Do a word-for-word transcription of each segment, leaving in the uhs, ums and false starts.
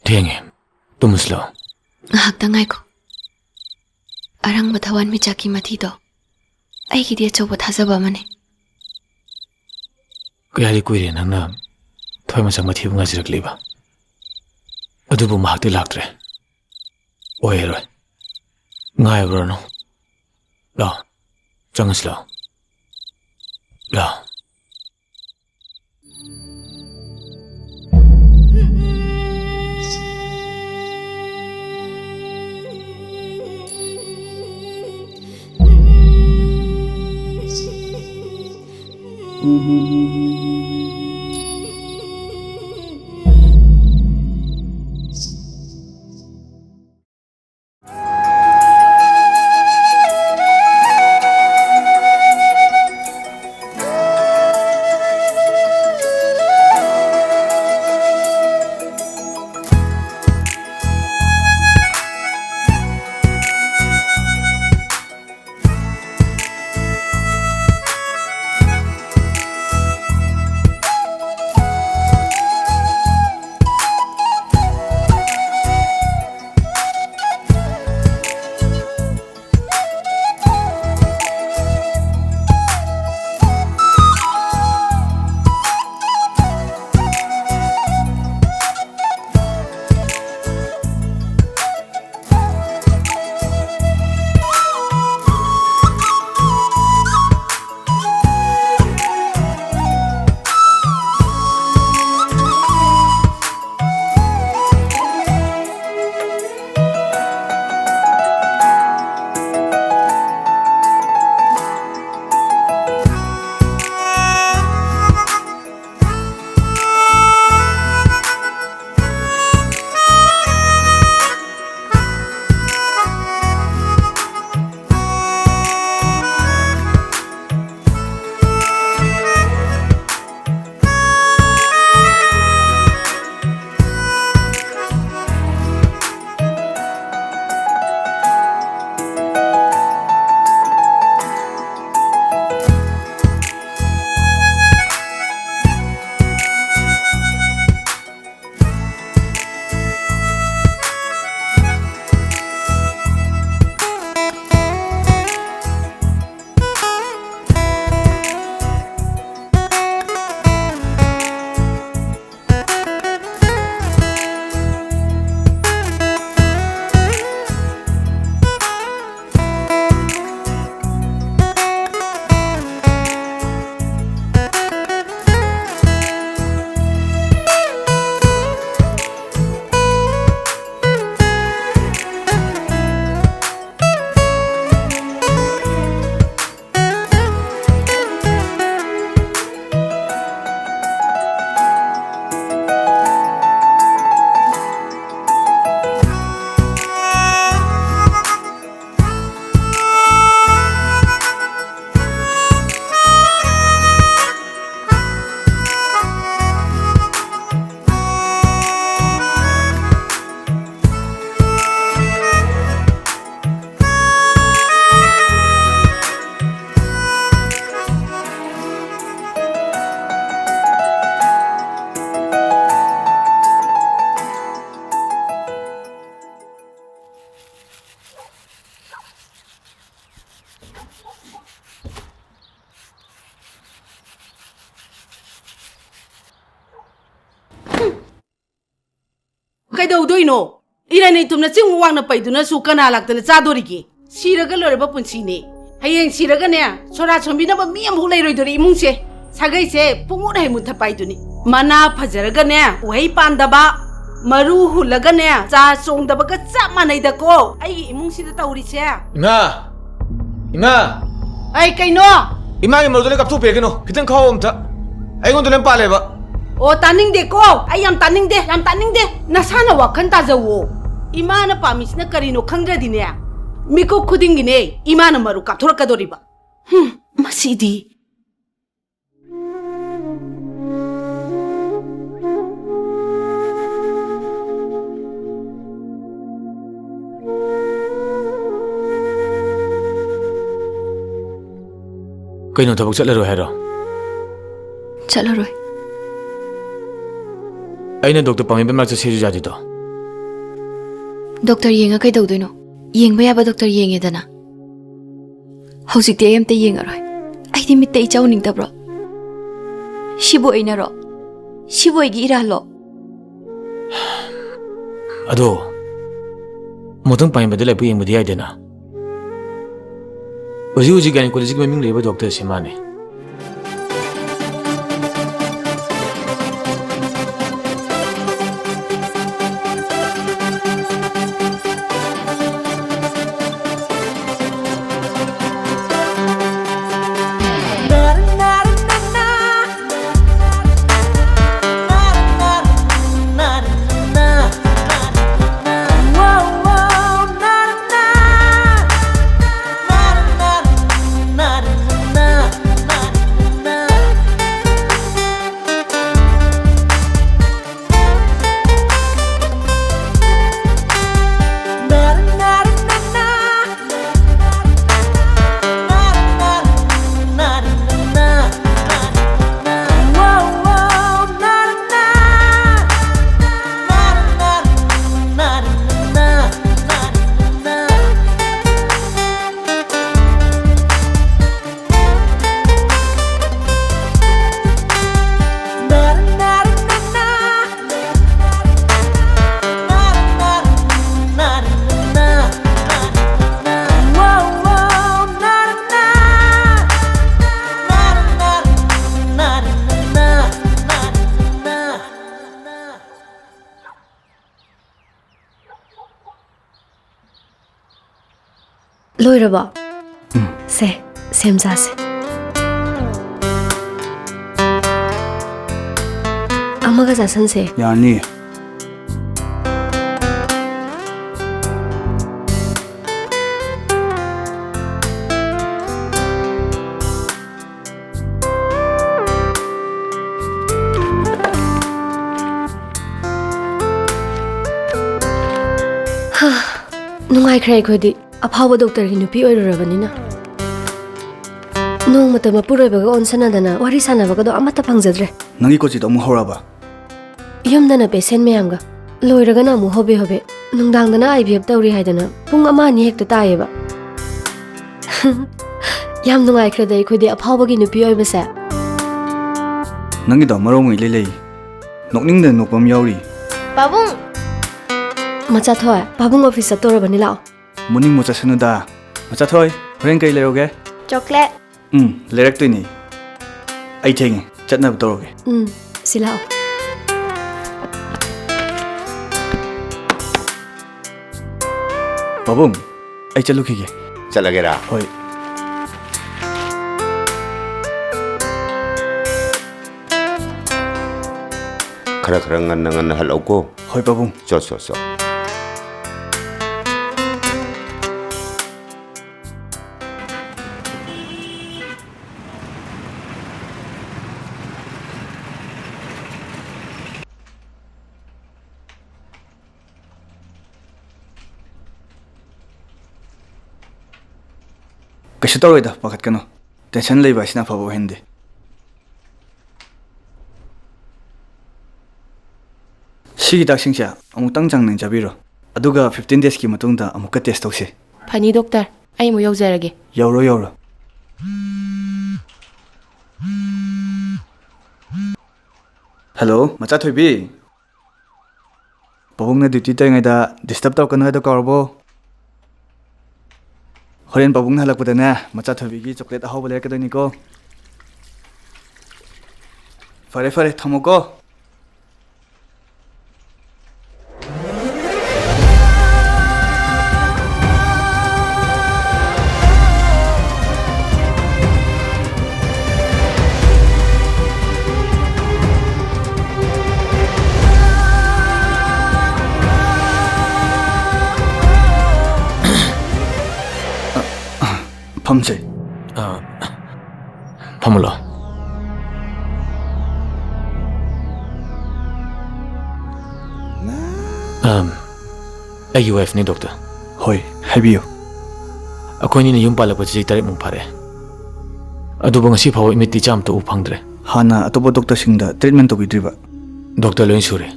ꯊꯦꯡꯉꯦ, ꯇꯨꯝꯃꯁꯤ ꯂꯥꯛꯑꯣ꯫ ꯉꯥꯏꯍꯥꯛꯇꯪ ꯉꯥꯏꯈꯣ꯫ ꯑꯔꯪꯕ ꯊꯋꯥꯟꯃꯤꯆꯥꯛꯀꯤ ꯃꯊꯤꯗꯣ ꯑꯩꯒꯤꯗꯤ ꯑꯆꯧꯕ ꯊꯥꯖꯕ ꯑꯃꯅꯤ꯫ ꯀꯌꯥꯗꯤ ꯀꯨꯏꯔꯦ ꯅꯪꯅ ꯊꯋꯥꯟꯃꯤꯆꯥꯛ ꯃꯊꯤꯕꯨ ꯉꯥꯏꯖꯔꯛꯂꯤꯕ? ꯑꯗꯨꯕꯨ ꯃꯍꯥꯛꯇꯤ ꯂꯥꯛꯇ꯭ꯔꯦ꯫ ꯑꯣꯏꯔꯣꯏ꯫ ꯉꯥꯏꯔꯨꯔꯅꯨ꯫ ꯂꯥꯛꯑꯣ, ꯆꯪꯉꯁꯤ ꯂꯥꯛꯑꯣ꯫ ꯂꯥꯛꯑꯣ꯫ ꯀꯩꯗꯧꯗꯣꯏꯅꯣ? ꯏꯔꯟ ꯏꯊꯨꯝꯅ ꯆꯤꯡ ꯋꯥꯡꯅ ꯄꯩꯗꯨꯅꯁꯨ ꯀꯅꯥ ꯂꯥꯛꯇꯅ ꯆꯥꯗꯣꯔꯤꯒꯦ? ꯁꯤꯔꯒ ꯂꯣꯏꯔꯕ ꯄꯨꯟꯁꯤꯅꯦ꯫ ꯍꯌꯦꯡ ꯁꯤꯔꯒꯅꯦ, ꯁꯣꯔꯥ ꯁꯣꯝꯕꯤꯅꯕ ꯃꯤ ꯑꯃꯐꯥꯎ ꯂꯩꯔꯣꯏꯗꯣꯔꯤ ꯏꯃꯨꯡꯁꯦ꯫ ꯁꯥꯒꯩꯁꯦ ꯄꯨꯡꯃꯨꯠ ꯍꯩꯃꯨꯠ ꯊꯄꯥꯏꯗꯨꯅꯤ꯫ ꯃꯅꯥ ꯐꯖꯔꯒꯅꯦ, ꯎꯍꯩ ꯄꯥꯟꯗꯕ, ꯃꯔꯨ ꯍꯨꯜꯂꯒꯅꯦ, ꯆꯥ ꯆꯣꯡꯗꯕꯒ ꯆꯞ ꯃꯥꯟꯅꯩꯗꯀꯣ ꯑꯩꯒꯤ ꯏꯃꯨꯡꯁꯤꯗ ꯇꯧꯔꯤꯁꯦ꯫ ꯏꯃꯥ! ꯏꯃꯥ! ꯑꯩ ꯀꯩꯅꯣ? ꯏꯃꯥꯒꯤ ꯃꯔꯨꯗꯣ ꯂꯣꯏ ꯀꯥꯞꯊꯣꯛꯄꯤꯔꯒꯅꯨ, ꯈꯤꯇꯪ ꯈꯥꯎ ꯑꯝꯇ꯫ ꯑꯩꯉꯣꯟꯗ ꯂꯣꯏ ꯄꯥꯜꯂꯦꯕ꯫ ꯑꯣ, ꯇꯥꯅꯤꯡꯗꯦꯀꯣ꯫ ꯑꯩ ꯌꯥꯝ ꯇꯥꯅꯤꯡꯗꯦ, ꯌꯥꯝ ꯇꯥꯅꯤꯡꯗꯦ꯫ ꯅꯁꯥꯅ ꯋꯥꯈꯜ ꯇꯥꯖꯧꯋꯣ꯫ ꯏꯃꯥꯅ ꯄꯥꯝꯃꯤꯁꯤꯅ ꯀꯔꯤꯅꯣ ꯈꯪꯗ꯭ꯔꯗꯤꯅꯦ, ꯃꯤꯀꯨꯞ ꯈꯨꯗꯤꯡꯒꯤꯅꯦ ꯏꯃꯥꯅ ꯃꯔꯨ ꯀꯥꯞꯊꯣꯔꯛꯀꯗꯣꯔꯤꯕ꯫ ꯍꯨꯝ, ꯃꯁꯤꯗꯤ꯫ ꯀꯩꯅꯣ, ꯊꯕꯛ ꯆꯠꯂꯔꯣꯏ ꯍꯥꯏꯔꯣ? ꯆꯠꯂꯔꯣꯏ꯫ ꯑꯩꯅ ꯗꯣꯛꯇꯔ ꯄꯥꯃꯦꯟꯕ ꯃꯅꯥꯛ ꯆꯠꯁꯦꯁꯨ ꯌꯥꯗꯦꯗꯣ꯫ ꯗꯣꯛꯇꯔ ꯌꯦꯡꯉ ꯀꯩꯗꯧꯗꯣꯏꯅꯣ? ꯌꯦꯡꯕ ꯌꯥꯕ ꯗꯣꯛꯇꯔ ꯌꯦꯡꯉꯦꯗꯅ꯫ ꯍꯧꯖꯤꯛꯇꯤ ꯑꯩ ꯑꯝꯇ ꯌꯦꯡꯉꯔꯣꯏ꯫ ꯑꯩꯗꯤ ꯃꯤꯠꯇ ꯏꯆꯥ ꯎꯅꯤꯡꯗꯕ꯭ꯔꯣ? ꯁꯤꯕꯨ ꯑꯩꯅꯔꯣ? ꯁꯤꯕꯨ ꯑꯩꯒꯤ ꯏꯔꯥꯜꯂꯣ? ꯑꯗꯣ, ꯃꯊꯪ ꯄꯥꯏꯕꯗ ꯂꯥꯏꯕꯛ ꯌꯦꯡꯕꯗꯤ ꯌꯥꯏꯗꯅ꯫ ꯍꯧꯖꯤꯛ ꯍꯧꯖꯤꯛ ꯒꯥꯏꯅꯤꯀꯣꯂꯣꯖꯤꯒꯤ ꯃꯃꯤꯡ ꯂꯩꯔꯕ ꯗꯣꯛꯇꯔꯁꯦ ꯃꯥꯅꯦ꯫ ꯂꯣꯏꯔꯕꯣ? ꯎꯝ꯫ ꯁꯦ, ꯁꯦꯝ ꯆꯥꯁꯦ꯫ ꯑꯃꯒ ꯆꯥꯁꯟꯁꯦ꯫ ꯌꯥꯅꯤ꯫ ꯍꯥ, ꯅꯨꯡꯉꯥꯏꯈ꯭ꯔꯦ ꯑꯩꯈꯣꯏꯗꯤ꯫ ꯑꯐꯥꯎꯕ ꯗꯣꯛꯇꯔꯒꯤ ꯅꯨꯄꯤ ꯑꯣꯏꯔꯨꯔꯕꯅꯤꯅ꯫ ꯅꯣꯡꯃꯇ ꯃꯄꯨꯔꯣꯏꯕꯒ ꯑꯣꯟꯁꯟꯅꯗꯅ ꯋꯥꯔꯤ ꯁꯥꯟꯅꯕꯒꯗꯣ ꯑꯃꯠꯇ ꯐꯪꯖꯗ꯭ꯔꯦ꯫ ꯅꯪꯒꯤ ꯀꯣꯆꯤꯗꯣ ꯑꯃꯨꯛ ꯍꯧꯔꯛꯑꯕ? ꯌꯨꯝꯗꯅ ꯄꯦꯁꯦꯟ ꯃꯌꯥꯝꯒ, ꯂꯣꯏꯔꯒꯅ ꯑꯃꯨꯛ ꯍꯣꯕꯦ ꯍꯣꯕꯦ꯫ ꯅꯨꯡꯗꯥꯡꯗꯅ ꯑꯥꯏ ꯚꯤ ꯑꯦꯐ ꯇꯧꯔꯤ ꯍꯥꯏꯗꯅ ꯄꯨꯡ ꯑꯃ ꯑꯅꯤ ꯍꯦꯛꯇ ꯇꯥꯏꯌꯦꯕ꯫ ꯌꯥꯝ ꯅꯨꯡꯉꯥꯏꯈ꯭ꯔꯦꯗ ꯑꯩꯈꯣꯏꯗꯤ ꯑꯐꯥꯎꯕꯒꯤ ꯅꯨꯄꯤ ꯑꯣꯏꯕꯁꯦ꯫ ꯅꯪꯒꯤꯗꯣ ꯃꯔꯣꯡ ꯑꯃ ꯏꯂꯩ ꯂꯩ꯫ ꯅꯣꯛꯅꯤꯡꯗꯅ ꯅꯣꯛꯄ ꯑꯃ ꯌꯥꯎꯔꯤ꯫ ꯄꯥꯕꯨꯡ! ꯃꯆꯥꯊꯣꯏ, ꯄꯥꯕꯨꯡ ꯑꯣꯐꯤꯁ ꯆꯠꯇꯣꯔꯕꯅꯤ, ꯂꯥꯛꯑꯣ꯫ ꯃꯨꯅꯤꯡ ꯃꯨ ꯆꯠꯁꯅꯨꯗ꯫ ꯃꯆꯥꯊꯣꯏ, ꯍꯣꯔꯦꯟ ꯀꯩ ꯂꯩꯔꯧꯒꯦ? ꯆꯣꯀ꯭ꯂꯦꯠ꯫ ꯎꯝ, ꯂꯩꯔꯛꯇꯣꯏꯅꯤ꯫ ꯑꯩ ꯊꯦꯡꯉꯦ, ꯆꯠꯅꯕ ꯇꯧꯔꯒꯦ꯫ ꯎꯝ, ꯁꯤ ꯂꯥꯛꯑꯣ꯫ ꯄꯥꯕꯨꯡ, ꯑꯩ ꯆꯠꯂꯨꯈꯤꯒꯦ꯫ ꯆꯠꯂꯒꯦꯔꯥ? ꯍꯣꯏ꯫ ꯈꯔ ꯈꯔ ꯉꯟꯅ ꯉꯟꯅ ꯍꯜꯂꯛꯎꯀꯣ꯫ ꯍꯣꯏ, ꯄꯥꯕꯨꯡ꯫ ꯆꯣ, ꯆꯣ, ꯆꯣ꯫ ꯀꯩꯁꯨ ꯇꯧꯔꯣꯏꯗ, ꯄꯥꯈꯠꯀꯅꯨ꯫ ꯇꯦꯟꯁꯟ ꯂꯩꯕ ꯍꯥꯏꯁꯤꯅ ꯑꯐꯕ ꯑꯣꯏꯍꯟꯗꯦ꯫ ꯁꯤꯒꯤ ꯍꯤꯗꯥꯛꯁꯤꯡꯁꯦ ꯑꯃꯨꯛꯇꯪ ꯆꯥꯡ ꯅꯥꯏꯅ ꯆꯥꯕꯤꯔꯣ, ꯑꯗꯨꯒ ꯐꯤꯐꯇꯤꯟ ꯗꯦꯖꯀꯤ ꯃꯇꯨꯡꯗ ꯑꯃꯨꯛꯀ ꯇꯦꯁ ꯇꯧꯁꯤ꯫ ꯐꯅꯤ, ꯗꯣꯛꯇꯔ꯫ ꯑꯩ ꯑꯃꯨꯛ ꯌꯧꯖꯔꯒꯦ꯫ ꯌꯧꯔꯣ, ꯌꯧꯔꯣ꯫ ꯍꯜꯂꯣ, ꯃꯆꯥꯊꯣꯏꯕꯤ꯫ ꯄꯥꯕꯨꯡꯅ ꯗ꯭ꯌꯨꯇꯤ ꯇꯧꯔꯤꯉꯩꯗ ꯗꯤꯁꯇꯔꯕ ꯇꯧꯔꯛꯀꯅꯨ ꯍꯥꯏꯗꯣ ꯀꯥꯎꯔꯕꯣ? ꯍꯣꯔꯦꯟ ꯄꯥꯕꯨꯡꯅ ꯍꯜꯂꯛꯄꯗꯅꯦ, ꯃꯆꯥꯊꯣꯏꯕꯤꯒꯤ ꯆꯣꯀ꯭ꯂꯦꯠ ꯑꯍꯥꯎꯕ ꯂꯩꯔꯛꯀꯗꯣꯏꯅꯤꯀꯣ꯫ ꯐꯔꯦ, ꯐꯔꯦ, ꯊꯝꯃꯣꯀꯣ꯫ ꯐꯝꯁꯦ꯫ ꯑꯥ, ꯐꯝꯃꯨꯂꯣ꯫ ꯑꯥꯝ, ꯑꯩꯒꯤ ꯋꯥꯏꯐꯅꯤ, ꯗꯣꯛꯇꯔ꯫ ꯍꯣꯏ, ꯍꯥꯏꯕꯤꯌꯨ꯫ ꯑꯩꯈꯣꯏꯅꯤꯅ ꯌꯨꯝ ꯄꯥꯜꯂꯛꯄ ꯆꯍꯤ ꯇꯔꯦꯠꯃꯨꯛ ꯐꯥꯔꯦ, ꯑꯗꯨꯕꯨ ꯉꯁꯤ ꯐꯥꯎꯕ ꯏꯃꯤꯠꯇꯤ ꯏꯆꯥ ꯑꯝꯇ ꯎ ꯐꯪꯗ꯭ꯔꯦ꯫ ꯍꯥꯟꯅ ꯑꯇꯣꯞꯄ ꯗꯣꯛꯇꯔꯁꯤꯡꯗ ꯇ꯭ꯔꯤꯠꯃꯦꯟ ꯇꯧꯕꯤꯗ꯭ꯔꯤꯕ? ꯗꯣꯛꯇꯔ ꯂꯣꯏ ꯁꯨꯔꯦ꯫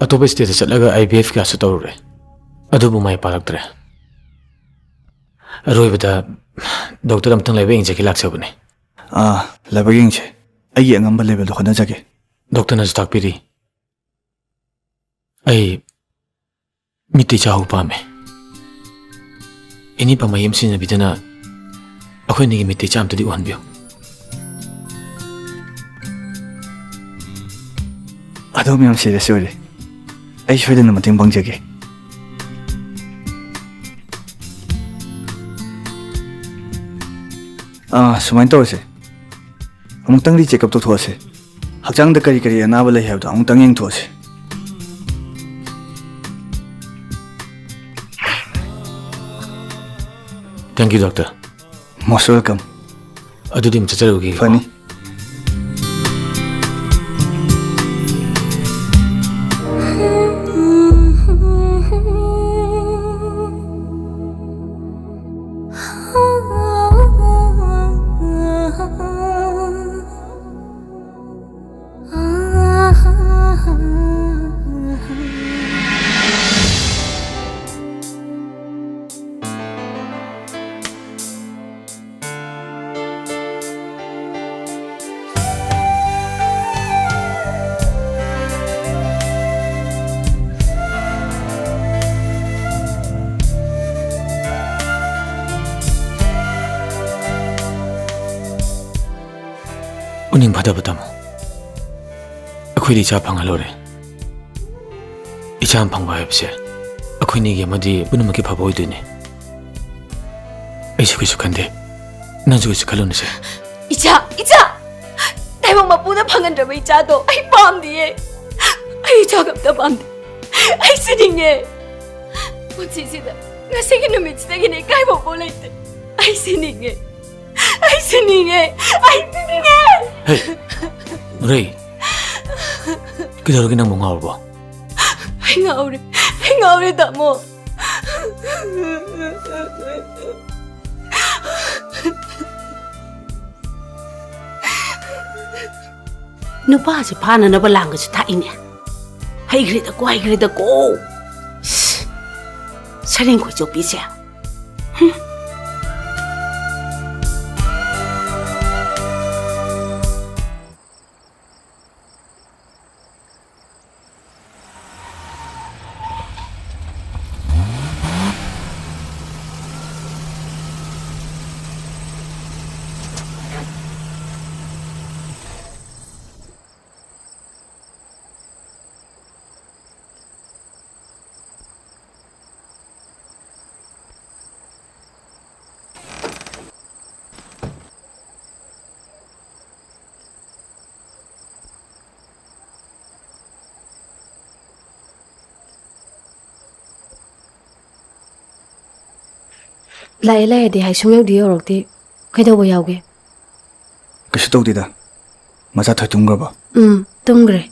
ꯑꯇꯣꯞꯄ ꯁ꯭ꯇꯦꯠꯇ ꯆꯠꯂꯒ ꯑꯥꯏ ꯚꯤ ꯑꯦꯐ ꯀꯌꯥꯁꯨ ꯇꯧꯔꯨꯔꯦ, ꯑꯗꯨꯕꯨ ꯃꯥꯏ ꯄꯥꯛꯂꯛꯇ꯭ꯔꯦ꯫ ꯑꯔꯣꯏꯕꯗ ꯗꯣꯛꯇꯔ ꯑꯝꯇꯪ ꯂꯥꯏꯕꯛ ꯌꯦꯡꯖꯒꯦ ꯂꯥꯛꯆꯕꯅꯦ꯫ ꯑꯥ, ꯂꯥꯏꯕꯛ ꯌꯦꯡꯁꯦ꯫ ꯑꯩꯒꯤ ꯑꯉꯝꯕ ꯂꯦꯚꯦꯜꯗ ꯍꯣꯠꯅꯖꯒꯦ꯫ ꯗꯣꯛꯇꯔꯅꯁꯨ ꯇꯥꯛꯄꯤꯔꯤ꯫ ꯑꯩ ꯃꯤꯠꯇꯤ ꯆꯥꯎ ꯄꯥꯝꯃꯦ꯫ ꯏꯅꯤ ꯄꯥꯝꯕꯩ ꯑꯃ ꯁꯤꯖꯤꯟꯅꯕꯤꯗꯨꯅ ꯑꯩꯈꯣꯏ ꯑꯅꯤꯒꯤ ꯃꯤꯠꯇꯤ ꯆꯥ ꯑꯝꯇꯗꯤ ꯎꯍꯟꯕꯤꯌꯨ꯫ ꯑꯗꯣꯝ ꯌꯥꯝ ꯁꯤꯔꯤꯌꯁ ꯑꯣꯏꯔꯦ꯫ ꯑꯩ ꯁꯣꯏꯗꯅ ꯃꯇꯦꯡ ꯄꯥꯡꯖꯒꯦ꯫ ꯑꯥ, ꯁꯨꯃꯥꯏꯅ ꯇꯧꯔꯁꯦ, ꯑꯃꯨꯛꯇꯪꯗꯤ ꯆꯦꯛꯑꯞ ꯇꯧꯊꯣꯛꯑꯁꯦ꯫ ꯍꯛꯆꯥꯡꯗ ꯀꯔꯤ ꯀꯔꯤ ꯑꯅꯥꯕ ꯂꯩ ꯍꯥꯏꯕꯗꯣ ꯑꯃꯨꯛꯇꯪ ꯌꯦꯡꯊꯣꯛꯑꯁꯦ꯫ Thank you, doctor. Most welcome. ꯑꯗꯨꯗꯤ ꯑꯃꯨꯛ ꯆꯠꯆꯔꯨꯒꯦ꯫ ꯐꯅꯤ꯫ ꯎꯅꯤꯡ ꯐꯠꯇꯕ ꯇꯥꯃꯣ, ꯑꯩꯈꯣꯏꯗꯤ ꯏꯆꯥ ꯐꯪꯍꯜꯂꯨꯔꯦ꯫ ꯏꯆꯥ ꯑꯃ ꯐꯪꯕ ꯍꯥꯏꯕꯁꯦ ꯑꯩꯈꯣꯏꯅꯤꯒꯤ ꯑꯃꯗꯤ ꯄꯨꯝꯅꯃꯛꯀꯤ ꯐꯕ ꯑꯣꯏꯗꯣꯏꯅꯦ꯫ ꯑꯩꯁꯨ ꯀꯩꯁꯨ ꯈꯟꯗꯦ, ꯅꯪꯁꯨ ꯀꯩꯁꯨ ꯈꯜꯂꯨꯅꯨꯁꯦ꯫ ꯏꯆꯥ, ꯏꯆꯥ! ꯇꯥꯏꯕꯪ ꯃꯄꯨꯅ ꯐꯪꯍꯟꯗ꯭ꯔꯕ ꯏꯆꯥꯗꯣ ꯑꯩ ꯄꯥꯝꯗꯤꯌꯦ꯫ ꯑꯩ ꯏꯆꯥꯒ ꯑꯝꯇ ꯄꯥꯝꯗꯦ꯫ ꯑꯩ ꯁꯤꯅꯤꯡꯉꯦ꯫ ꯄꯨꯟꯁꯤꯁꯤꯗ ꯉꯁꯤꯒꯤ ꯅꯨꯃꯤꯠꯁꯤꯗꯒꯤꯅꯦ ꯏꯀꯥꯏꯕ ꯄꯣꯛ ꯂꯩꯇꯦ꯫ ꯑꯩ ꯁꯤꯅꯤꯡꯉꯦ꯫ ꯑꯩ ꯁꯤꯅꯤꯡꯉꯦ꯫ ꯑꯩ ꯁꯤꯅꯤꯡꯉꯦ꯫ ꯍꯦ, ꯅꯨꯔꯩ, ꯀꯩꯗꯧꯔꯒꯦ ꯅꯪꯕꯨ? ꯉꯥꯎꯔꯕꯣ? ꯑꯩ ꯉꯥꯎꯔꯦ꯫ ꯑꯩ ꯉꯥꯎꯔꯦ, ꯇꯥꯃꯣ꯫ ꯅꯨꯄꯥꯁꯦ ꯐꯥꯅꯅꯕ ꯂꯥꯡꯒꯁꯨ ꯊꯥꯛꯏꯅꯦ꯫ ꯍꯩꯈ꯭ꯔꯦꯗꯀꯣ, ꯍꯩꯈ꯭ꯔꯦꯗꯀꯣ꯫ ꯁꯤꯁ, ꯁꯔꯦꯡ ꯈꯣꯏꯆꯣꯞꯄꯤꯁꯦ꯫ ꯍꯨꯝ꯫ ꯂꯥꯛꯑꯦ, ꯂꯥꯛꯑꯦꯗꯤ ꯍꯥꯏ, ꯁꯨꯡꯌꯧꯗꯤ ꯌꯧꯔꯛꯇꯦ꯫ ꯀꯩꯗꯧꯕ ꯌꯥꯎꯒꯦ? ꯀꯩꯁꯨ ꯇꯧꯗꯦꯗ꯫ ꯃꯆꯥ ꯊꯣꯏ ꯇꯨꯝꯈ꯭ꯔꯕꯣ? ꯎꯝ, ꯇꯨꯝꯈ꯭ꯔꯦ꯫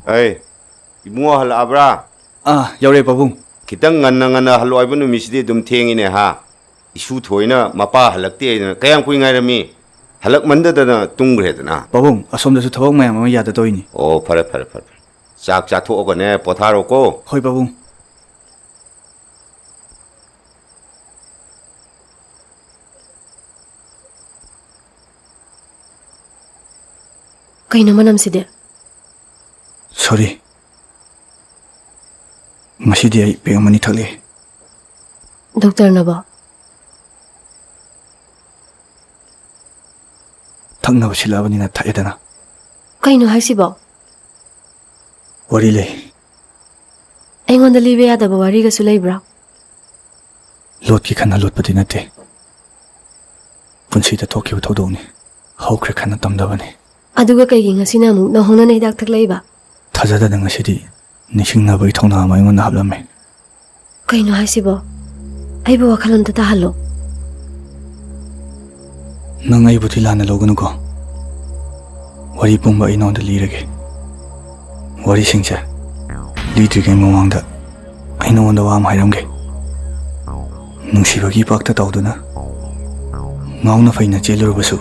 ꯑꯩ, ꯏꯕꯨꯡꯉꯣ ꯍꯜꯂꯛꯑꯕ꯭ꯔꯥ? ꯑꯥ, ꯌꯧꯔꯛꯑꯦ, ꯄꯥꯕꯨꯡ꯫ ꯈꯤꯇꯪ ꯉꯟꯅ ꯉꯟꯅ ꯍꯜꯂꯛꯑꯣ ꯍꯥꯏꯕ ꯅꯨꯃꯤꯠꯁꯤꯗꯤ ꯑꯗꯨꯝ ꯊꯦꯡꯉꯤꯅꯦ, ꯍꯥ? ꯏꯁꯨ ꯊꯣꯏꯅ ꯃꯄꯥ ꯍꯜꯂꯛꯇꯦ ꯍꯥꯏꯗꯅ ꯀꯌꯥꯝ ꯀꯨꯏ ꯉꯥꯏꯔꯝꯃꯤ? ꯍꯜꯂꯛꯃꯟꯗꯗꯅ ꯇꯨꯝꯈ꯭ꯔꯦꯗꯅ꯫ ꯄꯥꯕꯨꯡ, ꯑꯁꯣꯝꯗꯁꯨ ꯊꯕꯛ ꯃꯌꯥꯝ ꯑꯃ ꯌꯥꯗ ꯇꯧꯔꯤꯅꯤ꯫ ꯑꯣ, ꯐꯔꯦ, ꯐꯔꯦ, ꯐꯔꯦ, ꯐꯔꯦ꯫ ꯆꯥꯛ ꯆꯥꯊꯣꯛꯑꯒꯅꯦ, ꯄꯣꯊꯥꯔꯣꯀꯣ꯫ ꯍꯣꯏ, ꯄꯥꯕꯨꯡ꯫ ꯀꯩꯅꯣ ꯃꯅꯝꯁꯤꯗꯤ? ꯁꯣꯔꯤ꯫ ꯉꯁꯤꯗꯤ ꯑꯩ ꯄꯦꯛ ꯑꯃꯅꯤ ꯊꯛꯂꯦ꯫ ꯗꯣꯛꯇꯔꯅꯕꯣ? ꯊꯛꯅꯕ ꯁꯤꯜꯂꯛꯑꯕꯅꯤꯅ ꯊꯛꯑꯦꯗꯅ꯫ ꯀꯩꯅꯣ ꯍꯥꯏꯁꯤꯕꯣ? ꯋꯥꯔꯤ ꯂꯩ꯫ ꯑꯩꯉꯣꯟꯗ ꯂꯤꯕ ꯌꯥꯗꯕ ꯋꯥꯔꯤꯒꯁꯨ ꯂꯩꯕ꯭ꯔꯥ? ꯂꯣꯠꯀꯦ ꯈꯟꯅ ꯂꯣꯠꯄꯗꯤ ꯅꯠꯇꯦ꯫ ꯄꯨꯟꯁꯤꯗ ꯊꯣꯛꯈꯤꯕ ꯊꯧꯗꯣꯛꯅꯤ꯫ ꯍꯧꯈ꯭ꯔꯦ ꯈꯟꯅ ꯇꯝꯗꯕꯅꯤ꯫ ꯑꯗꯨꯒ ꯀꯩꯒꯤ ꯉꯁꯤꯅ ꯑꯃꯨꯛ ꯅꯧꯍꯧꯅꯅ ꯍꯤꯗꯥꯛ ꯊꯛꯂꯛꯏꯕ? ꯊꯥꯖꯗꯅ ꯉꯁꯤꯗꯤ ꯅꯤꯡꯁꯤꯡꯅꯕꯒꯤ ꯊꯧꯅꯥ ꯑꯃ ꯑꯩꯉꯣꯟꯗ ꯍꯥꯞꯂꯝꯃꯦ꯫ ꯀꯩꯅꯣ ꯍꯥꯏꯁꯤꯕꯣ? ꯑꯩꯕꯨ ꯋꯥꯈꯜ ꯑꯝꯇ ꯇꯥꯍꯜꯂꯣ꯫ ꯅꯪ ꯑꯩꯕꯨꯗꯤ ꯂꯥꯟꯅ ꯂꯧꯒꯅꯨꯀꯣ꯫ ꯋꯥꯔꯤ ꯄꯨꯝꯕ ꯑꯩ ꯅꯉꯣꯟꯗ ꯂꯤꯔꯒꯦ꯫ ꯋꯥꯔꯤꯁꯤꯡꯁꯦ ꯂꯤꯗ꯭ꯔꯤꯉꯩ ꯃꯃꯥꯡꯗ ꯑꯩ ꯅꯉꯣꯟꯗ ꯋꯥ ꯑꯃ ꯍꯥꯏꯔꯝꯒꯦ꯫ ꯅꯨꯡꯁꯤꯕꯒꯤ ꯏꯄꯥꯛꯇ ꯇꯧꯗꯨꯅ ꯉꯥꯎꯅ ꯐꯩꯅ ꯆꯦꯜꯂꯨꯔꯕꯁꯨ,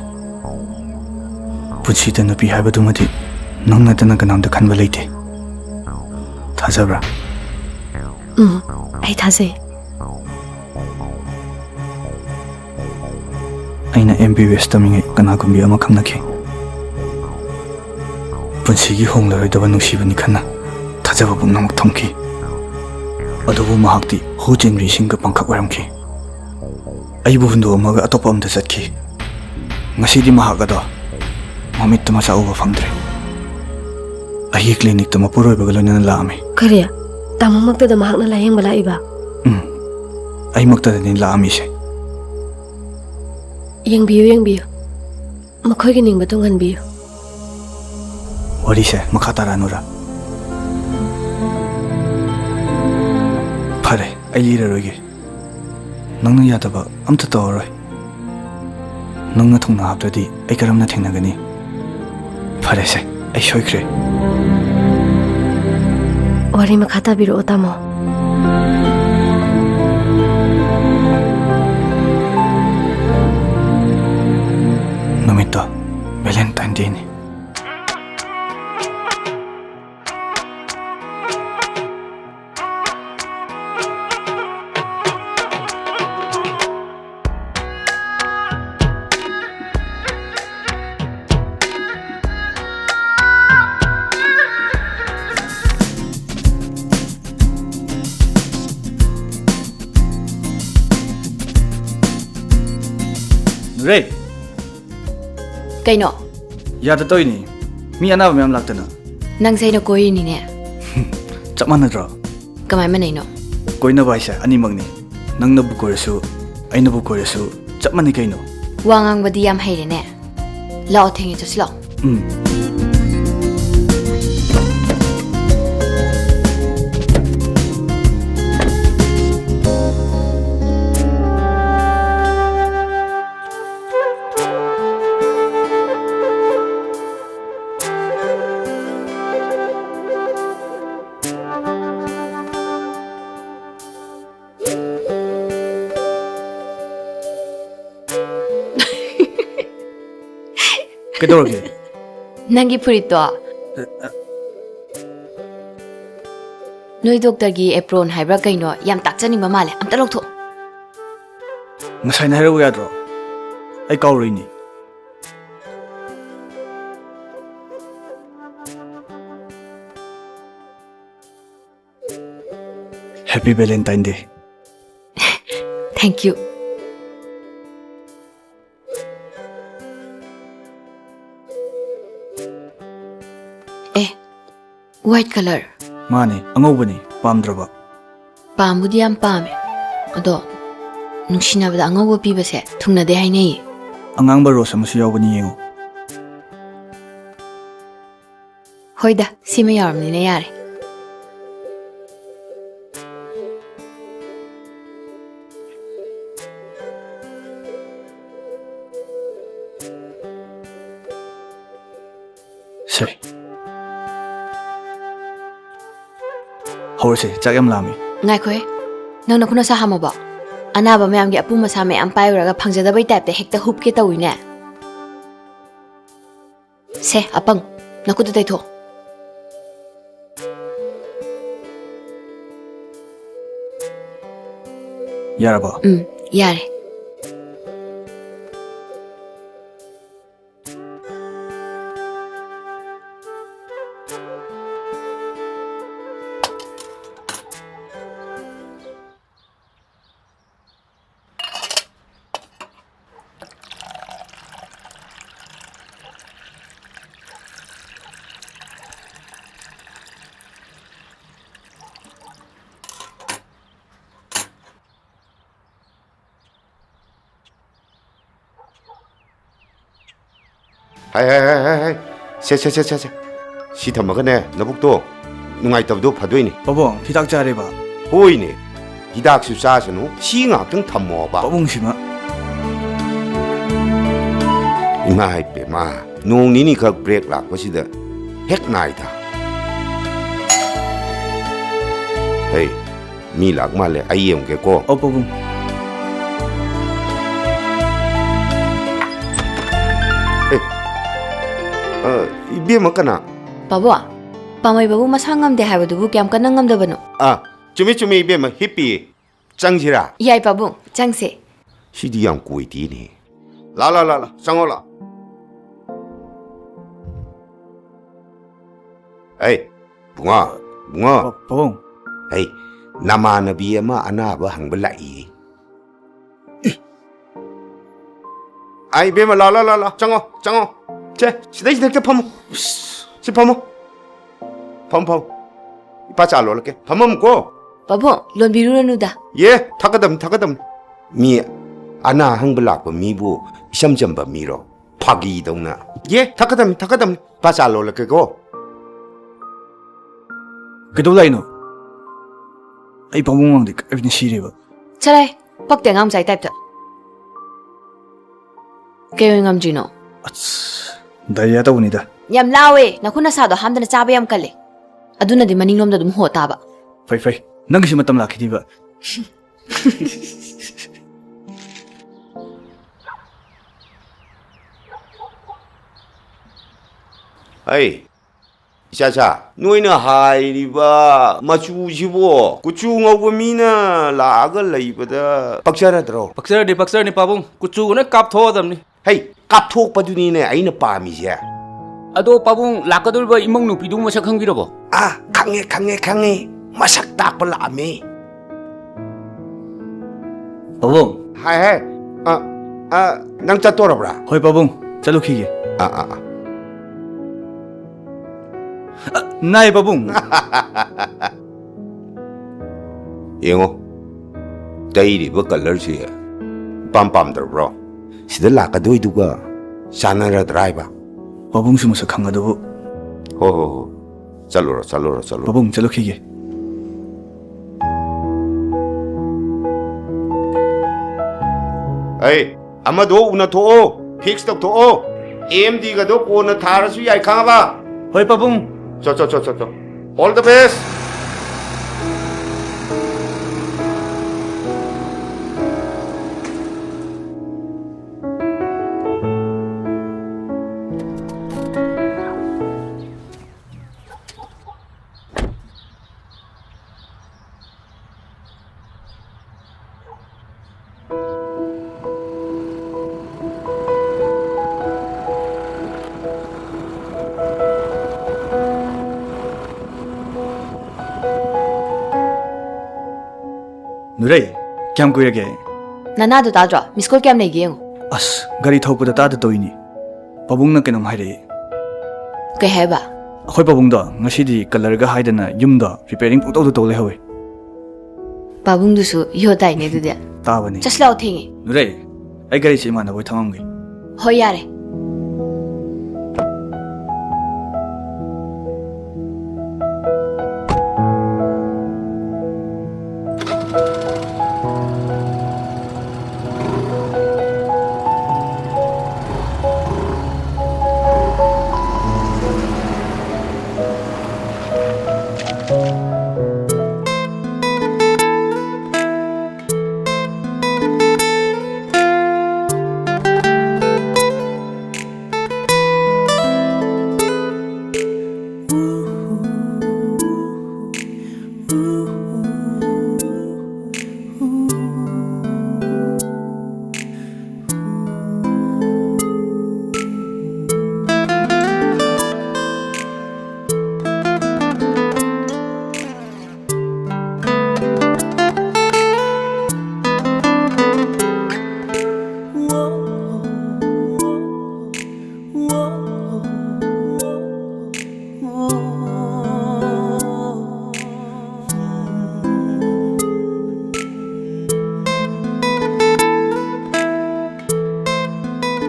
ꯄꯨꯟꯁꯤꯗ ꯅꯨꯄꯤ ꯍꯥꯏꯕꯗꯨꯃꯗꯤ ꯅꯪ ꯅꯠꯇꯅ ꯀꯅꯥꯝꯇ ꯈꯟꯕ ꯂꯩꯇꯦ꯫ ꯊꯥꯖꯕ꯭ꯔꯥ? ꯎꯝ, ꯑꯩ ꯊꯥꯖꯩ꯫ ꯑꯩꯅ M B B S ꯇꯝꯃꯤꯉꯩ ꯀꯅꯥꯒꯨꯝꯕꯤ ꯑꯃ ꯈꯪꯅꯈꯤ꯫ ꯄꯨꯟꯁꯤꯒꯤ ꯍꯣꯡꯂꯔꯣꯏꯗꯕ ꯅꯨꯡꯁꯤꯕꯅꯤ ꯈꯟꯅ ꯊꯥꯖꯕ ꯄꯨꯝꯅꯃꯛ ꯊꯝꯈꯤ꯫ ꯑꯗꯨꯕꯨ ꯃꯍꯥꯛꯇꯤ ꯍꯨ ꯆꯦꯟꯕꯤ ꯏꯁꯤꯡꯒ ꯄꯪꯈꯛ ꯑꯣꯏꯔꯝꯈꯤ꯫ ꯑꯩꯕꯨ ꯍꯨꯟꯗꯣꯛꯂꯝꯃꯒ ꯑꯇꯣꯞꯄ ꯑꯃꯗ ꯆꯠꯈꯤ꯫ ꯉꯁꯤꯗꯤ ꯃꯍꯥꯛ ꯑꯗꯣ ꯃꯃꯤꯠꯇ ꯃꯆꯥ ꯎꯕ ꯐꯪꯗ꯭ꯔꯦ꯫ ꯑꯩꯒꯤ ꯀ꯭ꯂꯤꯅꯤꯛꯇ ꯃꯄꯨꯔꯣꯏꯕꯒ ꯂꯣꯏꯅꯅ ꯂꯥꯛꯑꯝꯃꯤ꯫ ꯀꯔꯤ? ꯇꯥꯃꯣꯃꯛꯇꯗ ꯃꯍꯥꯛꯅ ꯂꯥꯌꯦꯡꯕ ꯂꯥꯛꯏꯕ? ꯎꯝ, ꯑꯩꯃꯛꯇꯗꯅꯤ ꯂꯥꯛꯑꯝꯃꯤꯁꯦ꯫ ꯌꯦꯡꯕꯤꯌꯨ, ꯌꯦꯡꯕꯤꯌꯨ꯫ ꯃꯈꯣꯏꯒꯤ ꯅꯤꯡꯕ ꯇꯨꯡꯍꯟꯕꯤꯌꯨ꯫ ꯋꯥꯔꯤꯁꯦ ꯃꯈꯥ ꯇꯥꯔꯛꯑꯅꯨꯔꯥ? ꯐꯔꯦ, ꯑꯩ ꯂꯤꯔꯔꯣꯏꯒꯦ꯫ ꯅꯪꯅ ꯌꯥꯗꯕ ꯑꯝꯇ ꯇꯧꯔꯔꯣꯏ꯫ ꯅꯪꯅ ꯊꯧꯅꯥ ꯍꯥꯞꯇ꯭ꯔꯗꯤ ꯑꯩ ꯀꯔꯝꯅ ꯊꯦꯡꯅꯒꯅꯤ? ꯐꯔꯦꯁꯦ, ꯑꯩ ꯁꯣꯏꯈ꯭ꯔꯦ꯫ ꯋꯥꯔꯤ ꯃꯈꯥ ꯇꯥꯕꯤꯔꯛꯑꯣ, ꯇꯥꯃꯣ꯫ ꯅꯨꯃꯤꯠꯇꯣ Valentine Day ꯅꯤ꯫ ꯅꯨꯔꯦ! ꯀꯩꯅꯣ? ꯌꯥꯗ ꯇꯧꯏꯅꯤ꯫ ꯃꯤ ꯑꯅꯥꯕ ꯃꯌꯥꯝ ꯂꯥꯛꯇꯅ꯫ ꯅꯪꯁꯦ ꯑꯩꯅ ꯀꯣꯏꯔꯤꯅꯤꯅꯦ꯫ ꯆꯞ ꯃꯥꯟꯅꯗ꯭ꯔꯣ? ꯀꯃꯥꯏ ꯃꯥꯟꯅꯩꯅꯣ? ꯀꯣꯏꯅꯕ ꯍꯥꯏꯁꯦ ꯑꯅꯤꯃꯛꯅꯤ꯫ ꯅꯪꯅꯕꯨ ꯀꯣꯏꯔꯁꯨ, ꯑꯩꯅꯕꯨ ꯀꯣꯏꯔꯁꯨ ꯆꯞ ꯃꯥꯟꯅꯩ ꯀꯩꯅꯣ꯫ ꯋꯥ ꯉꯥꯡꯕꯗꯤ ꯌꯥꯝ ꯍꯩꯔꯦꯅꯦ꯫ ꯂꯥꯛꯑꯣ, ꯊꯦꯡꯉꯦ, ꯆꯠꯁꯤ ꯂꯥꯛꯑꯣ꯫ ꯎꯝ꯫ ꯀꯩꯗꯧꯔꯒꯦ? ꯅꯪꯒꯤ ꯐꯨꯔꯤꯠꯇꯣ꯫ ꯑ, ꯑ꯫ ꯅꯣꯏ ꯗꯣꯛꯇꯔꯒꯤ ꯑꯦꯄ꯭ꯔꯣꯟ ꯍꯥꯏꯕ꯭ꯔꯥ ꯀꯩꯅꯣ, ꯌꯥꯝ ꯇꯥꯛꯆꯅꯤꯡꯕ ꯃꯥꯜꯂꯦ꯫ ꯑꯝꯇ ꯂꯧꯊꯣꯛ꯫ ꯉꯁꯥꯏꯅ ꯍꯥꯏꯔꯛꯎ ꯌꯥꯗ꯭ꯔꯣ? ꯑꯩ ꯀꯥꯎꯔꯨꯏꯅꯤ꯫ Happy Valentine Day. Thank you. A, white color. ꯃꯥꯅꯦ, ꯑꯉꯧꯕꯅꯤ꯫ ꯄꯥꯝꯗ꯭ꯔꯕ? ꯄꯥꯝꯕꯨꯗꯤ ꯌꯥꯝ ꯄꯥꯝꯃꯦ꯫ ꯑꯗꯣ, ꯅꯨꯡꯁꯤꯅꯕꯗ ꯑꯉꯧꯕ ꯄꯤꯕꯁꯦ ꯊꯨꯡꯅꯗꯦ ꯍꯥꯏꯅꯩꯌꯦ꯫ ꯑꯉꯥꯡꯕ rose ꯑꯃꯁꯨ ꯌꯥꯎꯕꯅꯤ, ꯌꯦꯡꯉꯨ꯫ ꯍꯣꯏꯗ, ꯁꯤꯃ ꯌꯥꯎꯔꯕꯅꯤꯅ ꯌꯥꯔꯦ꯫ ꯁꯦ꯫ ꯍꯧꯔꯁꯦ, ꯆꯥꯛ ꯌꯥꯝ ꯂꯥꯝꯃꯤ꯫ ꯉꯥꯏꯈꯣꯍꯦ, ꯅꯪ ꯅꯈꯨꯠ ꯅꯁꯥ ꯍꯥꯝꯃꯕꯣ? ꯑꯅꯥꯕ ꯃꯌꯥꯝꯒꯤ ꯑꯄꯨꯝ ꯑꯁꯥ ꯃꯌꯥꯝ ꯄꯥꯏꯔꯨꯔꯒ ꯐꯪꯖꯗꯕꯩ type ꯇ ꯍꯦꯛꯇ ꯍꯨꯞꯀꯦ ꯇꯧꯏꯅꯦ꯫ ꯁꯦ, ꯑꯄꯪ, ꯅꯈꯨꯠꯇꯨ ꯇꯩꯊꯣꯛꯑꯣ꯫ ꯌꯥꯔꯕꯣ? ꯎꯝ, ꯌꯥꯔꯦ꯫ ꯍꯥꯏ, ꯍꯥꯏ, ꯍꯥꯏ, ꯍꯥꯏ, ꯍꯥꯏ꯫ ꯁꯦ, ꯁꯦ, ꯁꯦ, ꯁꯦ, ꯁꯦ꯫ ꯁꯤ ꯊꯝꯃꯒꯅꯦ, ꯅꯕꯨꯛꯇꯣ ꯅꯨꯡꯉꯥꯏꯇꯕꯗꯣ ꯐꯗꯣꯏꯅꯦ꯫ ꯄꯥꯕꯨꯡ, ꯍꯤꯗꯥꯛ ꯆꯥꯔꯦꯕ? ꯍꯣꯏꯅꯦ꯫ ꯍꯤꯗꯥꯛꯁꯨ ꯆꯥꯁꯅꯨ꯫ ꯁꯤ ꯉꯥꯛꯇꯪ ꯊꯝꯃꯣꯕ꯫ ꯄꯥꯕꯨꯡꯁꯤꯃ꯫ ꯏꯃꯥ ꯏꯄꯦꯝꯃ, ꯅꯣꯡ ꯅꯤꯅꯤꯈꯛ break ꯂꯥꯛꯄꯁꯤꯗ ꯍꯦꯛ ꯅꯥꯏꯗ꯫ ꯍꯩ, ꯃꯤ ꯂꯥꯛ ꯃꯥꯜꯂꯦ, ꯑꯩ ꯌꯦꯡꯒꯦꯀꯣ꯫ ꯑꯧ, ꯄꯥꯕꯨꯡ꯫ ꯑꯦ, ꯑ, ꯏꯕꯦꯝꯃ ꯀꯅꯥ? ꯄꯥꯕꯨꯡ, ꯄꯥꯃꯩꯕꯕꯨ ꯃꯁꯥ ꯉꯝꯗꯦ ꯍꯥꯏꯕꯗꯨꯕꯨ ꯀꯌꯥꯝ ꯀꯟꯅ ꯉꯝꯗꯕꯅꯣ? ꯑꯥ, ꯆꯨꯝꯃꯤ, ꯆꯨꯝꯃꯤ, ꯏꯕꯦꯝꯃ, ꯍꯤꯞꯄꯤꯌꯦ꯫ ꯆꯪꯁꯤꯔꯥ? ꯌꯥꯏ ꯄꯥꯕꯨꯡ, ꯆꯪꯁꯦ꯫ ꯁꯤꯗꯤ ꯌꯥꯝ ꯀꯣꯏꯗꯦꯅꯦ꯫ ꯂꯥ, ꯂꯥ, ꯂꯥ, ꯂꯥ, ꯆꯪꯉꯣ, ꯂꯥ꯫ ꯑꯩ, ꯕꯨꯡꯉꯣ, ꯕꯨꯡꯉꯣ꯫ ꯄꯥ-, ꯄꯥꯕꯨꯡ꯫ ꯑꯩ, ꯅꯃꯥꯟꯅꯕꯤ ꯑꯃ ꯑꯅꯥꯕ ꯍꯪꯕ ꯂꯥꯛꯏ꯫ ꯑꯥ, ꯏꯕꯦꯝꯃ, ꯂꯥ, ꯂꯥ, ꯂꯥ, ꯂꯥ, ꯆꯪꯉꯣ, ꯆꯪꯉꯣ꯫ ꯁꯦ, ꯁꯤꯗꯩꯁꯤꯗ ꯍꯦꯛꯇ ꯐꯝꯃꯣ꯫ ꯁꯤ ꯐꯝꯃꯣ꯫ ꯐꯝ, ꯐꯝ꯫ ꯏꯄꯥ ꯆꯥ ꯂꯣꯜꯂꯛꯀꯦ꯫ ꯐꯝꯃꯝꯀꯣ꯫ ꯄꯥꯕꯨꯡ, ꯂꯣꯟꯕꯤꯔꯨꯔꯅꯨꯗ꯫ ꯌꯦ, ꯊꯛꯀꯗꯝꯅꯤ, ꯊꯛꯀꯗꯝꯅꯤ꯫ ꯃꯤ ꯑꯅꯥ ꯍꯪꯕ ꯂꯥꯛꯄ ꯃꯤꯕꯨ ꯏꯆꯝ ꯆꯝꯕ ꯃꯤꯔꯣ? ꯐꯥꯒꯤꯗꯧꯅ꯫ ꯌꯦ, ꯊꯛꯀꯗꯝꯅꯤ, ꯊꯛꯀꯗꯝꯅꯤ꯫ ꯏꯄꯥ ꯆꯥ ꯂꯣꯜꯂꯛꯀꯦꯀꯣ꯫ ꯀꯩꯗꯧ ꯂꯥꯛꯏꯅꯣ? ꯑꯩ ꯄꯥꯕꯨꯡ ꯃꯃꯥꯡꯗ ꯏꯀꯥꯏꯕꯅ ꯁꯤꯔꯦꯕ꯫ ꯆꯠꯂꯣꯍꯦ, ꯄꯛꯇꯦ ꯑꯉꯥꯡ ꯃꯆꯥꯒꯤ ꯇꯥꯏꯞꯇ꯫ ꯀꯩ ꯑꯣꯏ ꯉꯝꯗ꯭ꯔꯤꯅꯣ? ꯑꯁ, diarrhea ꯇꯧꯕꯅꯤꯗ꯫ ꯌꯥꯝ ꯂꯥꯎꯋꯦ, ꯅꯈꯨꯠ ꯅꯁꯥꯗꯣ ꯍꯥꯝꯗꯅ ꯆꯥꯕ ꯌꯥꯝ ꯀꯜꯂꯦ꯫ ꯑꯗꯨꯅꯗꯤ ꯃꯅꯤꯡꯂꯣꯝꯗ ꯑꯗꯨꯝ ꯍꯣ ꯇꯥꯕ꯫ ꯐꯩ, ꯐꯩ, ꯅꯪꯒꯤꯁꯨ ꯃꯇꯝ ꯂꯥꯛꯈꯤꯅꯤꯕ꯫ ꯑꯩ, ꯏꯆꯥꯆꯥ, ꯅꯣꯏꯅ ꯍꯥꯏꯔꯤꯕ ꯃꯆꯨꯁꯤꯕꯨ ꯀꯨꯆꯨ ꯉꯧꯕ ꯃꯤꯅ ꯂꯥꯛꯑꯒ ꯂꯩꯕꯗ ꯄꯛꯆꯔꯗ꯭ꯔꯣ? ꯄꯛꯆꯔꯅꯤ, ꯄꯛꯆꯔꯅꯤ ꯄꯥꯕꯨꯡ, ꯀꯨꯆꯨꯒ ꯂꯣꯏ ꯀꯥꯞꯊꯣꯛꯑꯗꯝꯅꯤ꯫ ꯍꯩ, ꯀꯥꯞꯊꯣꯛꯄꯗꯨꯅꯤꯅꯦ ꯑꯩꯅ ꯄꯥꯝꯃꯤꯁꯦ꯫ ꯑꯗꯣ ꯄꯥꯕꯨꯡ, ꯂꯥꯛꯀꯗꯧꯔꯤꯕ ꯏꯃꯧ ꯅꯨꯄꯤꯗꯨ ꯃꯁꯛ ꯈꯪꯕꯤꯔꯕꯣ? ꯑꯥ, ꯈꯪꯉꯦ, ꯈꯪꯉꯦ, ꯈꯪꯉꯦ꯫ ꯃꯁꯛ ꯇꯥꯛꯄ ꯂꯥꯛꯑꯝꯃꯦ꯫ ꯄꯥꯕꯨꯡ꯫ ꯍꯥꯏ, ꯍꯥꯏ꯫ ꯑ, ꯑ, ꯅꯪ ꯆꯠꯇꯣꯔꯕ꯭ꯔꯥ? ꯍꯣꯏ, ꯄꯥꯕꯨꯡ, ꯆꯠꯂꯨꯈꯤꯒꯦ꯫ ꯑ, ꯑ, ꯑ꯫ ꯑ, ꯅꯥꯏ, ꯄꯥꯕꯨꯡ꯫ ꯌꯦꯡꯉꯣ, ꯇꯩꯔꯤꯕ colourꯁꯤ ꯏꯄꯥꯝ ꯄꯥꯝꯗ꯭ꯔꯕ꯭ꯔꯣ? ꯁꯤꯗ ꯂꯥꯛꯀꯗꯣꯏꯗꯨꯒ ꯆꯥꯟꯅꯔꯗ꯭ꯔꯥ ꯍꯥꯏꯕ? ꯄꯥꯕꯨꯡꯁꯨ ꯃꯁꯛ ꯈꯪꯉꯗꯨꯕꯨ꯫ ꯍꯣ, ꯍꯣ, ꯍꯣ꯫ ꯆꯠꯂꯨꯔꯣ, ꯆꯠꯂꯨꯔꯣ, ꯆꯠꯂꯨꯔꯣ꯫ ꯄꯥꯕꯨꯡ, ꯆꯠꯂꯨꯈꯤꯒꯦ꯫ ꯑꯩ, ꯑꯃꯗꯣ ꯎꯅꯊꯣꯛꯑꯣ, fix ꯇꯧꯊꯣꯛꯑꯣ꯫ AMDꯒꯗꯣ ꯀꯣꯟꯅ ꯊꯥꯔꯁꯨ ꯌꯥꯏ, ꯈꯪꯉꯕ? ꯍꯣꯏ, ꯄꯥꯕꯨꯡ꯫ ꯆꯣ, ꯆꯣ, ꯆꯣ, ꯆꯣ, ꯆꯣ꯫ All the best꯫ ꯅꯨꯔꯩ, ꯀꯌꯥꯝ ꯀꯨꯏꯔꯒꯦ? ꯅꯅꯥꯗꯣ ꯇꯥꯗ꯭ꯔꯣ? ꯃꯤꯁ ꯀꯣꯜ ꯀꯌꯥꯝ ꯂꯩꯒꯦ ꯌꯦꯡꯉꯣ꯫ ꯑꯁ, ꯒꯥꯔꯤ ꯊꯧꯔꯛꯄꯗ ꯇꯥꯗ ꯇꯧꯏꯅꯤ꯫ ꯄꯥꯕꯨꯡꯅ ꯀꯩꯅꯣꯝ ꯍꯥꯏꯔꯛꯏ꯫ ꯀꯩ ꯍꯥꯏꯕ? ꯑꯩꯈꯣꯏ ꯄꯥꯕꯨꯡꯗꯣ ꯉꯁꯤꯗꯤ ꯀꯂꯔꯒ ꯍꯥꯏꯗꯅ ꯌꯨꯝꯗ ꯔꯤꯄꯦꯌꯔꯤꯡ ꯄꯨꯡꯇꯧꯗ ꯇꯧ ꯂꯩꯍꯧꯋꯦ꯫ ꯄꯥꯕꯨꯡꯗꯨꯁꯨ ꯌꯣ ꯇꯥꯏꯅꯦ ꯑꯗꯨꯗꯤ꯫ ꯇꯥꯕꯅꯤ꯫ ꯆꯠꯁꯤ ꯂꯥꯛꯑꯣ, ꯊꯦꯡꯉꯦ꯫ ꯅꯨꯔꯩ, ꯑꯩ ꯒꯥꯔꯤꯁꯦ ꯏꯃꯥꯟꯅꯕ ꯍꯣꯏ ꯊꯝꯃꯝꯒꯦ꯫ ꯍꯣꯏ, ꯌꯥꯔꯦ꯫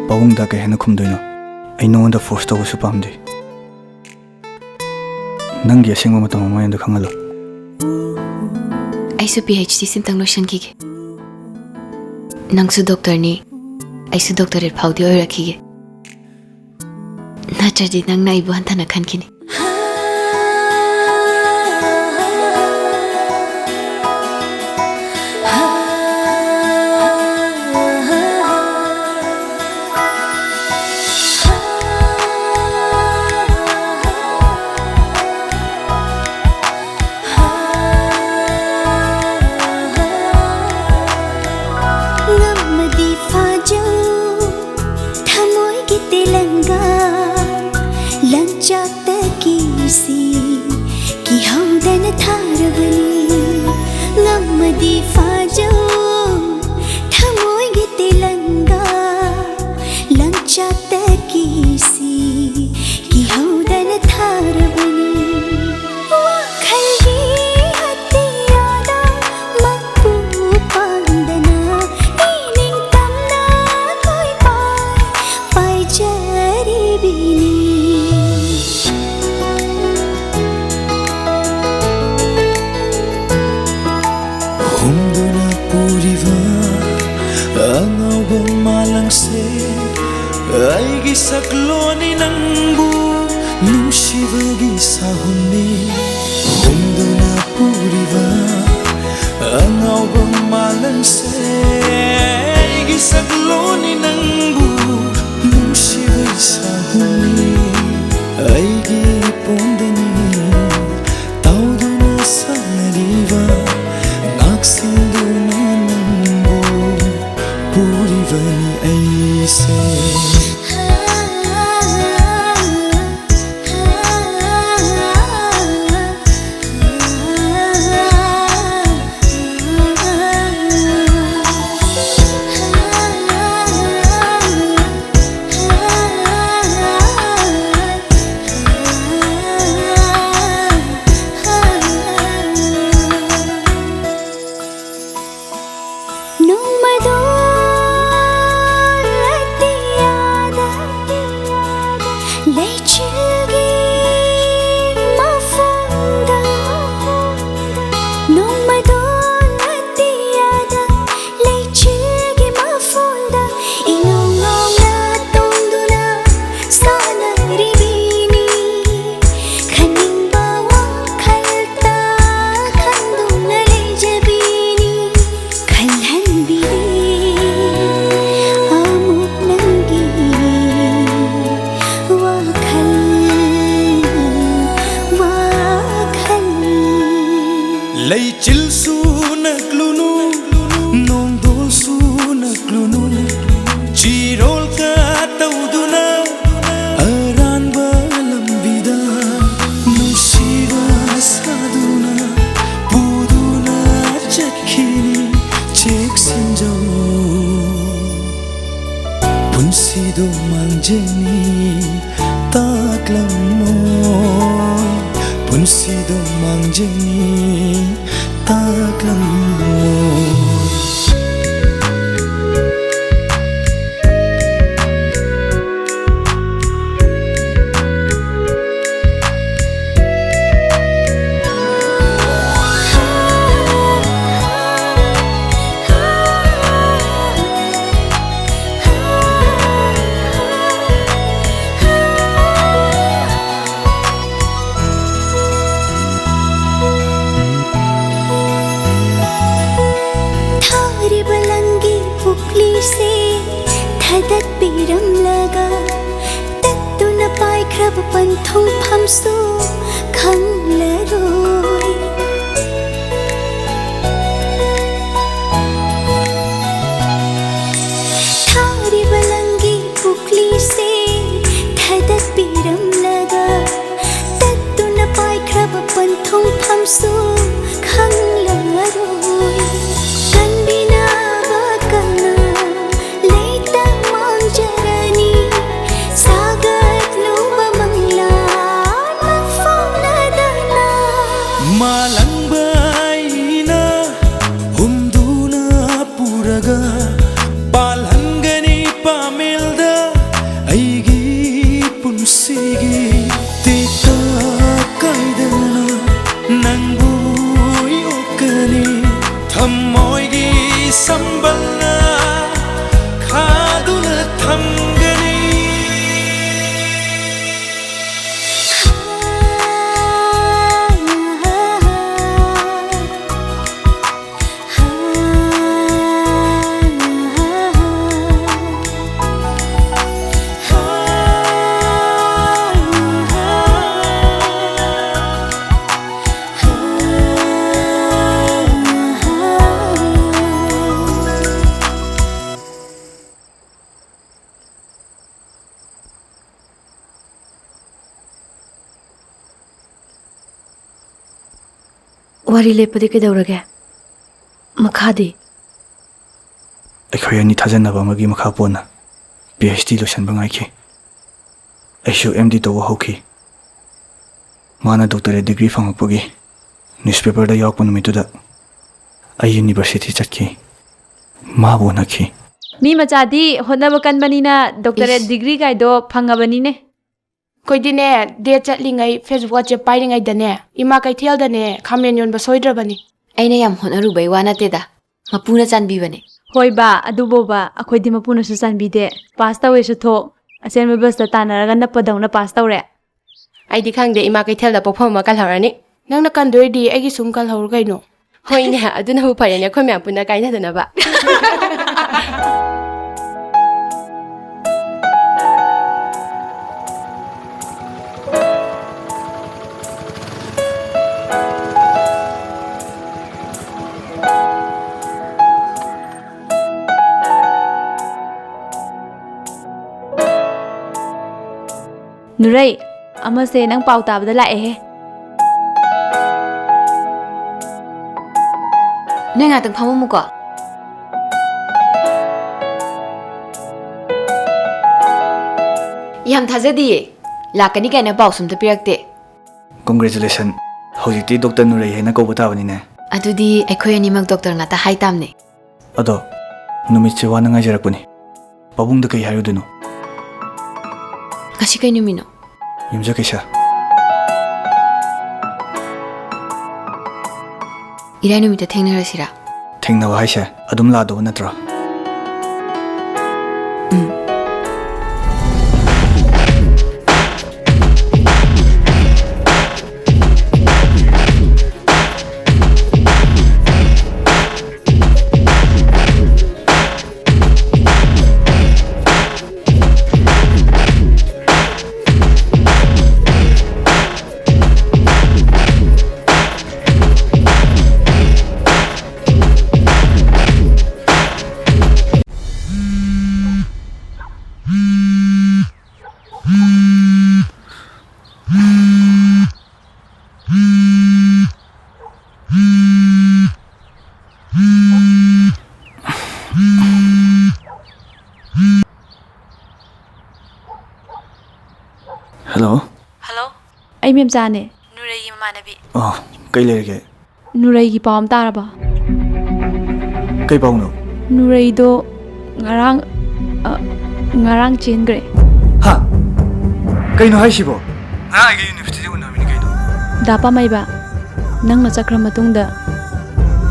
ꯄꯥꯕꯨꯡꯗ ꯀꯩ ꯍꯥꯏꯅ ꯈꯨꯝꯗꯣꯏꯅꯣ? ꯑꯩ ꯅꯉꯣꯟꯗ ꯐꯣꯔꯁ ꯇꯧꯕꯁꯨ ꯄꯥꯝꯗꯦ꯫ ꯅꯪꯒꯤ ꯑꯁꯦꯡꯕ ꯃꯇꯝ ꯑꯃ ꯑꯩꯉꯣꯟꯗ ꯈꯪꯍꯜꯂꯣ꯫ ꯑꯩꯁꯨ ꯄꯤ ꯑꯩꯆ ꯗꯤ ꯁꯤꯝꯇꯪ ꯂꯣꯏꯁꯤꯟꯈꯤꯒꯦ꯫ ꯅꯪꯁꯨ ꯗꯣꯛꯇꯔꯅꯤ, ꯑꯩꯁꯨ ꯗꯣꯛꯇꯔꯦꯠ ꯐꯥꯎꯗꯤ ꯑꯣꯏꯔꯛꯈꯤꯒꯦ꯫ ꯅꯠꯇ꯭ꯔꯗꯤ ꯅꯪꯅ ꯑꯩꯕꯨ ꯍꯟꯊꯅ ꯈꯟꯈꯤꯅꯤ꯫ ꯉꯝꯃꯗꯤ ꯐꯥꯖꯧ ꯊꯃꯣꯏꯒꯤ ꯇꯦꯂꯪꯒꯥ, ꯂꯪꯆꯥꯛꯇ ꯀꯤꯁꯤ ꯀꯤꯍꯧꯗꯅ ꯊꯥꯔꯕꯅꯤ꯫ ꯉꯝꯃꯗꯤ ꯐꯥ ꯎꯔꯤꯕ ꯑꯉꯥꯎꯕ ꯃꯥꯂꯪꯁꯦ, ꯑꯩꯒꯤ ꯁꯛꯂꯣꯟꯅꯤ ꯅꯪꯕꯨ ꯅꯨꯡꯁꯤꯕꯒꯤ ꯁꯥꯍꯨꯝꯅꯤ꯫ ꯍꯨꯝꯗꯨꯅ ꯄꯨꯔꯤꯕ ꯑꯉꯥꯎꯕ ꯃꯥꯂꯪꯁꯦ, ꯑꯩꯒꯤ ꯁꯛꯂꯣꯟꯅꯤ ꯅꯪꯕꯨ ꯅꯨꯡꯁꯤꯕꯒꯤ ꯁꯥꯍꯨꯝꯅꯤ꯫ ꯑꯩꯒꯤ ꯄꯣꯟꯗꯅꯤ ꯇꯥꯎꯗꯨꯅ ꯁꯥꯟꯅꯔꯤꯕ, ꯉꯥꯛꯁꯦꯟꯗꯨꯅ ꯅꯪꯕꯨ ꯄꯨꯔꯤꯕꯅꯤ ꯑꯩꯁꯦ꯫ ꯅꯣꯡꯃꯗꯣ ꯑꯇꯤꯌꯥꯗ ꯂꯩꯆꯤꯜꯒꯤ ꯃꯐꯝꯗ, ꯅꯣꯡꯃꯗꯣ ꯑꯇꯤꯌꯥꯗ ꯂꯩꯆꯤꯜꯒꯤ ꯃꯐꯝꯗ ꯏꯅꯧ ꯅꯧꯅ ꯇꯣꯡꯗꯨꯅ ꯁꯥꯟꯅꯔꯤꯕꯤꯅꯤ꯫ ꯈꯟꯅꯤꯡꯕ ꯋꯥꯈꯜꯇ ꯈꯟꯗꯨꯅ ꯂꯩꯖꯕꯤꯅꯤ꯫ ꯈꯜꯍꯟꯕꯤꯔꯦ ꯑꯃꯨꯛ ꯅꯪꯒꯤ ꯋꯥꯈꯜ, ꯋꯥꯈꯜ꯫ ꯂꯩꯆꯤꯜꯁꯨ ꯅꯛꯂꯨꯅꯨ, ꯅꯣꯡꯗꯣꯜꯁꯨ ꯅꯛꯂꯨꯅꯨ, ꯆꯤꯔꯣꯜ ꯀꯇꯧꯗꯨꯅ ꯑꯔꯥꯟꯕ ꯂꯝꯕꯤꯗ ꯅꯨꯡꯁꯤꯕ ꯁꯥꯗꯨꯅ ꯄꯨꯗꯨꯅ ꯆꯠꯈꯤꯅꯤ꯫ ꯆꯦꯛꯁꯤꯟꯖꯧ, ꯄꯨꯟꯁꯤꯗꯣ ꯃꯥꯡꯖꯅꯤ ꯇꯥꯛꯂꯝꯃꯣ, ꯄꯨꯟꯁꯤꯗꯣ ꯃꯥꯡꯖꯅꯤ ꯇꯥꯛꯂꯝꯃꯣ꯫ ꯊꯥꯗꯠꯄꯤꯔꯝꯂꯒ ꯇꯠꯇꯨꯅ ꯄꯥꯏꯈ꯭ꯔꯕ ꯄꯟꯊꯨꯡꯐꯝꯁꯨ ꯈꯪꯂꯔꯣꯏ꯫ ꯊꯥꯔꯤꯕ ꯂꯪꯒꯤ ꯄꯨꯛꯂꯤꯁꯦ ꯊꯥꯗꯠꯄꯤꯔꯝꯂꯒ ꯇꯠꯇꯨꯅ ꯄꯥꯏꯈ꯭ꯔꯕ ꯄꯟꯊꯨꯡꯐꯝꯁꯨ ꯈꯪꯂꯔꯣꯏ꯫ ꯀꯟꯕꯤꯅꯕ ꯀꯅꯥ ꯂꯩꯇ ꯃꯥꯡꯖꯔꯅꯤ꯫ ꯁꯥꯒꯠꯂꯨꯕ ꯃꯪꯂꯥꯟ ꯃꯪꯐꯥꯎꯅꯗꯅ꯫ ꯃꯥꯂꯪꯕ ꯑꯩꯅ ꯍꯨꯝꯗꯨꯅ ꯄꯨꯔꯒ ꯄꯥꯜꯍꯟꯒꯅꯤ ꯄꯥꯃꯦꯜꯗ ꯑꯩꯒꯤ ꯄꯨꯟꯁꯤꯒꯤ ꯇꯦꯛꯇ ꯀꯥꯏꯗꯅ ꯅꯪꯕꯨ ꯌꯣꯛꯀꯅꯤ꯫ ꯊꯃꯣꯏꯒꯤ ꯁꯝꯕꯜꯅ ꯈꯥꯗꯨꯅ ꯊꯝꯒꯅꯤ꯫ ꯋꯥꯔꯤ ꯂꯦꯞꯄꯗꯤ ꯀꯩꯗꯧꯔꯒꯦ? ꯃꯈꯥꯗꯤ? ꯑꯩꯈꯣꯏ ꯑꯅꯤ ꯊꯥꯖꯅꯕ ꯑꯃꯒꯤ ꯃꯈꯥ ꯄꯣꯟꯅ ꯄꯤ ꯑꯩꯆ ꯗꯤ ꯂꯣꯏꯁꯤꯟꯕ ꯉꯥꯏꯈꯤ꯫ ꯑꯩꯁꯨ ꯑꯦꯝ ꯗꯤ ꯇꯧꯕ ꯍꯧꯈꯤ꯫ ꯃꯥꯅ ꯗꯣꯛꯇꯔꯦꯠ ꯗꯤꯒ꯭ꯔꯤ ꯐꯪꯂꯛꯄꯒꯤ ꯅ꯭ꯌꯨꯁꯄꯦꯄꯔꯗ ꯌꯥꯎꯔꯛꯄ ꯅꯨꯃꯤꯠꯇꯨꯗ ꯑꯩ ꯌꯨꯅꯤꯚꯔꯁꯤꯇꯤ ꯆꯠꯈꯤ꯫ ꯃꯥꯕꯨ ꯎꯅꯈꯤ꯫ ꯃꯤ ꯃꯆꯥꯗꯤ ꯍꯣꯠꯅꯕ ꯀꯟꯕꯅꯤꯅ ꯗꯣꯛꯇꯔꯦꯠ ꯏꯁ꯫ ꯗꯤꯒ꯭ꯔꯤ ꯀꯥꯏꯗꯣ ꯐꯪꯉꯕꯅꯤꯅꯦ꯫ ꯑꯩꯈꯣꯏꯗꯤꯅꯦ, ꯗꯦꯠ ꯆꯠꯂꯤꯉꯩ Facebook, WhatsApp ꯄꯥꯏꯔꯤꯉꯩꯗꯅꯦ, ꯏꯃꯥ ꯀꯩꯊꯦꯜꯗꯅꯦ ꯈꯥꯃꯦꯟ ꯌꯣꯟꯕ ꯁꯣꯏꯗ꯭ꯔꯕꯅꯤ꯫ ꯑꯩꯅ ꯌꯥꯝ ꯍꯣꯠꯅꯔꯨꯕꯩ ꯋꯥ ꯅꯠꯇꯦꯗ, ꯃꯄꯨꯅ ꯆꯥꯟꯕꯤꯕꯅꯦ꯫ ꯍꯣꯏꯕ, ꯑꯗꯨꯕꯣꯕ, ꯑꯩꯈꯣꯏꯗꯤ ꯃꯄꯨꯅꯁꯨ ꯆꯥꯟꯕꯤꯗꯦ꯫ ꯄꯥꯁ ꯇꯧꯋꯦꯁꯨ ꯊꯣꯛ, ꯑꯆꯦꯟꯕ ꯕꯁꯇ ꯇꯥꯟꯅꯔꯒ ꯅꯞꯄꯗꯧꯅ ꯄꯥꯁ ꯇꯧꯔꯦ꯫ ꯑꯩꯗꯤ ꯈꯪꯗꯦ, ꯏꯃꯥ ꯀꯩꯊꯦꯜꯗ ꯄꯣꯛꯐꯝ ꯑꯃ ꯀꯜꯍꯧꯔꯅꯤ꯫ ꯅꯪꯅ ꯀꯟꯗꯣꯏꯗꯤ ꯑꯩꯒꯤ ꯁꯨꯝ ꯀꯜꯍꯧꯔꯣ ꯀꯩꯅꯣ꯫ ꯍꯣꯏꯅꯦ, ꯑꯗꯨꯅꯕꯨ ꯐꯔꯦꯅꯦ, ꯑꯩꯈꯣꯏ ꯃꯌꯥꯝ ꯄꯨꯟꯅ ꯀꯥꯏꯅꯗꯅꯕ꯫ ꯅꯨꯔꯩ, ꯑꯃꯁꯦ ꯅꯪ ꯄꯥꯎ ꯇꯥꯕꯗ ꯂꯥꯛꯑꯦꯍꯦ꯫ ꯅꯣꯏ ꯉꯥꯛꯇꯪ ꯐꯝꯃꯝꯃꯨꯀꯣ꯫ ꯌꯥꯝ ꯊꯥꯖꯗꯤꯌꯦ꯫ ꯂꯥꯛꯀꯅꯤ ꯀꯥꯏꯅ ꯄꯥꯎꯁꯨ ꯑꯝꯇ ꯄꯤꯔꯛꯇꯦ꯫ Congratulation꯫ ꯍꯧꯖꯤꯛꯇꯤ ꯗꯣꯛꯇꯔ ꯅꯨꯔꯩ ꯍꯥꯏꯅ ꯀꯧꯕ ꯇꯥꯕꯅꯤꯅꯦ꯫ ꯑꯗꯨꯗꯤ ꯑꯩꯈꯣꯏ ꯑꯅꯤꯃꯛ ꯗꯣꯛꯇꯔ ꯉꯥꯛꯇ ꯍꯥꯏ ꯇꯥꯕꯅꯦ꯫ ꯑꯗꯣ, ꯅꯨꯃꯤꯠꯁꯦ ꯋꯥꯅ ꯉꯥꯏꯖꯔꯛꯄꯅꯤ꯫ ꯄꯥꯕꯨꯡꯗ ꯀꯩ ꯍꯥꯏꯔꯨꯗꯣꯏꯅꯣ? ꯉꯁꯤ ꯀꯩ ꯅꯨꯃꯤꯠꯅꯣ? ꯌꯨꯝꯖꯀꯩꯁ꯫ ꯏꯔꯥꯏ ꯅꯨꯃꯤꯠꯇ ꯊꯦꯡꯅꯔꯁꯤꯔꯥ? ꯊꯦꯡꯅꯕ ꯍꯥꯏꯁꯦ ꯑꯗꯨꯝ ꯂꯥꯛꯗꯧꯕ ꯅꯠꯇ꯭ꯔꯣ? ꯎꯝ꯫ ꯍꯜꯂꯣ꯫ ꯍꯜꯂꯣ꯫ ꯑꯩ ꯃꯦꯝꯆꯥꯅꯦ꯫ ꯅꯨꯔꯩꯒꯤ ꯃꯃꯥꯟꯅꯕꯤ꯫ ꯑꯣ, ꯀꯩ ꯂꯩꯔꯒꯦ? ꯅꯨꯔꯩꯒꯤ ꯄꯥꯎ ꯑꯃ ꯇꯥꯔꯕ? ꯀꯩ ꯄꯥꯎꯅꯣ? ꯅꯨꯔꯩꯗꯣ ꯉꯔꯥꯡ, ꯑ, ꯉꯔꯥꯡ ꯆꯦꯟꯈ꯭ꯔꯦ꯫ ꯍꯥ? ꯀꯩꯅꯣ ꯍꯥꯏꯁꯤꯕꯣ? ꯉꯔꯥꯡ ꯑꯩꯒ ꯌꯨꯅꯤꯚꯔꯁꯤꯇꯤꯗ ꯎꯅꯕꯅꯤ ꯀꯩꯅꯣ꯫ ꯗꯥ ꯄꯥꯃꯩꯕ, ꯅꯪꯅ ꯆꯠꯈ꯭ꯔ ꯃꯇꯨꯡꯗ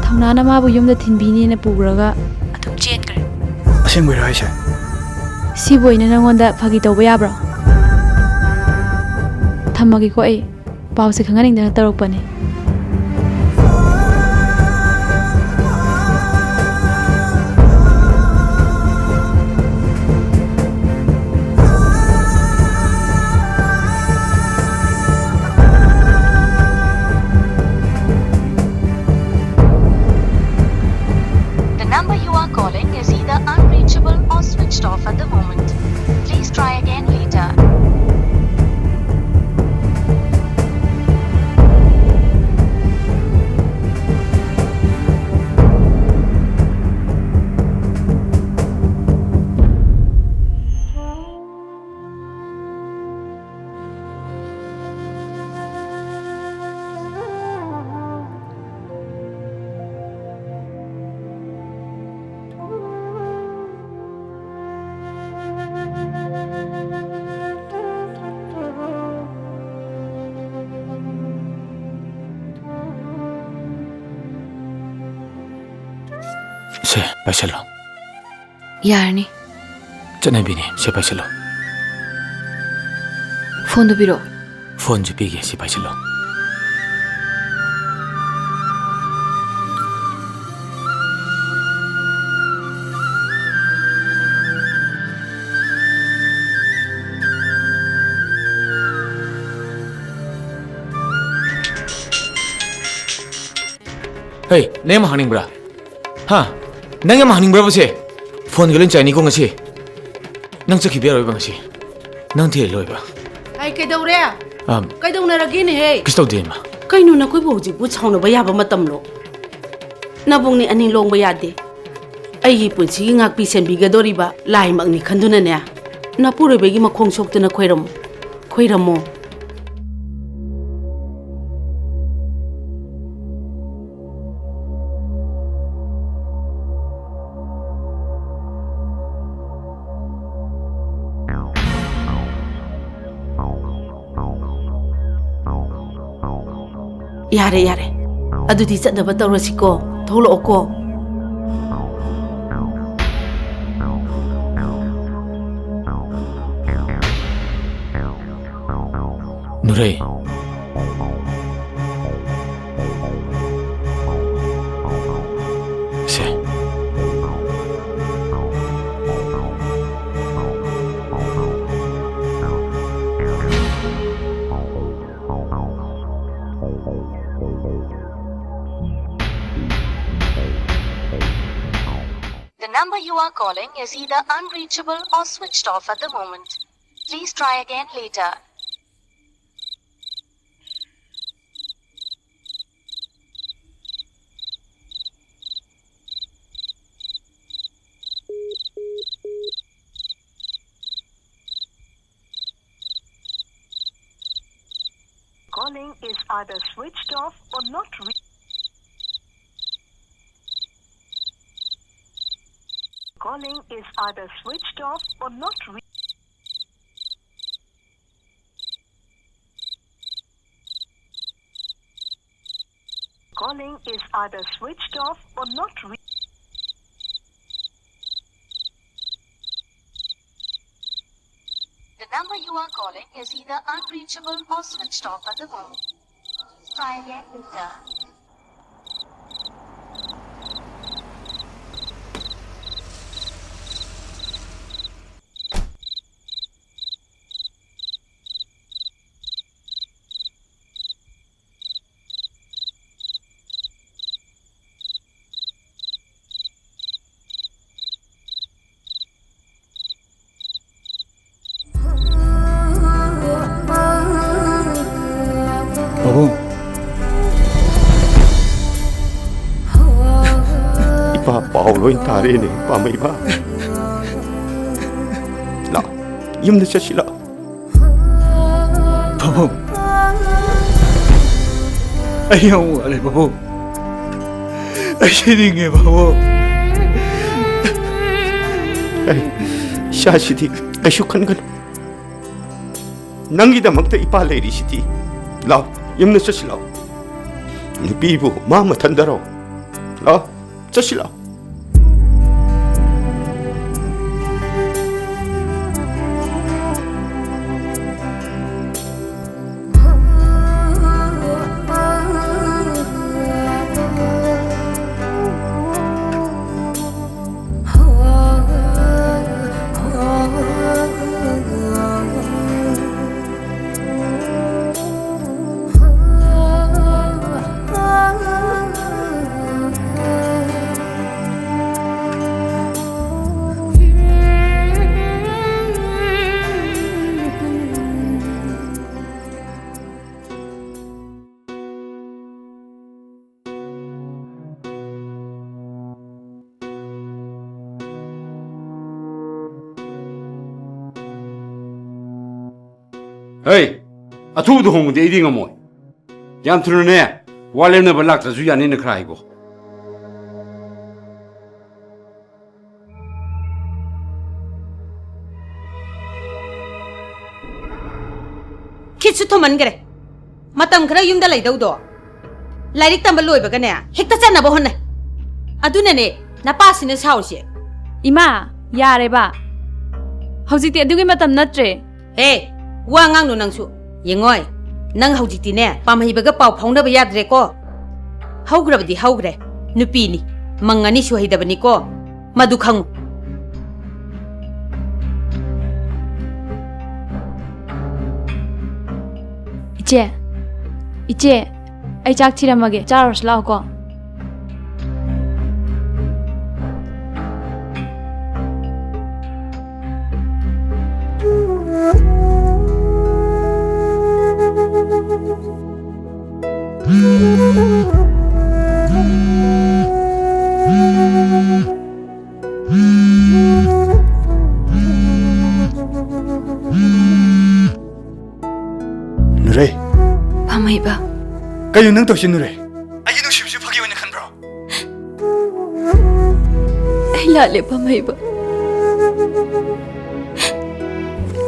ꯊꯧꯅꯥꯅ ꯃꯥꯕꯨ ꯌꯨꯝꯗ ꯊꯤꯟꯕꯤꯅꯦꯅ ꯄꯨꯈ꯭ꯔꯒ ꯑꯗꯨꯝ ꯆꯦꯟꯈ꯭ꯔꯦ꯫ ꯑꯁꯦꯡꯕꯩꯔꯣ ꯍꯥꯏꯁꯦ? ꯁꯤꯕꯨ ꯑꯩꯅ ꯅꯪꯉꯣꯟꯗ ꯐꯥꯒꯤ ꯇꯧꯕ ꯌꯥꯕ꯭ꯔꯣ? ꯊꯝꯃꯒꯦꯀꯣ ꯑꯩ꯫ ꯄꯥꯎꯁꯦ ꯈꯪꯍꯟꯅꯤꯡꯗꯅ ꯇꯧꯔꯛꯄꯅꯦ꯫ The number you are calling is either unreachable or switched off at the moment. Please try again later. ꯁꯦ, ꯄꯥꯏꯁꯜꯂꯣ꯫ ꯌꯥꯔꯅꯤ꯫ ꯆꯠꯅꯕꯤꯅꯦ, ꯁꯦ ꯄꯥꯏꯁꯜꯂꯣ꯫ ꯐꯣꯟꯗꯨ ꯄꯤꯔꯛꯑꯣ꯫ ꯐꯣꯟꯁꯨ ꯄꯤꯒꯦ, ꯁꯤ ꯄꯥꯏꯁꯜꯂꯣ꯫ ꯍꯩ, ꯅꯪ ꯑꯃ ꯍꯥꯡꯅꯤꯡꯕ꯭ꯔꯥ? ꯍꯥ? ꯅꯪ ꯌꯥꯝ ꯍꯪꯅꯤꯡꯕ꯭ꯔꯕ ꯁꯦ? ꯐꯣꯟꯒ ꯂꯣꯏ ꯆꯥꯏꯅꯤꯀꯣ ꯉꯁꯤ꯫ ꯅꯪ ꯆꯠꯈꯤꯕ ꯌꯥꯔꯣꯏꯕ ꯉꯁꯤ꯫ ꯅꯪ ꯊꯤꯜꯂꯣꯏꯕ꯫ ꯑꯩ ꯀꯩꯗꯧꯔꯦ? ꯑꯝ꯫ ꯀꯩꯗꯧꯅꯔꯒꯦꯅꯦꯍꯦ? ꯀꯩꯁꯨ ꯇꯧꯗꯦ, ꯏꯃꯥ꯫ ꯀꯩꯅꯣ ꯅꯈꯣꯏꯕꯨ ꯍꯧꯖꯤꯛꯄꯨ ꯁꯥꯎꯅꯕ ꯌꯥꯕ ꯃꯇꯝꯂꯣ? ꯅꯕꯨꯡꯅꯤ ꯑꯅꯤ ꯂꯣꯡꯕ ꯌꯥꯗꯦ꯫ ꯑꯩꯒꯤ ꯄꯨꯟꯁꯤꯒꯤ ꯉꯥꯛꯄꯤ ꯁꯦꯟꯕꯤꯒꯗꯧꯔꯤꯕ ꯂꯥꯏꯃꯛꯅꯤ ꯈꯟꯗꯨꯅꯅꯦ, ꯅꯄꯨꯔꯣꯏꯕꯒꯤ ꯃꯈꯣꯡ ꯁꯣꯛꯇꯨꯅ ꯈꯣꯏꯔꯝꯃꯨ꯫ ꯈꯣꯏꯔꯝꯃꯣ꯫ ꯌꯥꯔꯦ, ꯌꯥꯔꯦ꯫ ꯑꯗꯨꯗꯤ ꯆꯠꯅꯕ ꯇꯧꯔꯁꯤꯀꯣ꯫ ꯊꯣꯛꯂꯛꯑꯣꯀꯣ꯫ ꯅꯨꯔꯩ꯫ ꯁꯦ꯫ The number you are calling is either unreachable or switched off at the moment. Please try again later. Calling is either switched off or not re- Calling is either switched off or not re- Calling is either switched off or not re- Number you are calling is either unreachable or switched off at the moment. Try again later. ꯄꯥꯕꯨꯡ꯫ ꯏꯄꯥ ꯄꯥꯎ ꯂꯣꯏ ꯇꯥꯔꯦꯅꯦ, ꯄꯥꯝꯃꯩꯕ꯫ ꯂꯥꯛꯑꯣ, ꯌꯨꯝꯗ ꯆꯠꯁꯤ ꯂꯥꯛꯑꯣ꯫ ꯄꯥꯕꯨꯡ꯫ ꯑꯩ ꯌꯥꯝ ꯋꯥꯔꯦ, ꯄꯥꯕꯨꯡ꯫ ꯑꯩ ꯁꯤꯅꯤꯡꯉꯦ, ꯄꯥꯕꯨꯡ꯫ ꯑꯦ, ꯏꯆꯥꯁꯤꯗꯤ ꯀꯩꯁꯨ ꯈꯟꯒꯅꯨ꯫ ꯅꯪꯒꯤꯗꯃꯛꯇ ꯏꯄꯥ ꯂꯩꯔꯤꯁꯤꯗꯤ꯫ ꯂꯥꯎ, ꯌꯨꯝꯗ ꯆꯠꯁꯤ ꯂꯥꯎ꯫ ꯅꯨꯄꯤꯕꯨ ꯃꯥ ꯃꯊꯟꯗꯔꯣ? ꯂꯥꯎ, ꯆꯠꯁꯤ ꯂꯥꯎ꯫ ꯍꯩ! ꯑꯊꯨꯕꯗ ꯍꯣꯡꯉꯗꯤ ꯑꯩꯗꯤ ꯉꯝꯃꯣꯏ꯫ ꯌꯥꯝ ꯊꯨꯅꯅꯦ, ꯋꯥ ꯂꯦꯞꯅꯕ ꯂꯥꯛꯇ꯭ꯔꯁꯨ ꯌꯥꯅꯤꯅ ꯈꯔ ꯍꯥꯏꯀꯣ꯫ ꯈꯤꯠꯁꯨ ꯊꯨꯃꯟꯈ꯭ꯔꯦ꯫ ꯃꯇꯝ ꯈꯔ ꯌꯨꯝꯗ ꯂꯩꯗꯧꯗꯣ, ꯂꯥꯏꯔꯤꯛ ꯇꯝꯕ ꯂꯣꯏꯕꯒꯅꯦ, ꯍꯦꯛꯇ ꯆꯠꯅꯕ ꯍꯣꯠꯅꯩ꯫ ꯑꯗꯨꯅꯅꯦ ꯅꯄꯥꯁꯤꯅ ꯁꯥꯎꯔꯤꯁꯦ꯫ ꯏꯃꯥ, ꯌꯥꯔꯦꯕ꯫ ꯍꯧꯖꯤꯛꯇꯤ ꯑꯗꯨꯒꯤ ꯃꯇꯝ ꯅꯠꯇ꯭ꯔꯦ꯫ ꯍꯦ, ꯋꯥ ꯉꯥꯡꯅꯨ ꯅꯪꯁꯨ꯫ ꯌꯦꯡꯉꯣꯏ, ꯅꯪ ꯍꯧꯖꯤꯛꯇꯤꯅꯦ ꯄꯥꯝꯍꯩꯕꯒ ꯄꯥꯎ ꯐꯥꯎꯅꯕ ꯌꯥꯗ꯭ꯔꯦꯀꯣ꯫ ꯍꯧꯈ꯭ꯔꯕꯗꯤ ꯍꯧꯈ꯭ꯔꯦ, ꯅꯨꯄꯤꯅꯤ, ꯃꯪ ꯑꯅꯤ ꯁꯨꯍꯩꯗꯕꯅꯤꯀꯣ, ꯃꯗꯨ ꯈꯪꯉꯨ꯫ ꯏꯆꯦ, ꯏꯆꯦ, ꯑꯩ ꯆꯥꯛ ꯊꯤꯔꯝꯃꯒꯦ, ꯆꯥꯔꯨꯔꯁꯤ ꯂꯥꯛꯑꯣꯀꯣ꯫ ꯅꯨꯔꯩ꯫ ꯄꯥꯝꯍꯩꯕ꯫ ꯀꯩꯅꯣ ꯅꯪ ꯇꯧꯔꯤꯁꯤ, ꯅꯨꯔꯩ? ꯑꯩꯒꯤ ꯅꯨꯡꯁꯤꯕꯁꯤ ꯐꯥꯒꯤ ꯑꯣꯏꯅ ꯈꯟꯕ꯭ꯔꯣ? ꯑꯩ ꯂꯥꯜꯂꯦ, ꯄꯥꯝꯍꯩꯕ꯫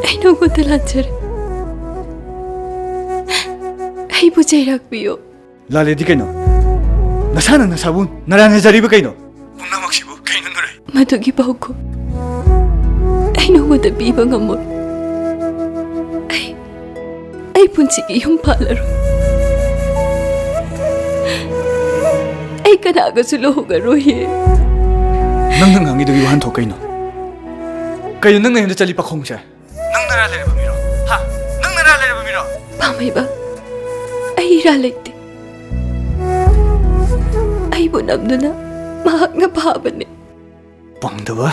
ꯑꯩ ꯅꯉꯣꯟꯗ ꯂꯥꯟꯖꯔꯦ꯫ ꯑꯩꯕꯨ ꯆꯩꯔꯥꯛ ꯄꯤꯌꯨ꯫ ꯂꯥꯜꯂꯦꯗꯤ ꯀꯩꯅꯣ? ꯅꯁꯥꯅ ꯅꯁꯥꯕꯨ ꯅꯔꯥꯟ ꯌꯥꯖꯔꯤꯕ ꯀꯩꯅꯣ? ꯄꯨꯝꯅꯃꯛꯁꯤꯕꯨ ꯀꯩꯅꯣ, ꯅꯨꯔꯩ? ꯃꯗꯨꯒꯤ ꯄꯥꯎꯈꯨꯝ ꯑꯩ ꯅꯉꯣꯟꯗ ꯄꯤꯕ ꯉꯝꯃꯣꯏ꯫ ꯑꯩ, ꯑꯩ ꯄꯨꯟꯁꯤꯒꯤ ꯌꯨꯝ ꯄꯥꯜꯂꯔꯣꯏ꯫ ꯑꯩ ꯀꯅꯥꯒꯁꯨ ꯂꯨꯍꯣꯡꯉꯔꯣꯏꯌꯦ꯫ ꯅꯪꯅ ꯉꯥꯡꯉꯤꯗꯨꯒꯤ ꯋꯥꯍꯟꯊꯣꯛ ꯀꯩꯅꯣ? ꯀꯩꯅꯣ ꯅꯪꯅ ꯑꯩꯉꯣꯟꯗ ꯆꯠꯂꯤ ꯄꯥꯈꯣꯡꯁꯦ? ꯅꯪ ꯅꯔꯥ ꯂꯩꯔꯕ ꯃꯤꯔꯣ? ꯍꯥ? ꯅꯪ ꯅꯔꯥ ꯂꯩꯔꯕ ꯃꯤꯔꯣ? ꯄꯥꯝꯍꯩꯕ, ꯑꯩ ꯏꯔꯥ ꯂꯩꯇꯦ꯫ ꯑꯩꯕꯨ ꯅꯝꯗꯨꯅ ꯃꯍꯥꯛꯅ ꯐꯥꯕꯅꯦ꯫ ꯄꯪꯗꯕ,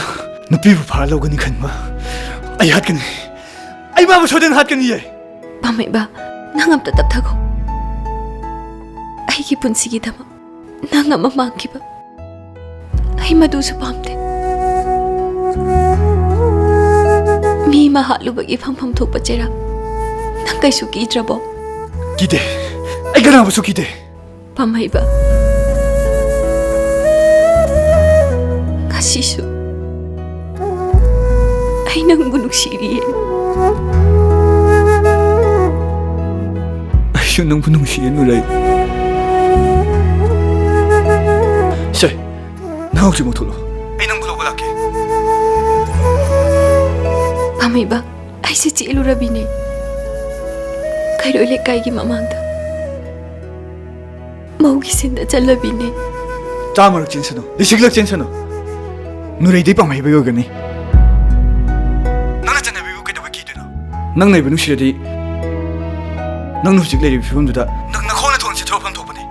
ꯅꯨꯄꯤꯕꯨ ꯐꯥꯔ ꯂꯧꯒꯅꯤ ꯈꯟꯕ꯫ ꯑꯩ ꯍꯥꯠꯀꯅꯤ꯫ ꯑꯩ ꯃꯥꯕꯨ ꯁꯣꯏꯗꯅ ꯍꯥꯠꯀꯅꯤꯌꯦ꯫ ꯄꯥꯝꯍꯩꯕ, ꯅꯪ ꯑꯝꯇ ꯇꯞꯊꯈꯣ꯫ ꯑꯩꯒꯤ ꯄꯨꯟꯁꯤꯒꯤꯗꯃꯛ ꯅꯪ ꯑꯃ ꯃꯥꯡꯈꯤꯕ, ꯑꯩ ꯃꯗꯨꯁꯨ ꯄꯥꯝꯗꯦ꯫ ꯃꯤ ꯑꯃ ꯍꯥꯠꯂꯨꯕꯒꯤ ꯐꯪꯐꯝ ꯊꯣꯛꯄ ꯆꯩꯔꯥꯛ ꯅꯪ ꯀꯩꯁꯨ ꯀꯤꯗ꯭ꯔꯕꯣ? ꯀꯤꯗꯦ꯫ ꯑꯩ ꯀꯅꯥꯕꯨꯁꯨ ꯀꯤꯗꯦ꯫ ꯄꯥꯝꯍꯩꯕ, ꯉꯁꯤꯁꯨ ꯑꯩ ꯅꯪꯕꯨ ꯅꯨꯡꯁꯤꯔꯤꯌꯦ꯫ ꯑꯩꯁꯨ ꯅꯪꯕꯨ ꯅꯨꯡꯁꯤꯌꯦ, ꯅꯨꯔꯩ꯫ ꯁꯦ, ꯅꯪ ꯍꯧꯖꯤꯛꯃꯛ ꯊꯣꯛꯂꯛꯑꯣ꯫ ꯑꯩ ꯅꯪꯕꯨ ꯂꯧꯕ ꯂꯥꯛꯀꯦ꯫ ꯄꯥꯝꯍꯩꯕ, ꯑꯩꯁꯦ ꯆꯦꯜꯂꯨꯔꯕꯤꯅꯦ꯫ ꯈꯩꯔꯣꯏ ꯂꯩꯀꯥꯏꯒꯤ ꯃꯃꯥꯡꯗ ꯃꯧꯒꯤ ꯁꯤꯟꯗ ꯆꯠꯂꯕꯤꯅꯦ꯫ ꯆꯥꯝꯃꯔꯛ ꯆꯦꯟꯁꯅꯨ, ꯂꯤꯁꯤꯡꯂꯛ ꯆꯦꯟꯁꯅꯨ꯫ ꯅꯨꯔꯩꯗꯤ ꯄꯥꯝꯍꯩꯕꯒꯤ ꯑꯣꯏꯒꯅꯤ꯫ ꯅꯪꯅ ꯆꯠꯅꯕꯤꯕꯨ ꯀꯩꯗꯧꯕ ꯀꯤꯗꯣꯏꯅꯣ? ꯅꯪ ꯅꯩꯕ ꯅꯨꯡꯁꯤꯔꯗꯤ ꯅꯪꯅ ꯍꯧꯖꯤꯛ ꯂꯩꯔꯤꯕ ꯐꯤꯕꯝꯗꯨꯗ ꯅꯪ ꯅꯈꯣꯡꯅ ꯊꯣꯡ ꯁꯦꯠꯊꯣꯛꯐꯝ ꯊꯣꯛꯄꯅꯤ꯫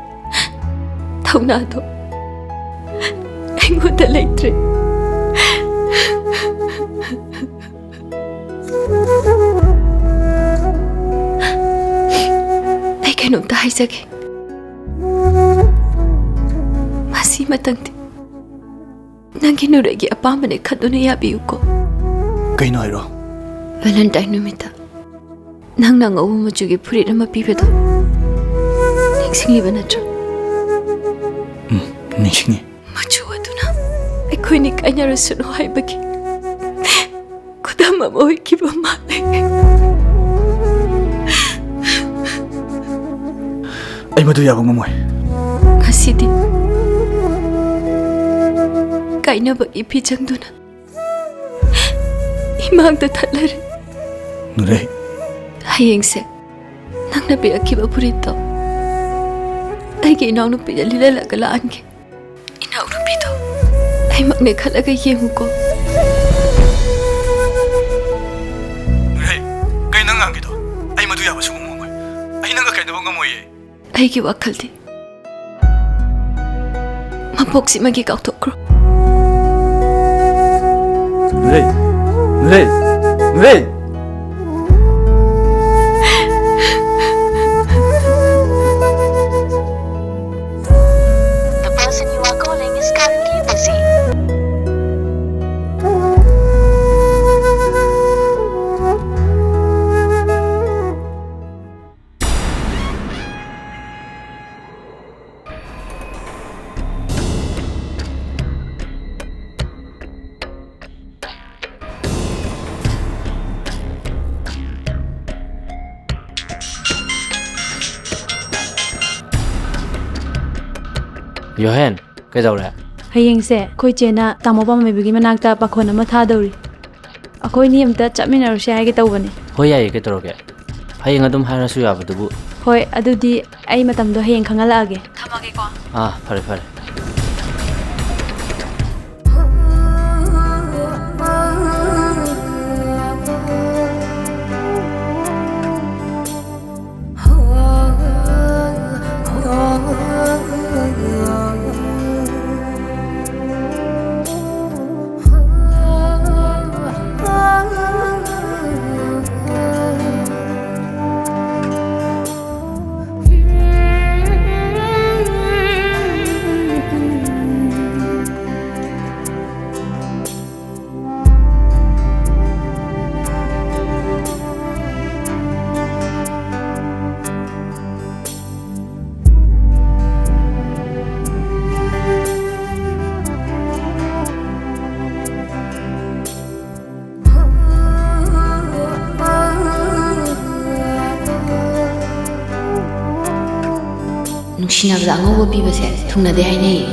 ꯊꯧꯅꯥꯗꯣ ꯑꯩꯉꯣꯟꯗ ꯂꯩꯇ꯭ꯔꯦ꯫ ꯑꯩ ꯀꯩꯅꯣꯝꯇ ꯍꯥꯏꯖꯒꯦ꯫ ꯃꯁꯤꯃꯇꯪꯗꯤ ꯅꯪꯒꯤ ꯅꯨꯔꯩꯒꯤ ꯑꯄꯥꯝꯕꯅꯦ ꯈꯟꯗꯨꯅ ꯌꯥꯕꯤꯌꯨꯀꯣ꯫ ꯀꯩꯅꯣ ꯍꯥꯏꯔꯣ? ꯚꯦꯂꯦꯟꯇꯥꯏꯟ ꯅꯨꯃꯤꯠꯇ ꯅꯪꯅ ꯑꯉꯧꯕ ꯃꯆꯨꯒꯤ ꯐꯨꯔꯤꯠ ꯑꯃ ꯄꯤꯕꯗꯣ ꯅꯤꯡꯁꯤꯡꯂꯤꯕ ꯅꯠꯇ꯭ꯔꯣ? ꯎꯝ, ꯅꯤꯡꯁꯤꯡꯉꯤ꯫ ꯃꯆꯨ ꯑꯗꯨꯅ ꯑꯩꯈꯣꯏꯅꯤ ꯀꯥꯏꯅꯔꯁꯅꯨ ꯍꯥꯏꯕꯒꯤ ꯈꯨꯗꯝ ꯑꯃ ꯑꯣꯏꯈꯤꯕ ꯃꯥꯜꯂꯦ꯫ ꯑꯩ ꯃꯗꯨ ꯌꯥꯕ ꯉꯝꯃꯣꯏ꯫ ꯉꯁꯤꯗꯤ ꯀꯥꯏꯅꯕꯒꯤ ꯐꯤꯖꯪꯗꯨꯅ ꯏꯃꯥꯡꯗ ꯊꯠꯂꯔꯦ꯫ ꯅꯨꯔꯩ꯫ ꯍꯌꯦꯡꯁꯦ ꯅꯪꯅ ꯄꯤꯔꯛꯈꯤꯕ ꯐꯨꯔꯤꯠꯇꯣ ꯑꯩꯒꯤ ꯏꯅꯥꯎꯅꯨꯄꯤꯗ ꯂꯤꯠꯍꯜꯂꯒ ꯂꯥꯛꯍꯟꯒꯦ꯫ ꯏꯅꯥꯎꯅꯨꯄꯤꯗꯣ ꯑꯩꯃꯛꯅꯦ ꯈꯜꯂꯒ ꯌꯦꯡꯉꯨꯀꯣ꯫ ꯅꯨꯔꯩ, ꯀꯩ ꯅꯪ ꯉꯥꯡꯒꯤꯗꯣ? ꯑꯩ ꯃꯗꯨ ꯌꯥꯕ ꯁꯨꯡꯉꯝ ꯉꯝꯃꯣꯏ꯫ ꯑꯩ ꯅꯪꯒ ꯀꯥꯏꯅꯕ ꯉꯝꯃꯣꯏꯌꯦ꯫ ꯑꯩꯒꯤ ꯋꯥꯈꯜꯗꯤ ꯃꯄꯣꯛꯁꯤꯃꯒꯤ ꯀꯥꯎꯊꯣꯛꯈ꯭ꯔꯣ꯫ ꯅꯨꯔꯩ! ꯅꯨꯔꯩ! ꯅꯨꯔꯩ! The person you are calling is currently busy. ꯌꯣꯍꯦꯟ, ꯀꯩꯗꯧꯔꯦ? ꯍꯌꯦꯡꯁꯦ ꯑꯩꯈꯣꯏ ꯆꯦꯅ ꯇꯥꯃꯣ ꯄꯥꯝꯃꯩꯕꯒꯤ ꯃꯅꯥꯛꯇ ꯄꯥꯈꯣꯟ ꯑꯃ ꯊꯥꯗꯧꯔꯤ꯫ ꯑꯩꯈꯣꯏꯅꯤ ꯑꯝꯇ ꯆꯠꯃꯤꯟꯅꯔꯨꯁꯦ ꯍꯥꯏꯒꯦ ꯇꯧꯕꯅꯦ꯫ ꯍꯣꯏ, ꯌꯥꯏꯌꯦ, ꯀꯩꯗꯧꯔꯒꯦ? ꯍꯌꯦꯡ ꯑꯗꯨꯝ ꯍꯥꯏꯔꯁꯨ ꯌꯥꯕꯗꯨꯕꯨ꯫ ꯍꯣꯏ, ꯑꯗꯨꯗꯤ ꯑꯩ ꯃꯇꯝꯗꯣ ꯍꯌꯦꯡ ꯈꯪꯍꯜꯂꯛꯑꯒꯦ꯫ ꯊꯝꯃꯒꯦꯀꯣ꯫ ꯑꯥ, ꯐꯔꯦ, ꯐꯔꯦ꯫ ꯅꯨꯡꯁꯤꯅꯕꯗ ꯑꯉꯧꯕ ꯄꯤꯕꯁꯦ ꯊꯨꯡꯅꯗꯦ ꯍꯥꯏꯅꯩ꯫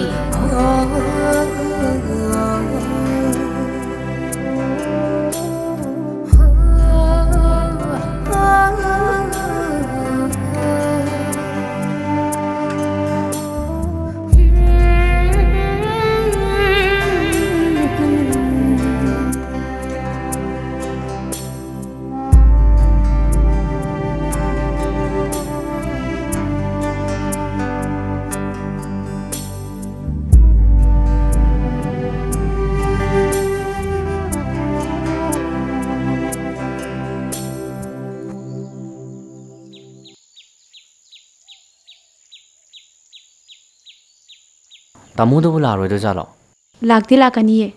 ꯇꯥꯃꯣꯗꯨꯕꯨ ꯂꯥꯛꯑꯔꯣꯏꯗꯣꯏꯖꯥꯠꯂꯣ? ꯂꯥꯛꯇꯤ ꯂꯥꯛꯀꯅꯤꯌꯦ꯫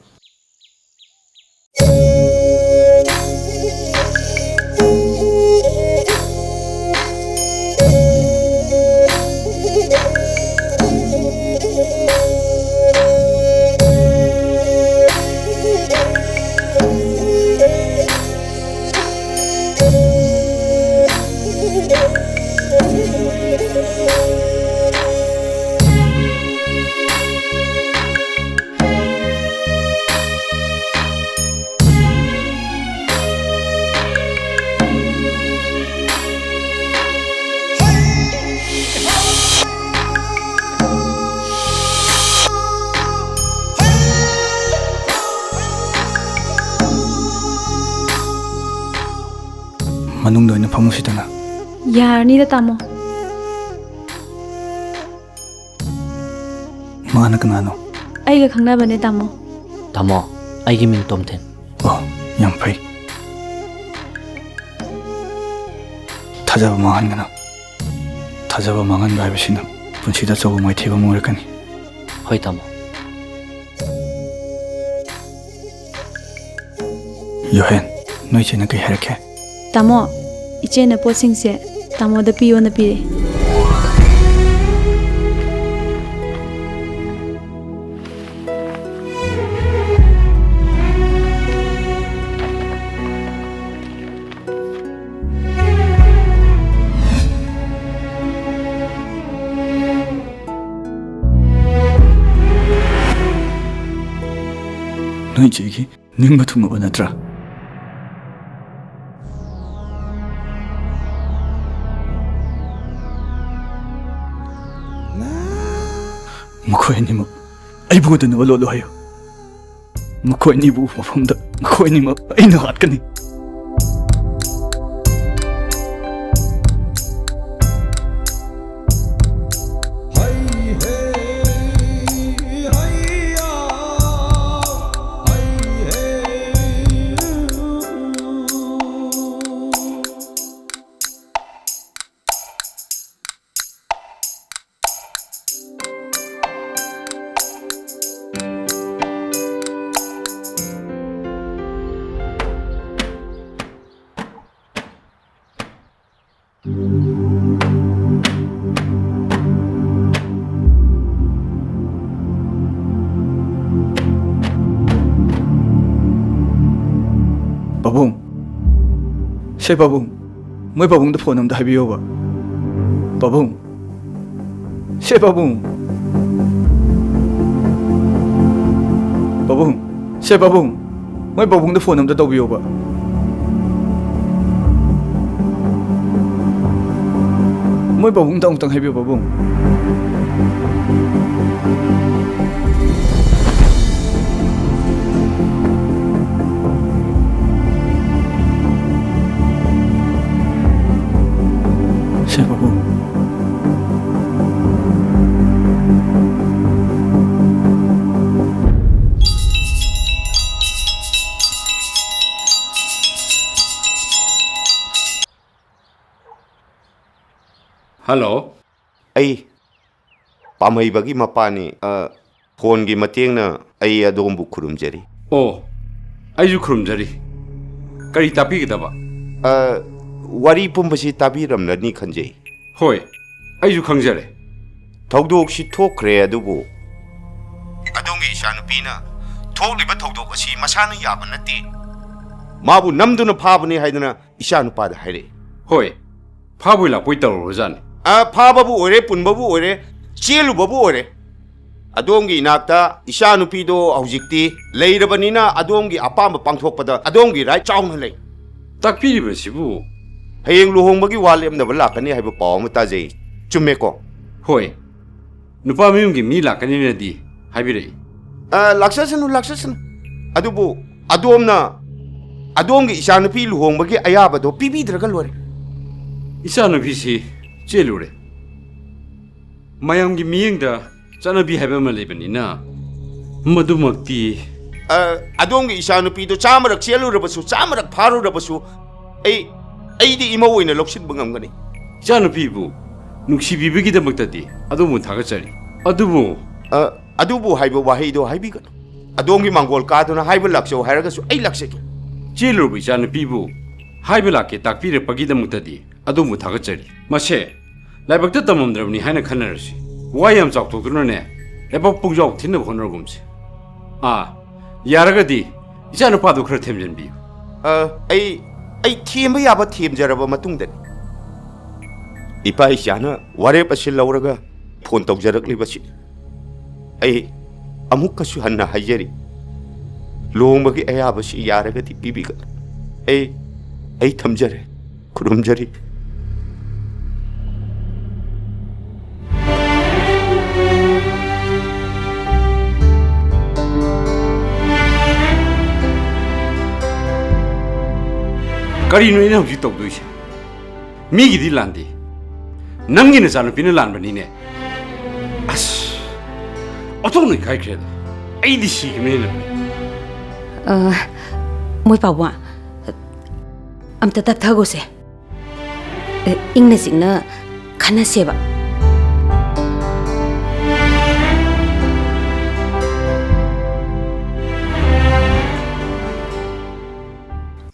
ꯃꯅꯨꯡꯗ ꯑꯣꯏꯅ ꯐꯝꯃꯨꯁꯤꯗꯅ꯫ ꯌꯥꯔꯅꯤꯗ, ꯇꯥꯃꯣ꯫ ꯃꯥꯅ ꯀꯅꯥꯅꯣ? ꯑꯩꯒ ꯈꯪꯅꯕꯅꯦ, ꯇꯥꯃꯣ꯫ ꯇꯥꯃꯣ, ꯑꯩꯒꯤ ꯃꯤꯡ ꯇꯣꯝꯊꯤꯟ꯫ ꯑꯣ, ꯌꯥꯝ ꯐꯩ꯫ ꯊꯥꯖꯕ ꯃꯥꯡꯍꯟꯒꯅꯨ꯫ ꯊꯥꯖꯕ ꯃꯥꯡꯍꯟꯕ ꯍꯥꯏꯕꯁꯤꯅ ꯄꯨꯟꯁꯤꯗ ꯑꯆꯧꯕ ꯃꯥꯏꯊꯤꯕ ꯑꯃ ꯑꯣꯏꯔꯛꯀꯅꯤ꯫ ꯍꯣꯏ, ꯇꯥꯃꯣ꯫ ꯌꯣꯍꯦꯟ, ꯅꯣꯏ ꯆꯦꯅ ꯀꯩ ꯍꯥꯏꯔꯛꯀꯦ? ꯇꯥꯃꯣ, ꯏꯆꯦꯅ ꯄꯣꯠꯁꯤꯡꯁꯦ ꯇꯥꯃꯣꯗ ꯄꯤꯌꯣꯅ ꯄꯤꯔꯛꯑꯦ꯫ ꯅꯣꯏ ꯆꯦꯒꯤ ꯅꯤꯡꯕ ꯊꯨꯡꯉꯕ ꯅꯠꯇ꯭ꯔꯥ? ꯃꯈꯣꯏ ꯑꯅꯤꯃꯛ ꯑꯩꯕꯨ ꯎꯗꯅꯕ ꯂꯣꯠꯂꯨ ꯍꯥꯏꯌꯨ꯫ ꯃꯈꯣꯏ ꯑꯅꯤꯕꯨ ꯎꯕ ꯃꯐꯝꯗ ꯃꯈꯣꯏ ꯑꯅꯤꯃꯛ ꯑꯩꯅ ꯍꯥꯠꯀꯅꯤ꯫ ꯄꯥꯕꯨꯡ, ꯁꯦ ꯄꯥꯕꯨꯡ, ꯃꯣꯏ ꯄꯥꯕꯨꯡꯗ ꯐꯣꯟ ꯑꯝꯇ ꯍꯥꯏꯕꯤꯌꯣꯕ꯫ ꯄꯥꯕꯨꯡ, ꯁꯦ ꯄꯥꯕꯨꯡ꯫ ꯄꯥꯕꯨꯡ, ꯁꯦ ꯄꯥꯕꯨꯡ, ꯃꯣꯏ ꯄꯥꯕꯨꯡꯗ ꯐꯣꯟ ꯑꯝꯇ ꯇꯧꯕꯤꯌꯣꯕ꯫ ꯃꯣꯏ ꯄꯥꯕꯨꯡꯗ ꯑꯃꯨꯛꯇꯪ ꯍꯥꯏꯕꯤꯌꯨ, ꯄꯥꯕꯨꯡ꯫ ꯍꯜꯂꯣ꯫ ꯑꯩ ꯄꯥꯝꯍꯩꯕꯒꯤ ꯃꯄꯥꯅꯤ꯫ ꯑ, ꯐꯣꯟꯒꯤ ꯃꯇꯦꯡꯅ ꯑꯩ ꯑꯗꯣꯝꯕꯨ ꯈꯨꯔꯨꯝꯖꯔꯤ꯫ ꯑꯣ, ꯑꯩꯁꯨ ꯈꯨꯔꯨꯝꯖꯔꯤ꯫ ꯀꯔꯤ ꯇꯥꯛꯄꯤꯒꯗꯕ? ꯑ, ꯋꯥꯔꯤ ꯄꯨꯝꯕꯁꯤ ꯇꯥꯕꯤꯔꯝꯂꯅꯤ ꯈꯟꯖꯩ꯫ ꯍꯣꯏ, ꯑꯩꯁꯨ ꯈꯪꯖꯔꯦ꯫ ꯊꯧꯗꯣꯛꯁꯤ ꯊꯣꯛꯈ꯭ꯔꯦ, ꯑꯗꯨꯕꯨ ꯑꯗꯣꯝꯒꯤ ꯏꯆꯥꯅꯨꯄꯤꯅ ꯊꯣꯛꯂꯤꯕ ꯊꯧꯗꯣꯛ ꯑꯁꯤ ꯃꯁꯥꯅ ꯌꯥꯕ ꯅꯠꯇꯦ, ꯃꯥꯕꯨ ꯅꯝꯗꯨꯅ ꯐꯥꯕꯅꯤ ꯍꯥꯏꯗꯅ ꯏꯆꯥꯅꯨꯄꯥꯗ ꯍꯥꯏꯔꯛꯏ꯫ ꯍꯣꯏ, ꯐꯥꯕꯣꯏ ꯂꯥꯛꯄꯣꯏ ꯇꯧꯔꯨꯔꯖꯥꯠꯅꯤ꯫ ꯑ, ꯐꯥꯕꯕꯨ ꯑꯣꯏꯔꯦ, ꯄꯨꯟꯕꯕꯨ ꯑꯣꯏꯔꯦ, ꯆꯦꯜꯂꯨꯕꯕꯨ ꯑꯣꯏꯔꯦ, ꯑꯗꯣꯝꯒꯤ ꯏꯅꯥꯛꯇ ꯏꯆꯥꯅꯨꯄꯤꯗꯣ ꯍꯧꯖꯤꯛꯇꯤ ꯂꯩꯔꯕꯅꯤꯅ ꯑꯗꯣꯝꯒꯤ ꯑꯄꯥꯝꯕ ꯄꯥꯡꯊꯣꯛꯄꯗ ꯑꯗꯣꯝꯒꯤ ꯔꯥꯏꯠ ꯆꯥꯎꯅ ꯂꯩ꯫ ꯇꯥꯛꯄꯤꯔꯤꯕꯁꯤꯕꯨ? ꯍꯌꯦꯡ ꯂꯨꯍꯣꯡꯕꯒꯤ ꯋꯥ ꯂꯦꯞꯅꯕ ꯂꯥꯛꯀꯅꯤ ꯍꯥꯏꯕ ꯄꯥꯎ ꯑꯃ ꯇꯥꯖꯩ꯫ ꯆꯨꯝꯃꯦꯀꯣ? ꯍꯣꯏ, ꯅꯨꯄꯥ ꯃꯌꯨꯝꯒꯤ ꯃꯤ ꯂꯥꯛꯀꯅꯤꯅꯗꯤ ꯍꯥꯏꯕꯤꯔꯛꯏ꯫ ꯑ, ꯂꯥꯛꯆꯁꯅꯨ, ꯂꯥꯛꯆꯁꯅꯨ꯫ ꯑꯗꯨꯕꯨ ꯑꯗꯣꯝꯅ ꯑꯗꯣꯝꯒꯤ ꯏꯆꯥꯅꯨꯄꯤ ꯂꯨꯍꯣꯡꯕꯒꯤ ꯑꯌꯥꯕꯗꯣ ꯄꯤꯕꯤꯗ꯭ꯔꯒ ꯂꯣꯏꯔꯦ꯫ ꯏꯆꯥꯅꯨꯄꯤꯁꯤ ꯆꯦꯜꯂꯨꯔꯦ꯫ ꯃꯌꯥꯝꯒꯤ ꯃꯤꯠꯌꯦꯡꯗ ꯆꯠꯅꯕꯤ ꯍꯥꯏꯕ ꯑꯃ ꯂꯩꯕꯅꯤꯅ, ꯃꯗꯨꯃꯛꯇꯤ꯫ ꯑ, ꯑꯗꯣꯝꯒꯤ ꯏꯆꯥꯅꯨꯄꯤꯗꯣ ꯆꯥꯝꯃꯔꯛ ꯆꯦꯜꯂꯨꯔꯕꯁꯨ, ꯆꯥꯝꯃꯔꯛ ꯐꯥꯔꯨꯔꯕꯁꯨ, ꯑꯩ, ꯑꯩꯗꯤ ꯏꯃꯧ ꯑꯣꯏꯅ ꯂꯧꯁꯤꯟꯕ ꯉꯝꯒꯅꯤ꯫ ꯏꯆꯥꯅꯨꯄꯤꯕꯨ ꯅꯨꯡꯁꯤꯕꯤꯕꯒꯤꯗꯃꯛꯇꯗꯤ ꯑꯗꯣꯝꯕꯨ ꯊꯥꯒꯠꯆꯔꯤ꯫ ꯑꯗꯨꯕꯨ ꯑ, ꯑꯗꯨꯕꯨ ꯍꯥꯏꯕ ꯋꯥꯍꯩꯗꯣ ꯍꯥꯏꯕꯤꯒꯅꯨ꯫ ꯑꯗꯣꯝꯒꯤ ꯃꯥꯡꯒꯣꯜ ꯀꯥꯗꯨꯅ ꯍꯥꯏꯕ ꯂꯥꯛꯆꯧ ꯍꯥꯏꯔꯒꯁꯨ ꯑꯩ ꯂꯥꯛꯆꯒꯦ꯫ ꯆꯦꯜꯂꯨꯔꯕ ꯏꯆꯥꯅꯨꯄꯤꯕꯨ ꯍꯥꯏꯕ ꯂꯥꯛꯀꯦ ꯇꯥꯛꯄꯤꯔꯛꯄꯒꯤꯗꯃꯛꯇꯗꯤ ꯑꯗꯣꯝꯕꯨ ꯊꯥꯒꯠꯆꯔꯤ꯫ ꯃꯁꯦ ꯂꯥꯏꯕꯛꯇ ꯇꯝꯃꯝꯗ꯭ꯔꯕꯅꯤ ꯍꯥꯏꯅ ꯈꯟꯅꯔꯁꯤ꯫ ꯋꯥ ꯌꯥꯝ ꯆꯥꯎꯊꯣꯛꯇꯨꯅꯅꯦ, ꯂꯩꯕꯥꯛ ꯄꯨꯡꯖꯥꯎ ꯊꯤꯟꯅꯕ ꯍꯣꯠꯅꯔꯒꯨꯝꯁꯤ꯫ ꯑꯥ, ꯌꯥꯔꯒꯗꯤ ꯏꯆꯥꯅꯨꯄꯥꯗꯨ ꯈꯔ ꯊꯦꯝꯖꯤꯟꯕꯤꯌꯨ꯫ ꯑ, ꯑꯩ, ꯑꯩ ꯊꯦꯝꯕ ꯌꯥꯕ ꯊꯦꯝꯖꯔꯕ ꯃꯇꯨꯡꯗꯅꯤ ꯏꯄꯥ ꯏꯆꯥꯅ ꯋꯥꯔꯦꯞ ꯑꯁꯤ ꯂꯧꯔꯒ ꯐꯣꯟ ꯇꯧꯖꯔꯛꯂꯤꯕꯁꯤ꯫ ꯑꯩ ꯑꯃꯨꯛꯀꯁꯨ ꯍꯟꯅ ꯍꯥꯏꯖꯔꯤ, ꯂꯨꯍꯣꯡꯕꯒꯤ ꯑꯌꯥꯕꯁꯤ ꯌꯥꯔꯒꯗꯤ ꯄꯤꯕꯤꯒꯅꯨ꯫ ꯑꯩ, ꯑꯩ ꯊꯝꯖꯔꯦ, ꯈꯨꯔꯨꯝꯖꯔꯤ꯫ ꯀꯔꯤꯅꯣ ꯑꯩꯅ ꯍꯧꯖꯤꯛ ꯇꯧꯗꯣꯏꯁꯦ? ꯃꯤꯒꯤꯗꯤ ꯂꯥꯟꯗꯦ, ꯅꯪꯒꯤ ꯅꯆꯥꯅꯨꯄꯤꯅ ꯂꯥꯟꯕꯅꯤꯅꯦ꯫ ꯑꯁ, ꯑꯣꯟꯊꯣꯛꯅ ꯏꯀꯥꯏꯈ꯭ꯔꯦꯗ꯫ ꯑꯩꯗꯤ ꯁꯤꯈꯤꯕꯅ ꯍꯦꯟꯅ ꯐꯩ꯫ ꯑ, ꯃꯣꯏ ꯄꯥꯕꯨꯡ, ꯑꯝꯇ ꯇꯞꯊꯒꯣꯁꯦ꯫ ꯑꯦ, ꯏꯪꯅ ꯆꯤꯛꯅ ꯈꯟꯅꯁꯦꯕ꯫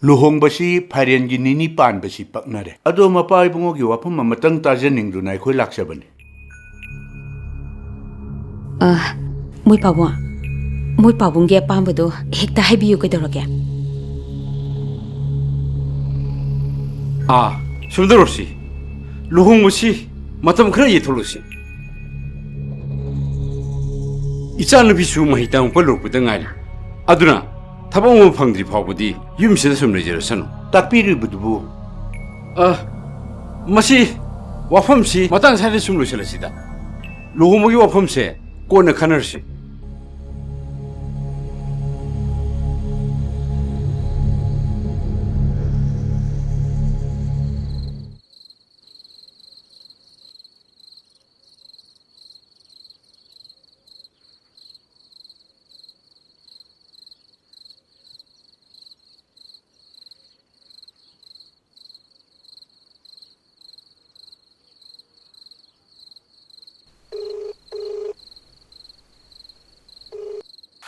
ꯂꯨꯍꯣꯡꯕꯁꯤ ꯐꯥꯏꯔꯦꯟꯒꯤ ꯅꯤꯅꯤ ꯄꯥꯟꯕꯁꯤ ꯄꯛꯅꯔꯦ꯫ ꯑꯗꯣ ꯃꯄꯥ ꯏꯕꯨꯡꯉꯣꯒꯤ ꯋꯥꯐꯝ ꯑꯃꯇꯪ ꯇꯥꯖꯅꯤꯡꯗꯨꯅ ꯑꯩꯈꯣꯏ ꯂꯥꯛꯆꯕꯅꯤ꯫ ꯑ, ꯃꯣꯏ ꯄꯥꯕꯨꯡ, ꯃꯣꯏ ꯄꯥꯕꯨꯡꯒꯤ ꯑꯄꯥꯝꯕꯗꯣ ꯍꯦꯛꯇ ꯍꯥꯏꯕꯤꯌꯨ, ꯀꯩꯗꯧꯔꯒꯦ? ꯑꯥ, ꯁꯨꯝ ꯇꯧꯔꯁꯤ꯫ ꯂꯨꯍꯣꯡꯕꯁꯤ ꯃꯇꯝ ꯈꯔ ꯌꯩꯊꯣꯛꯂꯁꯤ꯫ ꯏꯆꯥꯅꯨꯄꯤꯁꯨ ꯃꯍꯩ ꯇꯝꯃꯛꯄ ꯂꯣꯏꯔꯛꯄꯗ ꯉꯥꯏꯔꯤ꯫ ꯑꯗꯨꯅ ꯊꯕꯛ ꯑꯃ ꯐꯪꯗ꯭ꯔꯤ ꯐꯥꯎꯕꯗꯤ ꯌꯨꯝꯁꯤꯗ ꯁꯨꯝ ꯂꯩꯖꯔꯁꯅꯨ꯫ ꯇꯥꯛꯄꯤꯔꯤꯕꯗꯨꯕꯨ? ꯑ, ꯃꯁꯤ ꯋꯥꯐꯝꯁꯤ ꯃꯇꯥꯡ ꯁ꯭ꯋꯥꯏꯗ ꯁꯨꯝ ꯂꯣꯏꯁꯤꯜꯂꯁꯤꯗ꯫ ꯂꯨꯍꯣꯡꯕꯒꯤ ꯋꯥꯐꯝꯁꯦ ꯀꯣꯟꯅ ꯈꯟꯅꯔꯁꯤ꯫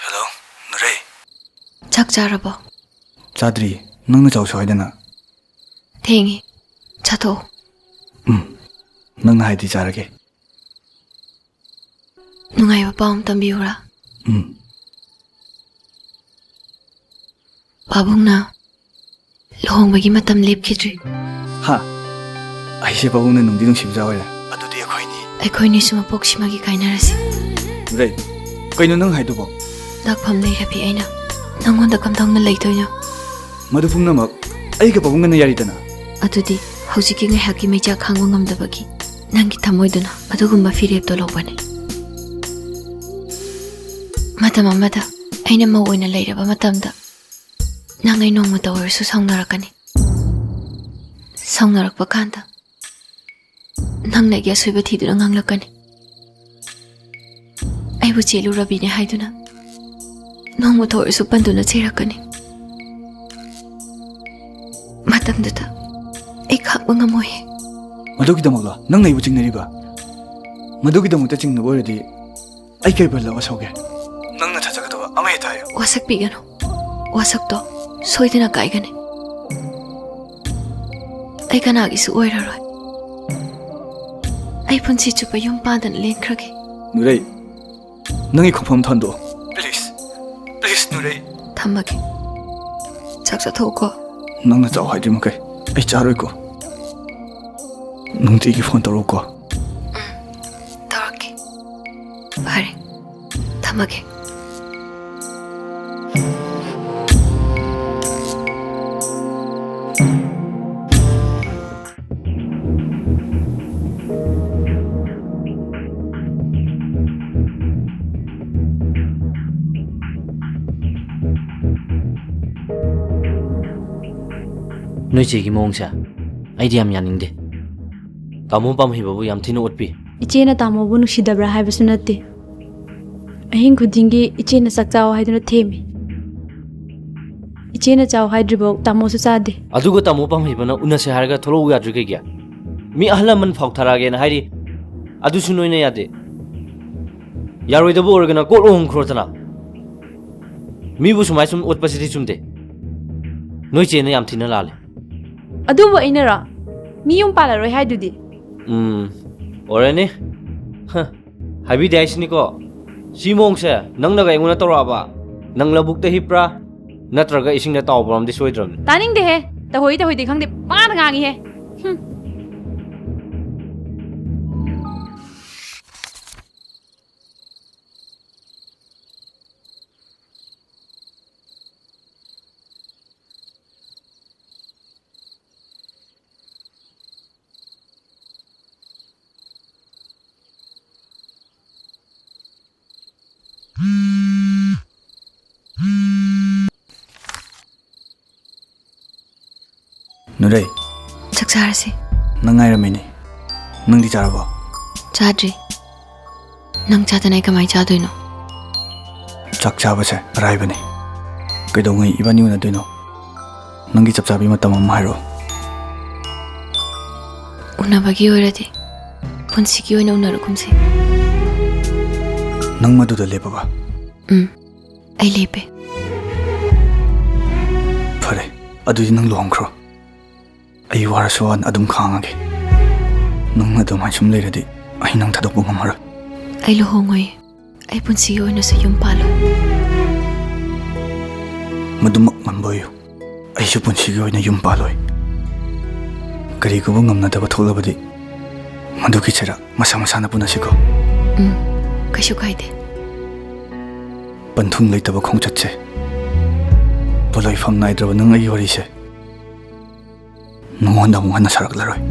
ꯍꯜꯂꯣ, ꯅꯨꯔꯩ꯫ ꯆꯥꯛ ꯆꯥꯔꯕꯣ? ꯆꯥꯗ꯭ꯔꯤ꯫ ꯅꯪꯅ ꯆꯥꯎꯁꯨ ꯍꯥꯏꯗꯅ꯫ ꯊꯦꯡꯉꯦ꯫ ꯆꯥꯊꯣꯛꯑꯣ꯫ ꯎꯝ꯫ ꯅꯪꯅ ꯍꯥꯏꯗꯤ ꯆꯥꯔꯒꯦ꯫ ꯅꯨꯡꯉꯥꯏꯕ ꯄꯥꯎ ꯑꯃ ꯇꯝꯕꯤꯌꯨꯔꯥ? ꯎꯝ꯫ ꯄꯥꯕꯨꯡꯅ ꯂꯨꯍꯣꯡꯕꯒꯤ ꯃꯇꯝ ꯂꯦꯞꯈꯤꯗ꯭ꯔꯤ꯫ ꯍꯥ? ꯑꯩꯁꯦ ꯄꯥꯕꯨꯡꯅ ꯅꯨꯡꯗꯤ ꯅꯨꯡꯁꯤꯕꯖꯥ ꯑꯣꯏꯔꯦ꯫ ꯑꯗꯨꯗꯤ ꯑꯩꯈꯣꯏꯅꯤ꯫ ꯑꯩꯈꯣꯏꯅꯤꯁꯨ ꯃꯄꯣꯛꯁꯤꯃꯒꯤ ꯀꯥꯏꯅꯔꯁꯤ꯫ ꯔꯦ, ꯀꯩꯅꯣ ꯅꯪ ꯍꯥꯏꯗꯨꯕꯣ? ꯂꯥꯛꯐꯝ ꯂꯩꯔꯕꯤ ꯑꯩꯅ ꯅꯪꯉꯣꯟꯗ ꯀꯝꯗꯧꯅ ꯂꯩꯗꯣꯏꯅꯣ? ꯃꯗꯨ ꯄꯨꯝꯅꯃꯛ ꯑꯩꯒ ꯄꯥꯕꯨꯡꯒꯅ ꯌꯥꯔꯤꯗꯅ꯫ ꯑꯗꯨꯗꯤ ꯍꯧꯖꯤꯛꯀꯤ ꯉꯥꯏꯍꯥꯛꯀꯤ ꯃꯩꯆꯥꯛ ꯈꯥꯡꯕ ꯉꯝꯗꯕꯒꯤ ꯅꯪꯒꯤ ꯊꯃꯣꯏꯗꯨꯅ ꯑꯗꯨꯒꯨꯝꯕ ꯐꯤꯔꯦꯞꯇꯣ ꯂꯧꯕꯅꯤ꯫ ꯃꯇꯝ ꯑꯃꯗ ꯑꯩꯅ ꯃꯧ ꯑꯣꯏꯅ ꯂꯩꯔꯕ ꯃꯇꯝꯗ ꯅꯪ ꯑꯩ ꯅꯣꯡꯃꯇ ꯑꯣꯏꯔꯁꯨ ꯁꯥꯎꯅꯔꯛꯀꯅꯤ꯫ ꯁꯥꯎꯅꯔꯛꯄ ꯀꯥꯟꯗ ꯅꯪꯅ ꯑꯩꯒꯤ ꯑꯁꯣꯏꯕ ꯊꯤꯗꯨꯅ ꯉꯥꯡꯂꯛꯀꯅꯤ꯫ ꯑꯩꯕꯨ ꯆꯦꯜꯂꯨꯔꯕꯤꯅꯦ ꯍꯥꯏꯗꯨꯅ ꯅꯣꯡꯃꯇ ꯑꯣꯏꯔꯁꯨ ꯄꯟꯗꯨꯅ ꯆꯩꯔꯛꯀꯅꯤ꯫ ꯃꯇꯝꯗꯨꯗ ꯑꯩ ꯈꯥꯡꯕ ꯉꯝꯃꯣꯏꯌꯦ꯫ ꯃꯗꯨꯒꯤꯗꯃꯛꯂꯣ ꯅꯪꯅ ꯑꯩꯕꯨ ꯆꯤꯡꯅꯔꯤꯕ? ꯃꯗꯨꯒꯤꯗꯃꯛꯇ ꯆꯤꯡꯅꯕ ꯑꯣꯏꯔꯗꯤ ꯑꯩ ꯀꯩ ꯕꯜꯗ ꯋꯥꯁꯧꯒꯦ? ꯅꯪꯅ ꯊꯥꯖꯒꯗꯕ ꯑꯃ ꯍꯦꯛꯇ ꯍꯥꯏꯌꯨ꯫ ꯋꯥꯁꯛꯄꯤꯒꯅꯨ꯫ ꯋꯥꯁꯛꯇꯣ ꯁꯣꯏꯗꯅ ꯀꯥꯏꯒꯅꯤ꯫ ꯑꯩ ꯀꯅꯥꯒꯤꯁꯨ ꯑꯣꯏꯔꯔꯣꯏ꯫ ꯑꯩ ꯄꯨꯟꯁꯤ ꯆꯨꯞꯄ ꯌꯨꯝ ꯄꯥꯟꯗꯅ ꯂꯦꯟꯈ꯭ꯔꯒꯦ꯫ ꯅꯨꯔꯩ, ꯅꯪꯒꯤ ꯈꯣꯡꯐꯝ ꯊꯥꯡꯗꯣꯛꯑꯣ꯫ Please, please, ꯅꯨꯔꯩ꯫ ꯊꯝꯃꯒꯦ꯫ ꯆꯥꯛ ꯆꯥꯊꯣꯛꯎꯀꯣ꯫ ꯅꯪꯅ ꯆꯥꯎ ꯍꯥꯏꯗ꯭ꯔꯤ ꯃꯈꯩ ꯑꯩ ꯆꯥꯔꯣꯏꯀꯣ꯫ ꯅꯨꯡꯇꯤꯒꯤ ꯐꯣꯟ ꯇꯧꯔꯛꯎꯀꯣ꯫ ꯎꯝ, ꯇꯧꯔꯛꯀꯦ꯫ ꯐꯔꯦ, ꯊꯝꯃꯒꯦ꯫ ꯅꯣꯏ ꯆꯦꯒꯤ ꯃꯑꯣꯡꯁꯦ ꯑꯩꯗꯤ ꯌꯥꯝ ꯌꯥꯅꯤꯡꯗꯦ꯫ ꯇꯥꯃꯣ ꯄꯥꯝꯍꯩꯕꯕꯨ ꯌꯥꯝ ꯊꯤꯅ ꯎꯠꯄꯤ꯫ ꯏꯆꯦꯅ ꯇꯥꯃꯣꯕꯨ ꯅꯨꯡꯁꯤꯗꯕ꯭ꯔꯥ ꯍꯥꯏꯕꯁꯨ ꯅꯠꯇꯦ꯫ ꯑꯍꯤꯡ ꯈꯨꯗꯤꯡꯒꯤ ꯏꯆꯦꯅ ꯆꯥꯛ ꯆꯥꯎ ꯍꯥꯏꯗꯨꯅ ꯊꯦꯝꯃꯤ꯫ ꯏꯆꯦꯅ ꯆꯥꯎ ꯍꯥꯏꯗ꯭ꯔꯤꯐꯥꯎ ꯇꯥꯃꯣꯁꯨ ꯆꯥꯗꯦ꯫ ꯑꯗꯨꯒ ꯇꯥꯃꯣ ꯄꯥꯝꯍꯩꯕꯅ ꯎꯅꯁꯦ ꯍꯥꯏꯔꯒ ꯊꯣꯛꯂꯛꯎ ꯌꯥꯗ꯭ꯔꯤ ꯀꯩꯒꯤ? ꯃꯤ ꯑꯍꯜ ꯂꯃꯟ ꯐꯥꯎ ꯊꯥꯔꯛꯑꯒꯦꯅ ꯍꯥꯏꯔꯤ, ꯑꯗꯨꯁꯨ ꯅꯣꯏꯅ ꯌꯥꯗꯦ꯫ ꯌꯥꯔꯣꯏꯗꯕ ꯑꯣꯏꯔꯒꯅ ꯀꯣꯛ ꯂꯨꯍꯣꯡꯈ꯭ꯔꯣꯗꯅ꯫ ꯃꯤꯕꯨ ꯁꯨꯃꯥꯏ ꯁꯨꯝ ꯑꯣꯠꯄꯁꯤꯗꯤ ꯆꯨꯝꯗꯦ꯫ ꯅꯣꯏ ꯆꯦꯅ ꯌꯥꯝ ꯊꯤꯅ ꯂꯥꯜꯂꯦ꯫ ꯑꯗꯨꯕꯨ ꯑꯩꯅꯔꯣ? ꯃꯤ ꯌꯨꯝ ꯄꯥꯜꯂꯔꯣꯏ ꯍꯥꯏꯗꯨꯗꯤ꯫ ꯎꯝ, ꯑꯣꯏꯔꯅꯤ꯫ ꯍ, ꯍꯥꯏꯕꯤꯗꯦ ꯍꯥꯏꯁꯤꯅꯤꯀꯣ꯫ ꯁꯤ ꯃꯑꯣꯡꯁꯦ ꯅꯪꯅꯒ ꯑꯩꯉꯣꯟꯗ ꯇꯧꯔꯛꯑꯕ? ꯅꯪ ꯂꯧꯕꯨꯛꯇ ꯍꯤꯞꯄ꯭ꯔꯥ? ꯅꯠꯇ꯭ꯔꯒ ꯏꯁꯤꯡꯗ ꯇꯥꯎꯕ꯭ꯔꯣꯝꯗꯤ ꯁꯣꯏꯗ꯭ꯔꯕꯅꯤ꯫ ꯇꯥꯅꯤꯡꯗꯦꯍꯦ꯫ ꯇꯧꯍꯣꯏ ꯇꯧꯍꯣꯏꯗꯤ ꯈꯪꯗꯦ꯫ ꯄꯥꯗ ꯉꯥꯡꯉꯤꯍꯦ꯫ ꯍꯨꯝ꯫ ꯅꯨꯔꯩ꯫ ꯆꯥꯛ ꯆꯥꯔꯁꯤ꯫ ꯅꯪ ꯉꯥꯏꯔꯝꯃꯤꯅꯦ꯫ ꯅꯪꯗꯤ ꯆꯥꯔꯕꯣ? ꯆꯥꯗ꯭ꯔꯤ꯫ ꯅꯪ ꯆꯥꯗꯅ ꯑꯩ ꯀꯃꯥꯏꯅ ꯆꯥꯗꯣꯏꯅꯣ? ꯆꯥꯛ ꯆꯥꯕꯁꯦ ꯑꯔꯥꯏꯕꯅꯤ꯫ ꯀꯩꯗꯧꯉꯩ ꯏꯕꯥꯅꯤ ꯎꯅꯗꯣꯏꯅꯣ? ꯅꯪꯒꯤ ꯆꯞ ꯆꯥꯕꯤ ꯃꯇꯝ ꯑꯃ ꯍꯥꯏꯔꯛꯑꯣ꯫ ꯎꯅꯕꯒꯤ ꯑꯣꯏꯔꯗꯤ ꯄꯨꯟꯁꯤꯒꯤ ꯑꯣꯏꯅ ꯎꯅꯔꯒꯨꯝꯁꯦ꯫ ꯅꯪ ꯃꯗꯨꯗ ꯂꯦꯞꯄꯕ? ꯎꯝ, ꯑꯩ ꯂꯦꯞꯄꯦ꯫ ꯐꯔꯦ, ꯑꯗꯨꯗꯤ ꯅꯪ ꯂꯨꯍꯣꯡꯈ꯭ꯔꯣ꯫ ꯑꯩ ꯋꯥꯔꯁꯨ ꯋꯥꯅ ꯑꯗꯨꯝ ꯈꯥꯡꯉꯒꯦ꯫ ꯅꯪ ꯑꯗꯨꯃꯥꯏꯅ ꯁꯨꯝ ꯂꯩꯔꯗꯤ ꯑꯩ ꯅꯪ ꯊꯥꯗꯣꯛꯄ ꯉꯝꯃꯔꯣꯏ꯫ ꯑꯩ ꯂꯨꯍꯣꯡꯉꯣꯏ꯫ ꯑꯩ ꯄꯨꯟꯁꯤꯒꯤ ꯑꯣꯏꯅꯁꯨ ꯌꯨꯝ ꯄꯥꯜꯂꯣꯏ꯫ ꯃꯗꯨꯃꯛ ꯉꯝꯕ ꯑꯣꯏꯌꯨ꯫ ꯑꯩꯁꯨ ꯄꯨꯟꯁꯤꯒꯤ ꯑꯣꯏꯅ ꯌꯨꯝ ꯄꯥꯜꯂꯣꯏ꯫ ꯀꯔꯤꯒꯨꯝꯕ ꯉꯝꯅꯗꯕ ꯊꯣꯛꯂꯕꯗꯤ ꯃꯗꯨꯒꯤ ꯆꯩꯔꯥꯛ ꯃꯁꯥ ꯃꯁꯥꯅ ꯄꯨꯅꯁꯤꯀꯣ꯫ ꯎꯝ, ꯀꯩꯁꯨ ꯀꯥꯏꯗꯦ꯫ ꯄꯟꯊꯨꯡ ꯂꯩꯇꯕ ꯈꯣꯡꯆꯠꯁꯦ ꯄꯣꯠꯂꯣꯏꯐꯝ ꯅꯥꯏꯗ꯭ꯔꯕ ꯅꯪ ꯑꯩꯒꯤ ꯋꯥꯔꯤꯁꯦ ꯅꯉꯣꯟꯗ ꯑꯃꯨꯛ ꯍꯟꯅ ꯁꯥꯔꯛꯂꯔꯣꯏ꯫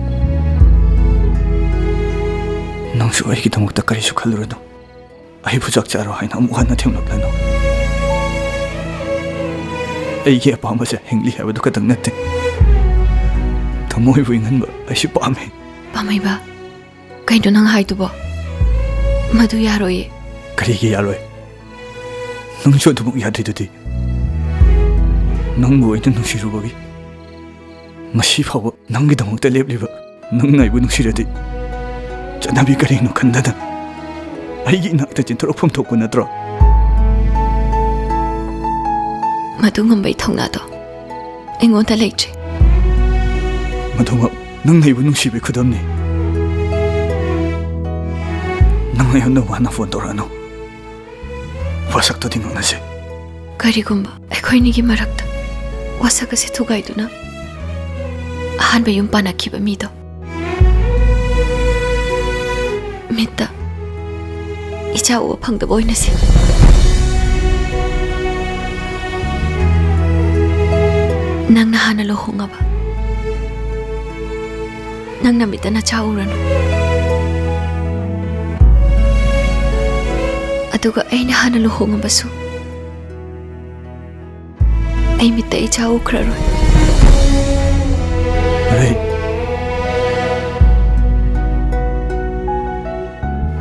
ꯅꯪꯁꯨ ꯑꯩꯒꯤꯗꯃꯛꯇ ꯀꯔꯤꯁꯨ ꯈꯜꯂꯨꯔꯅꯨ꯫ ꯑꯩꯕꯨ ꯆꯥꯛ ꯆꯥꯔꯣ ꯍꯥꯏꯅ ꯑꯃꯨꯛ ꯍꯟꯅ ꯊꯦꯝꯂꯛꯂꯅꯨ꯫ ꯑꯩꯒꯤ ꯑꯄꯥꯝꯕꯁꯦ ꯍꯤꯡꯂꯤ ꯍꯥꯏꯕꯗꯨ ꯈꯛꯇꯪ ꯅꯠꯇꯦ, ꯊꯃꯣꯏꯕꯨ ꯏꯪꯍꯟꯕ ꯑꯩꯁꯨ ꯄꯥꯝꯃꯤ꯫ ꯄꯥꯝꯃꯩꯕ, ꯀꯩꯅꯣ ꯅꯪ ꯍꯥꯏꯗꯨꯕꯣ? ꯃꯗꯨ ꯌꯥꯔꯣꯏꯌꯦ꯫ ꯀꯔꯤꯒꯤ ꯌꯥꯔꯣꯏ? ꯅꯪꯁꯨ ꯑꯗꯨꯃꯛ ꯌꯥꯗ꯭ꯔꯤꯗꯨꯗꯤ꯫ ꯅꯪꯕꯨ ꯑꯩꯅ ꯅꯨꯡꯁꯤꯔꯨꯕꯒꯤ ꯉꯁꯤ ꯐꯥꯎꯕ ꯅꯪꯒꯤꯗꯃꯛꯇ ꯂꯦꯞꯂꯤꯕ ꯅꯪꯅ ꯑꯩꯕꯨ ꯅꯨꯡꯁꯤꯔꯗꯤ ꯆꯠꯅꯕꯤ ꯀꯔꯤꯅꯣ ꯈꯟꯗꯅ ꯑꯩꯒꯤ ꯏꯅꯥꯛꯇ ꯆꯦꯟꯊꯣꯔꯛꯐꯝ ꯊꯣꯛꯄ ꯅꯠꯇ꯭ꯔꯣ? ꯃꯗꯨ ꯉꯝꯕꯩ ꯊꯧꯅꯥꯗꯣ ꯑꯩꯉꯣꯟꯗ ꯂꯩꯇ꯭ꯔꯦ꯫ ꯃꯗꯨꯃꯛ ꯅꯪꯅ ꯑꯩꯕꯨ ꯅꯨꯡꯁꯤꯕꯩ ꯈꯨꯗꯝꯅꯤ꯫ ꯅꯪ ꯑꯩꯉꯣꯟꯗ ꯋꯥꯅ ꯐꯣꯟ ꯇꯧꯔꯛꯑꯅꯨ꯫ ꯋꯥꯁꯛꯇꯨꯗꯤ ꯉꯥꯡꯅꯁꯦ꯫ ꯀꯔꯤꯒꯨꯝꯕ ꯑꯩꯈꯣꯏꯅꯤꯒꯤ ꯃꯔꯛꯇ ꯋꯥꯁꯛ ꯑꯁꯤ ꯊꯨꯒꯥꯏꯗꯨꯅ ꯑꯍꯥꯟꯕ ꯌꯨꯝ ꯄꯥꯟꯅꯈꯤꯕ ꯃꯤꯗꯣ ꯃꯤꯠꯇ ꯏꯆꯥ ꯎꯕ ꯐꯪꯗꯕ ꯑꯣꯏꯅꯁꯦ꯫ ꯅꯪꯅ ꯍꯥꯟꯅ ꯂꯨꯍꯣꯡꯉꯕ ꯅꯪ ꯅꯃꯤꯠꯇ ꯅꯆꯥ ꯎꯔꯅꯨ꯫ ꯑꯗꯨꯒ ꯑꯩꯅ ꯍꯥꯟꯅ ꯂꯨꯍꯣꯡꯉꯕꯁꯨ ꯑꯩ ꯃꯤꯠꯇ ꯏꯆꯥ ꯎꯈ꯭ꯔꯔꯣꯏ꯫ ꯔꯦ,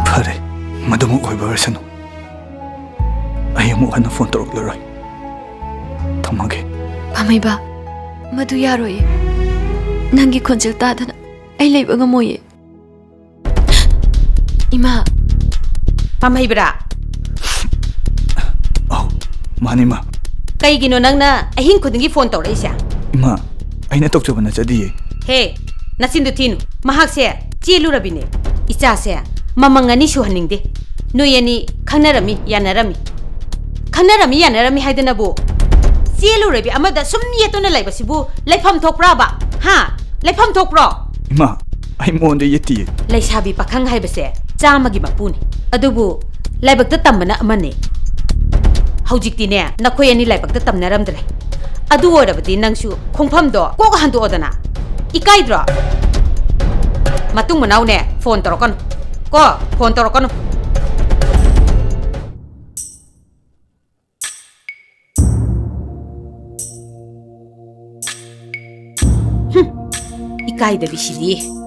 ꯐꯔꯦ, ꯃꯗꯨꯃꯛ ꯑꯣꯏꯕ ꯑꯣꯏꯔꯁꯅꯨ꯫ ꯑꯩ ꯑꯃꯨꯛ ꯍꯟꯅ ꯐꯣꯟ ꯇꯧꯔꯛꯂꯔꯣꯏ꯫ ꯊꯝꯃꯒꯦ꯫ ꯄꯥꯝꯃꯩꯕ, ꯃꯗꯨ ꯌꯥꯔꯣꯏꯌꯦ꯫ ꯅꯪꯒꯤ ꯈꯣꯟꯖꯦꯜ ꯇꯥꯗꯅ ꯑꯩ ꯂꯩꯕ ꯉꯝꯃꯣꯏꯌꯦ꯫ ꯏꯃꯥ꯫ ꯄꯥꯝꯍꯩꯕ꯭ꯔꯥ? ꯑꯧ, ꯃꯥꯅꯤ, ꯏꯃꯥ꯫ ꯀꯩꯒꯤꯅꯣ ꯅꯪꯅ ꯑꯍꯤꯡ ꯈꯨꯗꯤꯡꯒꯤ ꯐꯣꯟ ꯇꯧꯔꯛꯏꯁꯦ? ꯏꯃꯥ, ꯑꯩꯅ ꯇꯧꯖꯕ ꯅꯠꯆꯗꯤꯌꯦ꯫ ꯍꯦ, ꯅꯆꯤꯟꯗꯨ ꯊꯤꯅꯨ꯫ ꯃꯍꯥꯛꯁꯦ ꯆꯦꯜꯂꯨꯔꯕꯤꯅꯦ꯫ ꯏꯆꯥꯁꯦ ꯃꯃꯪ ꯑꯅꯤ ꯁꯨꯍꯟꯅꯤꯡꯗꯦ꯫ ꯅꯣꯏ ꯑꯅꯤ ꯈꯪꯅꯔꯝꯃꯤ, ꯌꯥꯅꯔꯝꯃꯤ꯫ ꯈꯪꯅꯔꯝꯃꯤ, ꯌꯥꯅꯔꯝꯃꯤ ꯍꯥꯏꯗꯅꯕꯨ ꯆꯦꯜꯂꯨꯔꯕꯤ ꯑꯃꯗ ꯁꯨꯝ ꯌꯦꯠꯇꯨꯅ ꯂꯩꯕꯁꯤꯕꯨ ꯂꯩꯐꯝ ꯊꯣꯛꯄ꯭ꯔꯥꯕ? ꯍꯥ? ꯂꯩꯐꯝ ꯊꯣꯛꯄ꯭ꯔꯣ? ꯏꯃꯥ, ꯑꯩ ꯃꯉꯣꯟꯗ ꯌꯦꯠꯇꯤꯌꯦ꯫ ꯂꯩꯁꯥꯕꯤ ꯄꯥꯈꯪ ꯍꯥꯏꯕꯁꯦ ꯆꯥꯝꯃꯒꯤ ꯃꯄꯨꯅꯤ꯫ ꯑꯗꯨꯕꯨ ꯂꯥꯏꯕꯛꯇ ꯇꯝꯕꯅ ꯑꯃꯅꯤ꯫ ꯍꯧꯖꯤꯛꯇꯤꯅꯦ, ꯅꯈꯣꯏ ꯑꯅꯤ ꯂꯥꯏꯕꯛꯇ ꯇꯝꯅꯔꯝꯗ꯭ꯔꯦ꯫ ꯑꯗꯨ ꯑꯣꯏꯔꯕꯗꯤ ꯅꯪꯁꯨ ꯈꯣꯡꯐꯝꯗꯣ ꯀꯣꯛ ꯍꯟꯗꯣꯛꯑꯣꯗꯅ꯫ ꯏꯀꯥꯏꯗ꯭ꯔꯣ? ꯃꯇꯨꯡ ꯃꯅꯥꯎꯅꯦ, ꯐꯣꯟ ꯇꯧꯔꯛꯀꯅꯨ ꯀꯣ, ꯐꯣꯟ ꯇꯧꯔꯛꯀꯅꯨ꯫ ꯍꯨꯝ, ꯏꯀꯥꯏꯗꯕꯤꯁꯤꯗꯤ꯫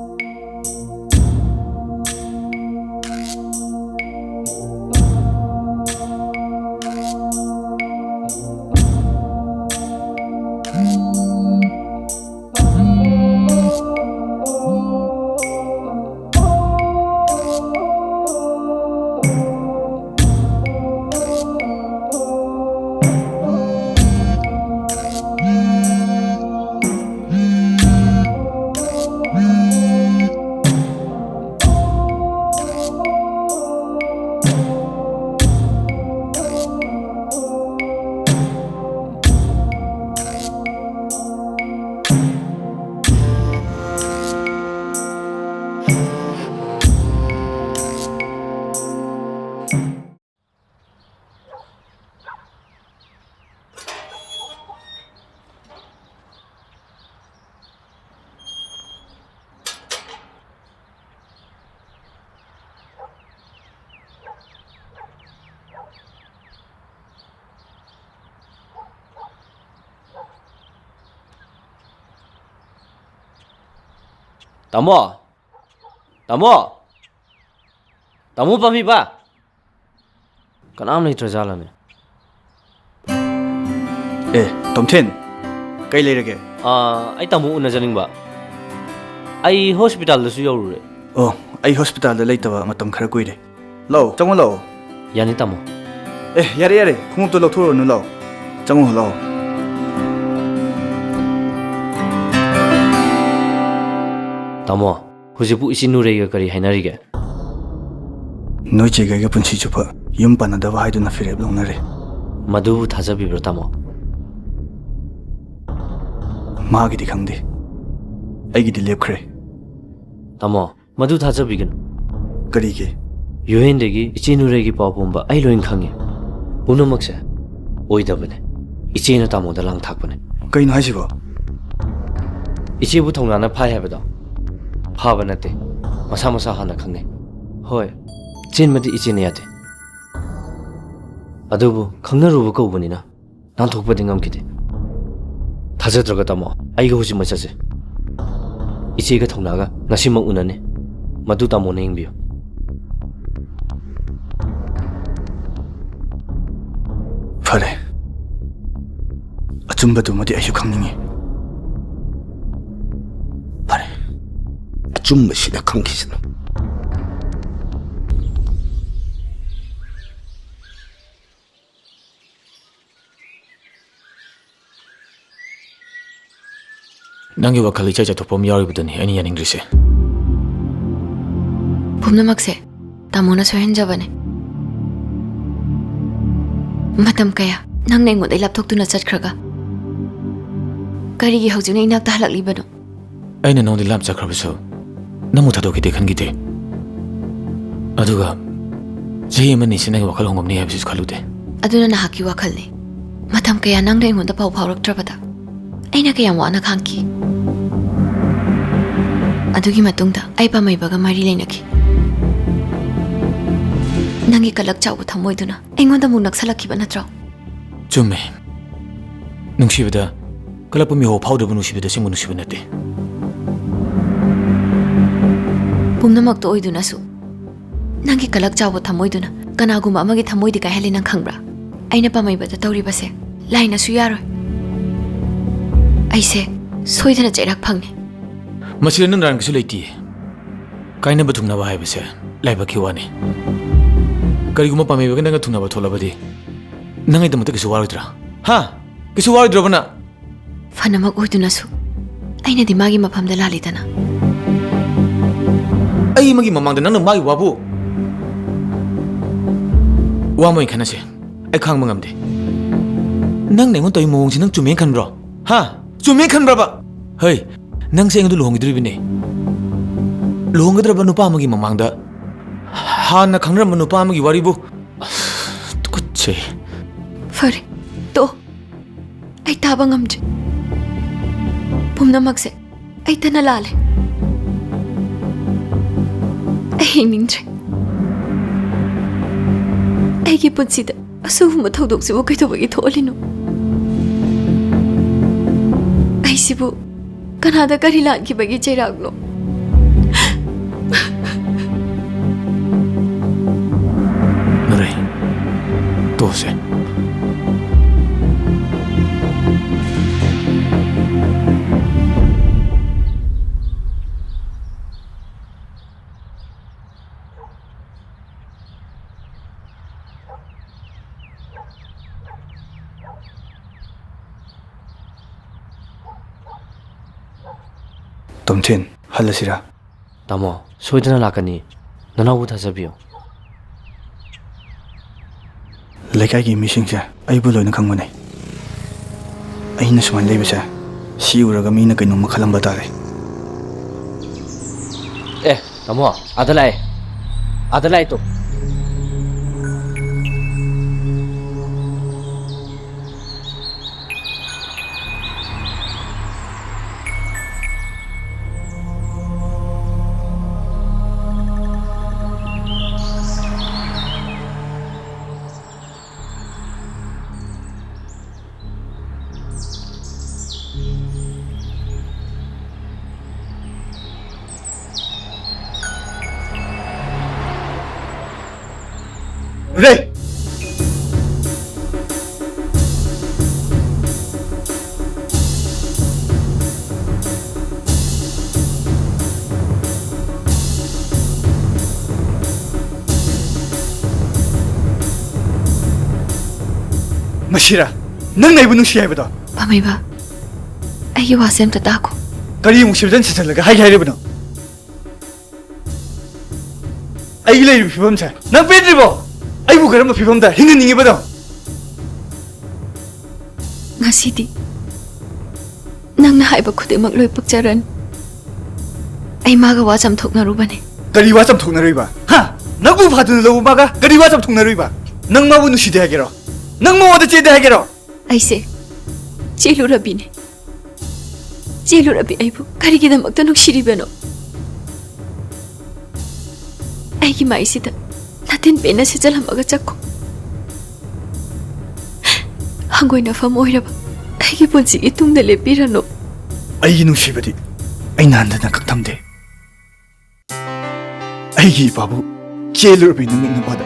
ꯇꯥꯃꯣ! ꯇꯥꯃꯣ! ꯇꯥꯃꯣ ꯄꯥꯝꯕꯤꯕ! ꯀꯅꯥꯝ ꯂꯩꯇ꯭ꯔꯖꯥꯠꯂꯅꯦ? ꯑꯦ, ꯇꯣꯝꯊꯤꯟ, ꯀꯩ ꯂꯩꯔꯒꯦ? ꯑꯥ, ꯑꯩ ꯇꯥꯃꯣ ꯎꯅꯖꯅꯤꯡꯕ꯫ ꯑꯩ ꯍꯣꯁꯄꯤꯇꯥꯜꯗꯁꯨ ꯌꯧꯔꯨꯔꯦ꯫ ꯑꯣ, ꯑꯩ ꯍꯣꯁꯄꯤꯇꯥꯜꯗ ꯂꯩꯇꯕ ꯃꯇꯝ ꯈꯔ ꯀꯨꯏꯔꯦ꯫ ꯂꯥꯛꯑꯣ, ꯆꯪꯉꯣ ꯂꯥꯛꯑꯣ꯫ ꯌꯥꯅꯤ, ꯇꯥꯃꯣ꯫ ꯑꯦ, ꯌꯥꯔꯦ, ꯌꯥꯔꯦ, ꯈꯣꯡꯎꯞꯇꯣ ꯂꯧꯊꯣꯛꯎꯔꯅꯨ, ꯂꯥꯛꯑꯣ꯫ ꯆꯪꯉꯣ, ꯂꯥꯛꯑꯣ꯫ ꯇꯥꯃꯣ, ꯍꯧꯖꯤꯛꯄꯨ ꯏꯆꯦ ꯅꯨꯔꯩꯒ ꯀꯔꯤ ꯍꯥꯏꯅꯔꯤꯒꯦ? ꯅꯣꯏ ꯆꯦꯒ ꯑꯩꯒ ꯄꯨꯟꯁꯤ ꯆꯨꯞꯄ ꯌꯨꯝ ꯄꯥꯟꯅꯗꯕ ꯍꯥꯏꯗꯨꯅ ꯐꯤꯔꯦꯞ ꯂꯧꯅꯔꯦ꯫ ꯃꯗꯨꯕꯨ ꯊꯥꯖꯕꯤꯕ꯭ꯔꯥ, ꯇꯥꯃꯣ? ꯃꯥꯒꯤꯗꯤ ꯈꯪꯗꯦ, ꯑꯩꯒꯤꯗꯤ ꯂꯦꯞꯈ꯭ꯔꯦ꯫ ꯇꯥꯃꯣ, ꯃꯗꯨ ꯊꯥꯖꯕꯤꯒꯅꯨ꯫ ꯀꯔꯤꯒꯤ? ꯌꯨꯍꯦꯟꯗꯒꯤ ꯏꯆꯦ ꯅꯨꯔꯩꯒꯤ ꯄꯥꯎ ꯄꯨꯝꯕ ꯑꯩ ꯂꯣꯏꯅ ꯈꯪꯉꯤ꯫ ꯄꯨꯝꯅꯃꯛꯁꯦ ꯑꯣꯏꯗꯕꯅꯦ꯫ ꯏꯆꯦꯅ ꯇꯥꯃꯣꯗ ꯂꯥꯡ ꯊꯥꯛꯄꯅꯦ꯫ ꯀꯩꯅꯣ ꯍꯥꯏꯁꯤꯕꯣ? ꯏꯆꯦꯕꯨ ꯊꯧꯅꯥꯅ ꯐꯥꯏ ꯍꯥꯏꯕꯗꯣ ꯐꯥꯕ ꯅꯠꯇꯦ, ꯃꯁꯥ ꯃꯁꯥ ꯍꯥꯟꯅ ꯈꯪꯅꯩ꯫ ꯍꯣꯏ, ꯆꯦꯟꯕꯗꯤ ꯏꯆꯦꯅ ꯌꯥꯗꯦ, ꯑꯗꯨꯕꯨ ꯈꯪꯅꯔꯨꯕ ꯀꯧꯕꯅꯤꯅ ꯅꯥꯟꯊꯣꯛꯄꯗꯤ ꯉꯝꯈꯤꯗꯦ꯫ ꯊꯥꯖꯗ꯭ꯔꯒ, ꯇꯥꯃꯣ, ꯑꯩꯒ ꯍꯧꯖꯤꯛꯃꯛ ꯆꯠꯁꯦ꯫ ꯏꯆꯦꯒ ꯊꯧꯅꯥꯒ ꯉꯁꯤꯃꯛ ꯎꯅꯅꯤ꯫ ꯃꯗꯨ ꯇꯥꯃꯣꯅ ꯌꯦꯡꯕꯤꯌꯨ꯫ ꯐꯔꯦ, ꯑꯆꯨꯝꯕꯗꯨꯃꯗꯤ ꯑꯩꯁꯨ ꯈꯪꯅꯤꯡꯉꯤ꯫ ꯐꯔꯦ, ꯑꯆꯨꯝꯕꯁꯤꯗ ꯈꯪꯈꯤꯁꯅꯨ꯫ ꯅꯪꯒꯤ ꯋꯥꯈꯜ ꯏꯆꯥꯏ ꯆꯥꯏꯊꯣꯛꯄ ꯑꯃ ꯌꯥꯎꯔꯤꯕꯗꯨꯅꯤ ꯑꯩꯅ ꯌꯥꯅꯤꯡꯗ꯭ꯔꯤꯁꯦ꯫ ꯄꯨꯝꯅꯃꯛꯁꯦ ꯇꯥꯃꯣꯅ ꯁꯣꯏꯍꯟꯖꯕꯅꯦ꯫ ꯃꯇꯝ ꯀꯌꯥ ꯅꯪꯅ ꯑꯩꯉꯣꯟꯗ ꯂꯥꯞꯊꯣꯛꯇꯨꯅ ꯆꯠꯈ꯭ꯔꯒ, ꯀꯔꯤꯒꯤ ꯍꯧꯖꯤꯛꯅ ꯏꯅꯥꯛꯇ ꯍꯜꯂꯛꯂꯤꯕꯅꯣ? ꯑꯩꯅ ꯅꯉꯣꯟꯗ ꯂꯥꯞꯆꯈ꯭ꯔꯕꯁꯨ ꯅꯪꯕꯨ ꯊꯥꯗꯣꯛꯈꯤꯗꯦ ꯈꯟꯈꯤꯗꯦ꯫ ꯑꯗꯨꯒ ꯆꯍꯤ ꯑꯃꯅꯤ ꯁꯤ ꯅꯪꯒꯤ ꯋꯥꯈꯜ ꯍꯣꯡꯉꯝꯅꯤ ꯍꯥꯏꯕꯁꯤꯁꯨ ꯈꯜꯂꯨꯗꯦ꯫ ꯑꯗꯨꯅ ꯅꯍꯥꯛꯀꯤ ꯋꯥꯈꯜꯅꯤ꯫ ꯃꯇꯝ ꯀꯌꯥ ꯅꯪꯅ ꯑꯩꯉꯣꯟꯗ ꯄꯥꯎ ꯐꯥꯎꯔꯛꯇ꯭ꯔꯕꯗ ꯑꯩꯅ ꯀꯌꯥꯝ ꯋꯥꯅ ꯈꯥꯡꯈꯤ꯫ ꯑꯗꯨꯒꯤ ꯃꯇꯨꯡꯗ ꯑꯩ ꯄꯥꯝꯃꯩꯕꯒ ꯃꯔꯤ ꯂꯩꯅꯈꯤ꯫ ꯅꯪꯒꯤ ꯀꯂꯛ ꯆꯥꯎꯕ ꯊꯃꯣꯏꯗꯨꯅ ꯑꯩꯉꯣꯟꯗ ꯑꯃꯨꯛ ꯅꯛꯁꯜꯂꯛꯈꯤꯕ ꯅꯠꯇ꯭ꯔꯣ? ꯆꯨꯝꯃꯦ꯫ ꯅꯨꯡꯁꯤꯕꯗ ꯀꯜꯂꯛꯄ ꯃꯤꯍꯧ ꯐꯥꯎꯗ꯭ꯔꯕ ꯅꯨꯡꯁꯤꯕꯗ ꯑꯁꯦꯡꯕ ꯅꯨꯡꯁꯤꯕ ꯅꯠꯇꯦ꯫ ꯄꯨꯝꯅꯃꯛꯇ ꯑꯣꯏꯗꯨꯅꯁꯨ, ꯅꯪꯒꯤ ꯀꯂꯛ ꯆꯥꯎꯕ ꯊꯃꯣꯏꯗꯨꯅ ꯀꯅꯥꯒꯨꯝꯕ ꯑꯃꯒꯤ ꯊꯃꯣꯏꯗꯤ ꯀꯥꯏꯍꯜꯂꯤ, ꯅꯪ ꯈꯪꯕ꯭ꯔꯥ? ꯑꯩꯅ ꯄꯥꯝꯃꯩꯕꯗ ꯇꯧꯔꯤꯕꯁꯦ ꯂꯥꯏꯅꯁꯨ ꯌꯥꯔꯣꯏ꯫ ꯑꯩꯁꯦ ꯁꯣꯏꯗꯅ ꯆꯩꯔꯥꯛ ꯐꯪꯅꯤ꯫ ꯃꯁꯤꯗ ꯅꯪ ꯅꯔꯥꯟ ꯀꯩꯁꯨ ꯂꯩꯇꯦ꯫ ꯀꯥꯏꯅꯕ ꯊꯨꯡꯅꯕ ꯍꯥꯏꯕꯁꯦ ꯂꯥꯏꯕꯛꯀꯤ ꯋꯥꯅꯤ꯫ ꯀꯔꯤꯒꯨꯝꯕ ꯄꯥꯝꯃꯤꯕꯒ ꯅꯪꯒ ꯊꯨꯡꯅꯕ ꯊꯣꯛꯂꯕꯗꯤ, ꯅꯪꯒꯤꯗꯃꯛꯇ ꯀꯩꯁꯨ ꯋꯥꯔꯣꯏꯗ꯭ꯔꯥ? ꯍꯥ? ꯀꯩꯁꯨ ꯋꯥꯔꯣꯏꯗ꯭ꯔꯕ ꯅꯪ? ꯐꯅꯃꯛ ꯑꯣꯏꯗꯨꯅꯁꯨ ꯑꯩꯅꯗꯤ ꯃꯥꯒꯤ ꯃꯐꯝꯗ ꯂꯥꯜꯂꯤꯗꯅ꯫ ꯑꯩ ꯑꯃꯒꯤ ꯃꯃꯥꯡꯗ ꯅꯪꯅ ꯃꯥꯒꯤ ꯋꯥꯕꯨ ꯋꯥ ꯑꯃ ꯑꯣꯏꯅ ꯈꯟꯅꯁꯦ꯫ ꯑꯩ ꯈꯥꯡꯕ ꯉꯝꯗꯦ꯫ ꯅꯪꯅ ꯑꯩꯉꯣꯟꯗ ꯇꯧꯔꯤ ꯃꯑꯣꯡꯁꯤ ꯅꯪ ꯆꯨꯝꯃꯦꯅ ꯈꯟꯕ꯭ꯔꯣ? ꯍꯥ? ꯆꯨꯝꯃꯦꯅ ꯈꯟꯕ꯭ꯔꯕ? ꯍꯩ, ꯅꯪꯁꯦ ꯑꯩꯉꯣꯟꯗ ꯂꯨꯍꯣꯡꯈꯤꯗꯣꯔꯤꯕꯅꯦ꯫ ꯂꯨꯍꯣꯡꯒꯗꯧꯔꯕ ꯅꯨꯄꯥ ꯑꯃꯒꯤ ꯃꯃꯥꯡꯗ ꯍꯥꯟꯅ ꯈꯪꯅꯔꯝꯕ ꯅꯨꯄꯥ ꯑꯃꯒꯤ ꯋꯥꯔꯤꯕꯨ? ꯇꯨꯀꯠꯆꯩ꯫ ꯐꯔꯦ, ꯇꯣꯛꯑꯣ꯫ ꯑꯩ ꯇꯥꯕ ꯉꯝꯗ꯭ꯔꯦ꯫ ꯄꯨꯝꯅꯃꯛꯁꯦ ꯑꯩꯇꯅ ꯂꯥꯜꯂꯦ꯫ ꯑꯩ ꯍꯤꯡꯅꯤꯡꯗ꯭ꯔꯦ꯫ ꯑꯩꯒꯤ ꯄꯨꯟꯁꯤꯗ ꯑꯁꯤꯒꯨꯝꯕ ꯊꯧꯗꯣꯛꯁꯤꯕꯨ ꯀꯩꯗꯧꯕꯒꯤ ꯊꯣꯛꯍꯜꯂꯤꯅꯣ? ꯑꯩꯁꯤꯕꯨ ꯀꯅꯥꯗ ꯀꯔꯤ ꯂꯥꯟꯈꯤꯕꯒꯤ ꯆꯩꯔꯥꯛꯅꯣ? ꯅꯔꯩ, ꯇꯣꯛꯑꯁꯦ꯫ ꯇꯣꯝꯊꯤꯟ, ꯍꯜꯂꯁꯤꯔꯥ? ꯇꯥꯃꯣ, ꯁꯣꯏꯗꯅ ꯂꯥꯛꯀꯅꯤ꯫ ꯅꯅꯥꯎꯕꯨ ꯊꯥꯖꯕꯤꯌꯨ꯫ ꯂꯩꯀꯥꯏꯒꯤ ꯃꯤꯁꯤꯡꯁꯦ ꯑꯩꯕꯨ ꯂꯣꯏꯅ ꯈꯪꯕꯅꯦ꯫ ꯑꯩꯅ ꯁꯨꯃꯥꯏꯅ ꯂꯩꯕꯁꯦ ꯁꯤ ꯎꯔꯒ ꯃꯤꯅ ꯀꯩꯅꯣꯝꯃ ꯈꯜꯂꯝꯕ ꯇꯥꯔꯦ꯫ ꯑꯦ, ꯇꯥꯃꯣ, ꯑꯥꯗ ꯂꯥꯛꯑꯦ꯫ ꯑꯥꯗ ꯂꯥꯛꯑꯦ ꯇꯣ꯫ ꯔꯦ! ꯁꯤꯔꯥ, ꯅꯪꯅ ꯑꯩꯕꯨ ꯅꯨꯡꯁꯤ ꯍꯥꯏꯕꯗꯣ? ꯄꯥꯝꯃꯩꯕ, ꯑꯩꯒꯤ ꯋꯥꯁꯦ ꯑꯝꯇ ꯇꯥꯈꯣ꯫ ꯀꯔꯤ ꯑꯃꯨꯛ ꯁꯤꯕꯗꯟ ꯁꯤꯖꯜꯂꯒ ꯍꯥꯏꯒꯦ ꯍꯥꯏꯔꯤꯕꯅꯣ? ꯑꯩꯒꯤ ꯂꯩꯔꯤꯕ ꯐꯤꯕꯝꯁꯦ ꯅꯪ ꯄꯦꯟꯗ꯭ꯔꯤꯕꯣ? ꯑꯩꯕꯨ ꯀꯔꯝꯕ ꯐꯤꯕꯝꯗ ꯍꯤꯡꯍꯟꯅꯤꯡꯉꯤꯕꯅꯣ? ꯉꯁꯤꯗꯤ ꯅꯪꯅ ꯍꯥꯏꯕ ꯈꯨꯗꯤꯡꯃꯛ ꯂꯣꯏ ꯄꯛꯆꯔꯅꯤ꯫ ꯑꯩ ꯃꯥꯒ ꯋꯥ ꯆꯝꯊꯣꯛꯅꯔꯨꯕꯅꯦ꯫ ꯀꯔꯤ ꯋꯥ ꯆꯝꯊꯣꯛꯅꯔꯨꯏꯕ? ꯍꯥ? ꯅꯪꯕꯨ ꯐꯥꯗꯨꯅ ꯂꯧꯕ ꯃꯥꯒ ꯀꯔꯤ ꯋꯥ ꯆꯝꯊꯣꯛꯅꯔꯨꯏꯕ? ꯅꯪ ꯃꯥꯕꯨ ꯅꯨꯡꯁꯤꯗꯦ ꯍꯥꯏꯒꯦꯔꯣ? ꯅꯪ ꯃꯉꯣꯟꯗ ꯆꯦꯟꯗꯦ ꯍꯥꯏꯒꯦꯔꯣ? ꯑꯩꯁꯦ ꯆꯦꯜꯂꯨꯔꯕꯤꯅꯦ꯫ ꯆꯦꯜꯂꯨꯔꯕꯤ ꯑꯩꯕꯨ ꯀꯔꯤꯒꯤꯗꯃꯛꯇ ꯅꯨꯡꯁꯤꯔꯤꯕꯅꯣ? ꯑꯩꯒꯤ ꯃꯥꯏꯁꯤꯗ ꯅꯥꯇꯤꯟ ꯄꯦꯟꯅ ꯁꯤꯠꯆꯜꯂꯝꯃꯒ ꯆꯠꯈꯣ꯫ ꯍꯪꯒꯣꯏꯅꯐꯝ ꯑꯣꯏꯔꯕ ꯑꯩꯒꯤ ꯄꯨꯟꯁꯤꯒꯤ ꯇꯨꯡꯗ ꯂꯦꯞꯄꯤꯔꯅꯨ꯫ ꯑꯩꯒꯤ ꯅꯨꯡꯁꯤꯕꯗꯤ ꯑꯩꯅ ꯍꯟꯊꯅ ꯀꯛꯊꯝꯗꯦ꯫ ꯑꯩꯒꯤ ꯏꯄꯥꯕꯨ ꯆꯦꯜꯂꯨꯔꯕꯤ ꯅꯨꯃꯤꯠ ꯅꯨꯄꯥꯗ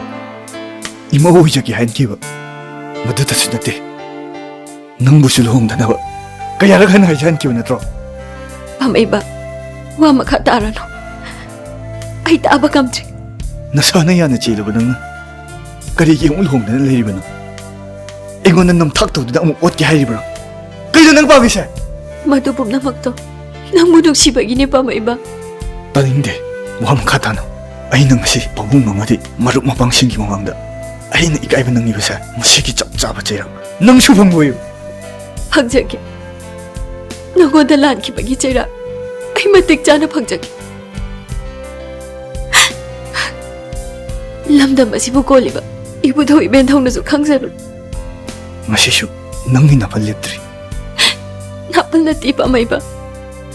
ꯏꯃꯧ ꯑꯣꯏꯖꯒꯦ ꯍꯥꯏꯅꯈꯤꯕ ꯃꯗꯨꯇꯁꯨ ꯅꯠꯇꯦ, ꯅꯪꯕꯨꯁꯨ ꯂꯨꯍꯣꯡꯗꯅꯕ ꯀꯌꯥꯔꯛ ꯍꯟꯅ ꯍꯥꯏꯖꯍꯟꯈꯤꯕ ꯅꯠꯇ꯭ꯔꯣ? ꯄꯥꯝꯃꯩꯕ, ꯋꯥ ꯃꯈꯥ ꯇꯥꯔꯅꯨ꯫ ꯑꯩ ꯇꯥꯕ ꯉꯝꯗ꯭ꯔꯦ꯫ ꯅꯁꯥꯅ ꯌꯥꯅ ꯆꯦꯜꯂꯕ ꯅꯪꯅ ꯀꯔꯤꯒꯤ ꯑꯃꯨꯛ ꯂꯨꯍꯣꯡꯗꯅ ꯂꯩꯔꯤꯕꯅꯣ? ꯑꯩꯉꯣꯟꯗ ꯅꯝꯊꯥꯛ ꯇꯧꯗꯨꯅ ꯑꯃꯨꯛ ꯑꯣꯠꯀꯦ ꯍꯥꯏꯔꯤꯕ꯭ꯔꯣ? ꯀꯩꯅꯣ ꯅꯪ ꯄꯥꯝꯃꯤꯁꯦ? ꯃꯗꯨ ꯄꯨꯝꯅꯃꯛꯇꯣ ꯅꯪꯕꯨ ꯅꯨꯡꯁꯤꯕꯒꯤꯅꯦ, ꯄꯥꯝꯃꯩꯕ꯫ ꯇꯥꯅꯤꯡꯗꯦ꯫ ꯋꯥ ꯃꯈꯥ ꯇꯥꯅ꯫ ꯑꯩꯅ ꯉꯁꯤ ꯄꯥꯕꯨꯡ ꯑꯃꯗꯤ ꯃꯔꯨꯞ ꯃꯄꯥꯡꯁꯤꯡꯒꯤ ꯃꯃꯥꯡꯗ ꯑꯩꯅ ꯏꯀꯥꯏꯕ ꯅꯪꯂꯤꯕꯁꯦ ꯃꯁꯤꯒꯤ ꯆꯞ ꯆꯥꯕ ꯆꯩꯔꯛ ꯅꯪꯁꯨ ꯐꯪꯕ ꯑꯣꯏꯌꯨ꯫ ꯐꯪꯖꯒꯦ꯫ ꯅꯉꯣꯟꯗ ꯂꯥꯟꯈꯤꯕꯒꯤ ꯆꯩꯔꯥꯛ ꯑꯩ ꯃꯇꯤꯛ ꯆꯥꯅ ꯐꯪꯖꯒꯦ꯫ ꯂꯝꯗꯝ ꯑꯁꯤꯕꯨ ꯀꯣꯜꯂꯤꯕ ꯏꯕꯨꯙꯧ ꯏꯕꯦꯟꯙꯧꯅꯁꯨ ꯈꯪꯖꯔꯨ꯫ ꯉꯁꯤꯁꯨ ꯅꯪꯒꯤ ꯅꯥꯄꯜ ꯂꯦꯞꯇ꯭ꯔꯤ꯫ ꯅꯥꯄꯜ ꯅꯠꯇꯦ, ꯄꯥꯝꯃꯩꯕ꯫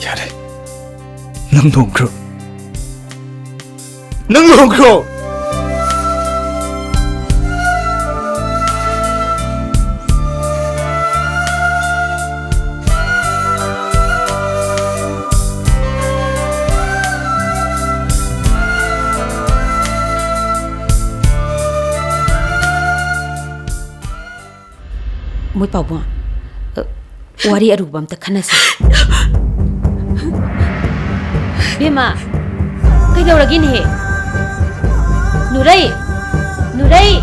ꯌꯥꯔꯦ, ꯅꯪ ꯂꯨꯍꯣꯡꯈ꯭ꯔꯣ꯫ ꯅꯪ ꯂꯨꯍꯣꯡꯈ꯭ꯔꯣ꯫ ꯃꯣꯏ ꯄꯥꯎꯕꯨꯡ, ꯑ, ꯋꯥꯔꯤ ꯑꯔꯨꯕ ꯑꯝꯇ ꯈꯟꯅꯁꯤ꯫ ꯕꯦꯝꯃ, ꯀꯩꯗꯧꯔꯒꯦꯅꯦꯍꯦ? ꯅꯨꯔꯩ! ꯅꯨꯔꯩ!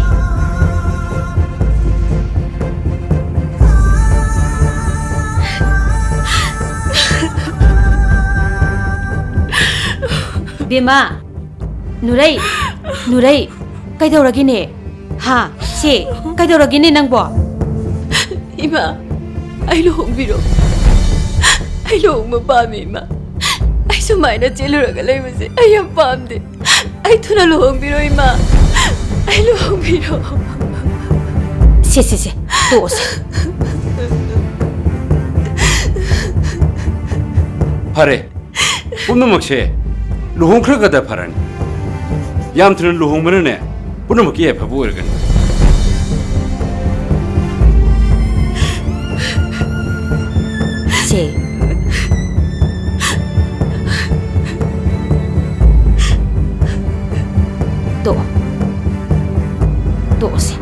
ꯏꯃꯥ! ꯅꯨꯔꯩ! ꯅꯨꯔꯩ! ꯀꯩꯗꯧꯔꯒꯦꯅꯦ? ꯍꯥ? ꯁꯤ ꯀꯩꯗꯧꯔꯒꯦꯅꯦ ꯅꯪꯕꯣ? ꯏꯃꯥ, ꯑꯩ ꯂꯨꯍꯣꯡꯕꯤꯔꯣ꯫ ꯑꯩ ꯂꯨꯍꯣꯡꯕ ꯄꯥꯝꯃꯤ, ꯏꯃꯥ꯫ ꯑꯩ ꯁꯨꯃꯥꯏꯅ ꯆꯦꯜꯂꯨꯔꯒ ꯂꯩꯕꯁꯦ ꯑꯩ ꯌꯥꯝ ꯄꯥꯝꯗꯦ꯫ ꯑꯩ ꯊꯨꯅ ꯂꯨꯍꯣꯡꯕꯤꯔꯣ, ꯏꯃꯥ꯫ ꯑꯩ ꯂꯨꯍꯣꯡꯕꯤꯔꯣ꯫ ꯁꯦ, ꯁꯦ, ꯁꯦ, ꯇꯣꯛꯑꯁꯦ꯫ ꯐꯔꯦ, ꯄꯨꯝꯅꯃꯛꯁꯦ ꯂꯨꯍꯣꯡꯈ꯭ꯔꯒꯗ ꯐꯔꯅꯤ꯫ ꯌꯥꯝ ꯊꯨꯅ ꯂꯨꯍꯣꯡꯕꯅꯅꯦ, ꯄꯨꯝꯅꯃꯛꯀꯤ ꯌꯥꯏꯐꯕ ꯑꯣꯏꯔꯒꯅꯤ꯫ ꯁꯦ꯫ ꯇꯣꯛꯑꯣ꯫ ꯇꯣꯛꯑꯁꯦ꯫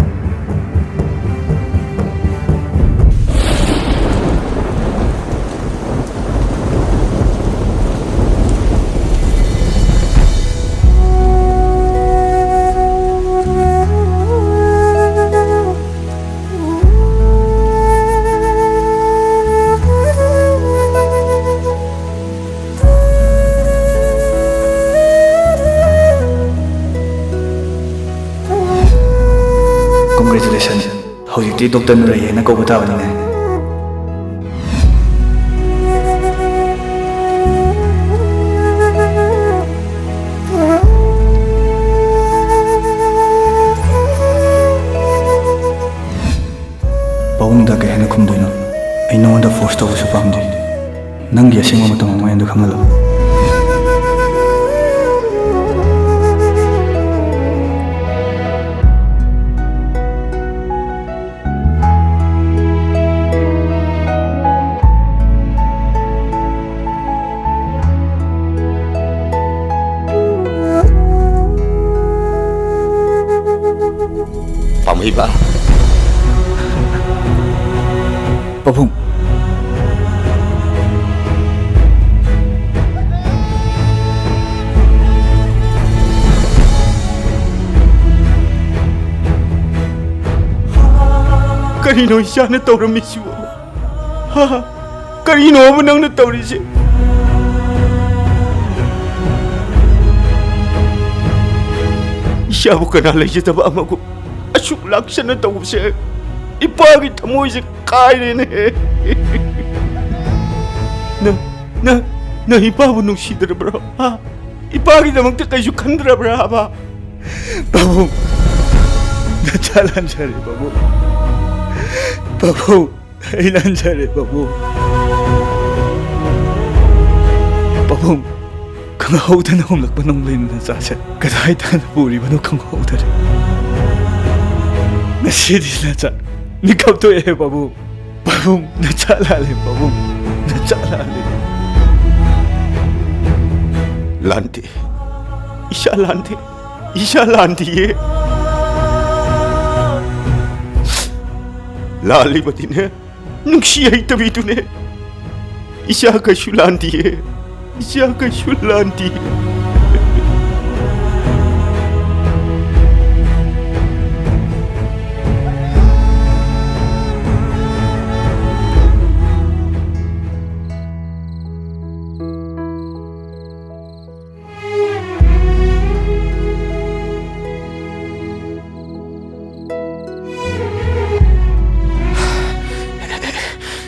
Congratulations. ꯍꯧꯖꯤꯛꯇꯤ ꯗꯣꯛꯇꯔ ꯅꯨꯔꯩ ꯍꯥꯏꯅ ꯀꯧꯕ ꯇꯥꯕꯅꯤꯅꯦ꯫ ꯄꯥꯕꯨꯡꯗ ꯀꯩ ꯍꯥꯏꯅ ꯈꯨꯝꯗꯣꯏꯅꯣ? ꯑꯩ ꯅꯉꯣꯟꯗ force ꯇꯧꯕꯁꯨ ꯄꯥꯝꯗꯦ꯫ ꯅꯪꯒꯤ ꯑꯁꯦꯡꯕ ꯃꯇꯝ ꯑꯃ ꯑꯩꯉꯣꯟꯗ ꯈꯪꯍꯜꯂꯣ꯫ ꯄꯥꯝꯍꯩꯕ꯫ ꯄꯥꯕꯨꯡ꯫ ꯀꯔꯤꯅꯣ ꯏꯆꯥꯅ ꯇꯧꯔꯝꯃꯤꯁꯤꯕꯨ? ꯍꯥ? ꯀꯔꯤꯅꯣꯕ ꯅꯪꯅ ꯇꯧꯔꯤꯁꯦ? ꯏꯆꯥꯕꯨ ꯀꯅꯥ ꯂꯩꯖꯗꯕ ꯑꯃꯒꯨꯝ ꯑꯁꯨꯛ ꯂꯥꯛꯆꯅ ꯇꯧꯕꯁꯦ ꯏꯄꯥꯒꯤ ꯊꯃꯣꯏꯁꯦ ꯀꯥꯏꯔꯦꯅꯦ꯫ ꯅꯪ, ꯅꯪ, ꯅꯪ ꯏꯄꯥꯕꯨ ꯅꯨꯡꯁꯤꯗ꯭ꯔꯕ꯭ꯔꯣ? ꯍꯥ? ꯏꯄꯥꯒꯤꯗꯃꯛꯇ ꯀꯩꯁꯨ ꯈꯟꯗ꯭ꯔꯕ꯭ꯔꯥ ꯍꯥꯏꯕ? ꯄꯥꯕꯨꯡ, ꯅꯆꯥ ꯂꯥꯟꯖꯔꯦ ꯄꯥꯕꯨꯡ꯫ ꯄꯥꯕꯨꯡ, ꯑꯩ ꯂꯥꯟꯖꯔꯦ ꯄꯥꯕꯨꯡ꯫ ꯄꯥꯕꯨꯡ, ꯈꯪꯍꯧꯗꯅ ꯍꯣꯡꯂꯛꯄ ꯅꯣꯡꯂꯩ ꯅꯆꯥꯁꯦ ꯀꯗꯥꯏ ꯇꯥꯟꯅ ꯄꯨꯔꯤꯕꯅꯣ ꯈꯪꯍꯧꯗꯔꯦ꯫ ꯉꯁꯤꯗꯤ ꯅꯆꯥ ꯃꯤꯀꯞ ꯊꯣꯛꯑꯦ ꯄꯥꯕꯨꯡ꯫ ꯄꯥꯕꯨꯡ, ꯅꯆꯥ ꯂꯥꯜꯂꯦ ꯄꯥꯕꯨꯡ, ꯅꯆꯥ ꯂꯥꯜꯂꯦ꯫ ꯂꯥꯟꯗꯦ, ꯏꯆꯥ ꯂꯥꯟꯗꯦ, ꯏꯆꯥ ꯂꯥꯟꯗꯤꯌꯦ꯫ ꯂꯥꯜꯂꯤꯕꯗꯤꯅꯦ ꯅꯨꯡꯁꯤ ꯍꯩꯇꯕꯤꯗꯨꯅꯦ꯫ ꯏꯆꯥ ꯀꯩꯁꯨ ꯂꯥꯟꯗꯤꯌꯦ, ꯏꯆꯥ ꯀꯩꯁꯨ ꯂꯥꯟꯗꯤꯌꯦ꯫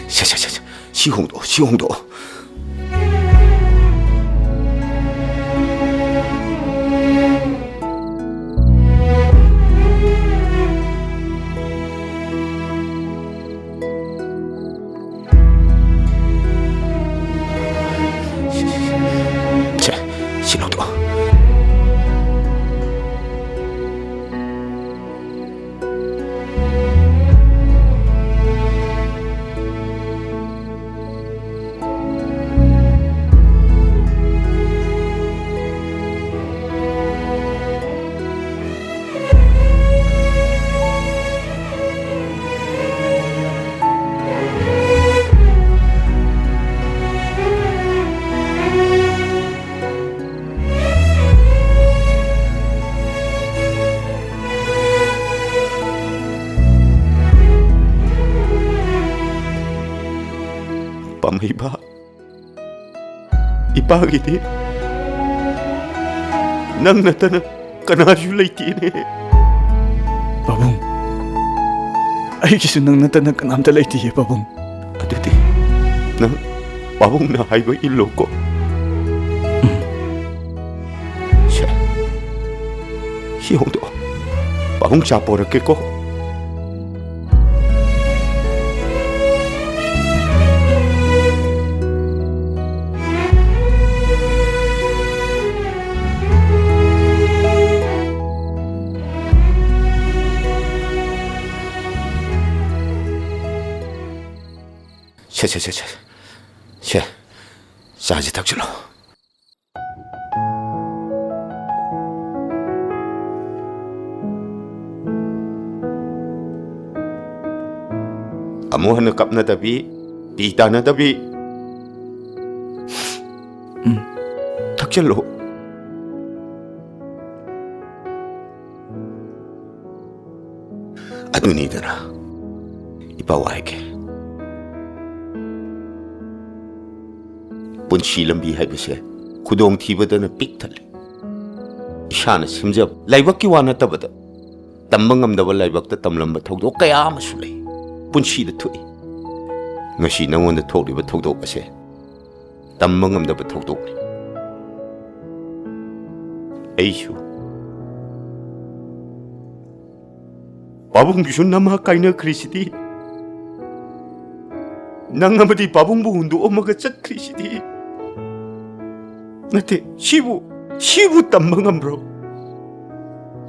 ꯁꯦ, ꯁꯦ, ꯁꯦ, ꯁꯦ, ꯁꯤ ꯍꯣꯡꯗꯣꯛꯑꯣ, ꯁꯤ ꯍꯣꯡꯗꯣꯛꯑꯣ꯫ ꯁꯦ, ꯁꯤ ꯂꯧꯊꯣꯛꯑꯣ꯫ ꯄꯥꯝꯍꯩꯕ, ꯏꯄꯥꯒꯤꯗꯤ ꯅꯪ ꯅꯠꯇꯅ ꯀꯅꯥꯁꯨ ꯂꯩꯇꯦꯅꯦ꯫ ꯄꯥꯕꯨꯡ, ꯑꯩꯒꯤꯁꯨ ꯅꯪ ꯅꯠꯇꯅ ꯀꯅꯥꯝꯇ ꯂꯩꯇꯤꯌꯦ, ꯄꯥꯕꯨꯡ꯫ ꯑꯗꯨꯗꯤ ꯅꯪ ꯄꯥꯕꯨꯡꯅ ꯍꯥꯏꯕ ꯏꯜꯂꯣꯀꯣ꯫ ꯁꯦ, ꯁꯤ ꯍꯣꯡꯗꯣꯛꯑꯣ꯫ ꯄꯥꯕꯨꯡ ꯆꯥ ꯄꯣꯔꯛꯀꯦꯀꯣ꯫ ꯁꯦ, ꯁꯦ, ꯁꯦ, ꯁꯦ꯫ ꯁꯦ, ꯆꯥꯁꯤ ꯊꯛꯆꯤꯜꯂꯣ꯫ ꯑꯃꯨꯛ ꯍꯟꯅ ꯀꯞꯅꯗꯕꯤ, ꯄꯤ ꯇꯥꯅꯗꯕꯤ꯫ ꯎꯝ, ꯊꯛꯆꯤꯜꯂꯣ꯫ ꯑꯗꯨꯅꯤꯗꯅ, ꯏꯄꯥ ꯋꯥ ꯍꯥꯏꯒꯦ꯫ ꯄꯨꯟꯁꯤ ꯂꯝꯕꯤ ꯍꯥꯏꯕꯁꯦ ꯈꯨꯗꯣꯡꯊꯤꯕꯗꯅ ꯄꯤꯛ ꯊꯜꯂꯤ꯫ ꯏꯁꯥꯅ ꯁꯦꯝꯖꯕ ꯂꯥꯏꯕꯛꯀꯤ ꯋꯥ ꯅꯠꯇꯕꯗ, ꯇꯝꯕ ꯉꯝꯗꯕ ꯂꯥꯏꯕꯛꯇ ꯇꯝꯂꯝꯕ ꯊꯧꯗꯣꯛ ꯀꯌꯥ ꯑꯃꯁꯨ ꯂꯩ꯫ ꯄꯨꯟꯁꯤꯗ ꯊꯣꯛꯏ꯫ ꯉꯁꯤ ꯅꯉꯣꯟꯗ ꯊꯣꯛꯂꯤꯕ ꯊꯧꯗꯣꯛ ꯑꯁꯦ ꯇꯝꯕ ꯉꯝꯗꯕ ꯊꯧꯗꯣꯛꯅꯤ꯫ ꯑꯩꯁꯨ, ꯄꯥꯕꯨꯡꯒꯤꯁꯨ ꯅꯃꯥ ꯀꯥꯏꯅꯈ꯭ꯔꯤꯁꯤꯗꯤ, ꯅꯪ ꯑꯃꯗꯤ ꯄꯥꯕꯨꯡꯕꯨ ꯍꯨꯟꯗꯣꯛꯑꯝꯃꯒ ꯆꯠꯈ꯭ꯔꯤꯁꯤꯗꯤ꯫ ꯅꯠꯇꯦ, ꯁꯤꯕꯨ, ꯁꯤꯕꯨ ꯇꯝꯕ ꯉꯝꯕ꯭ꯔꯣ?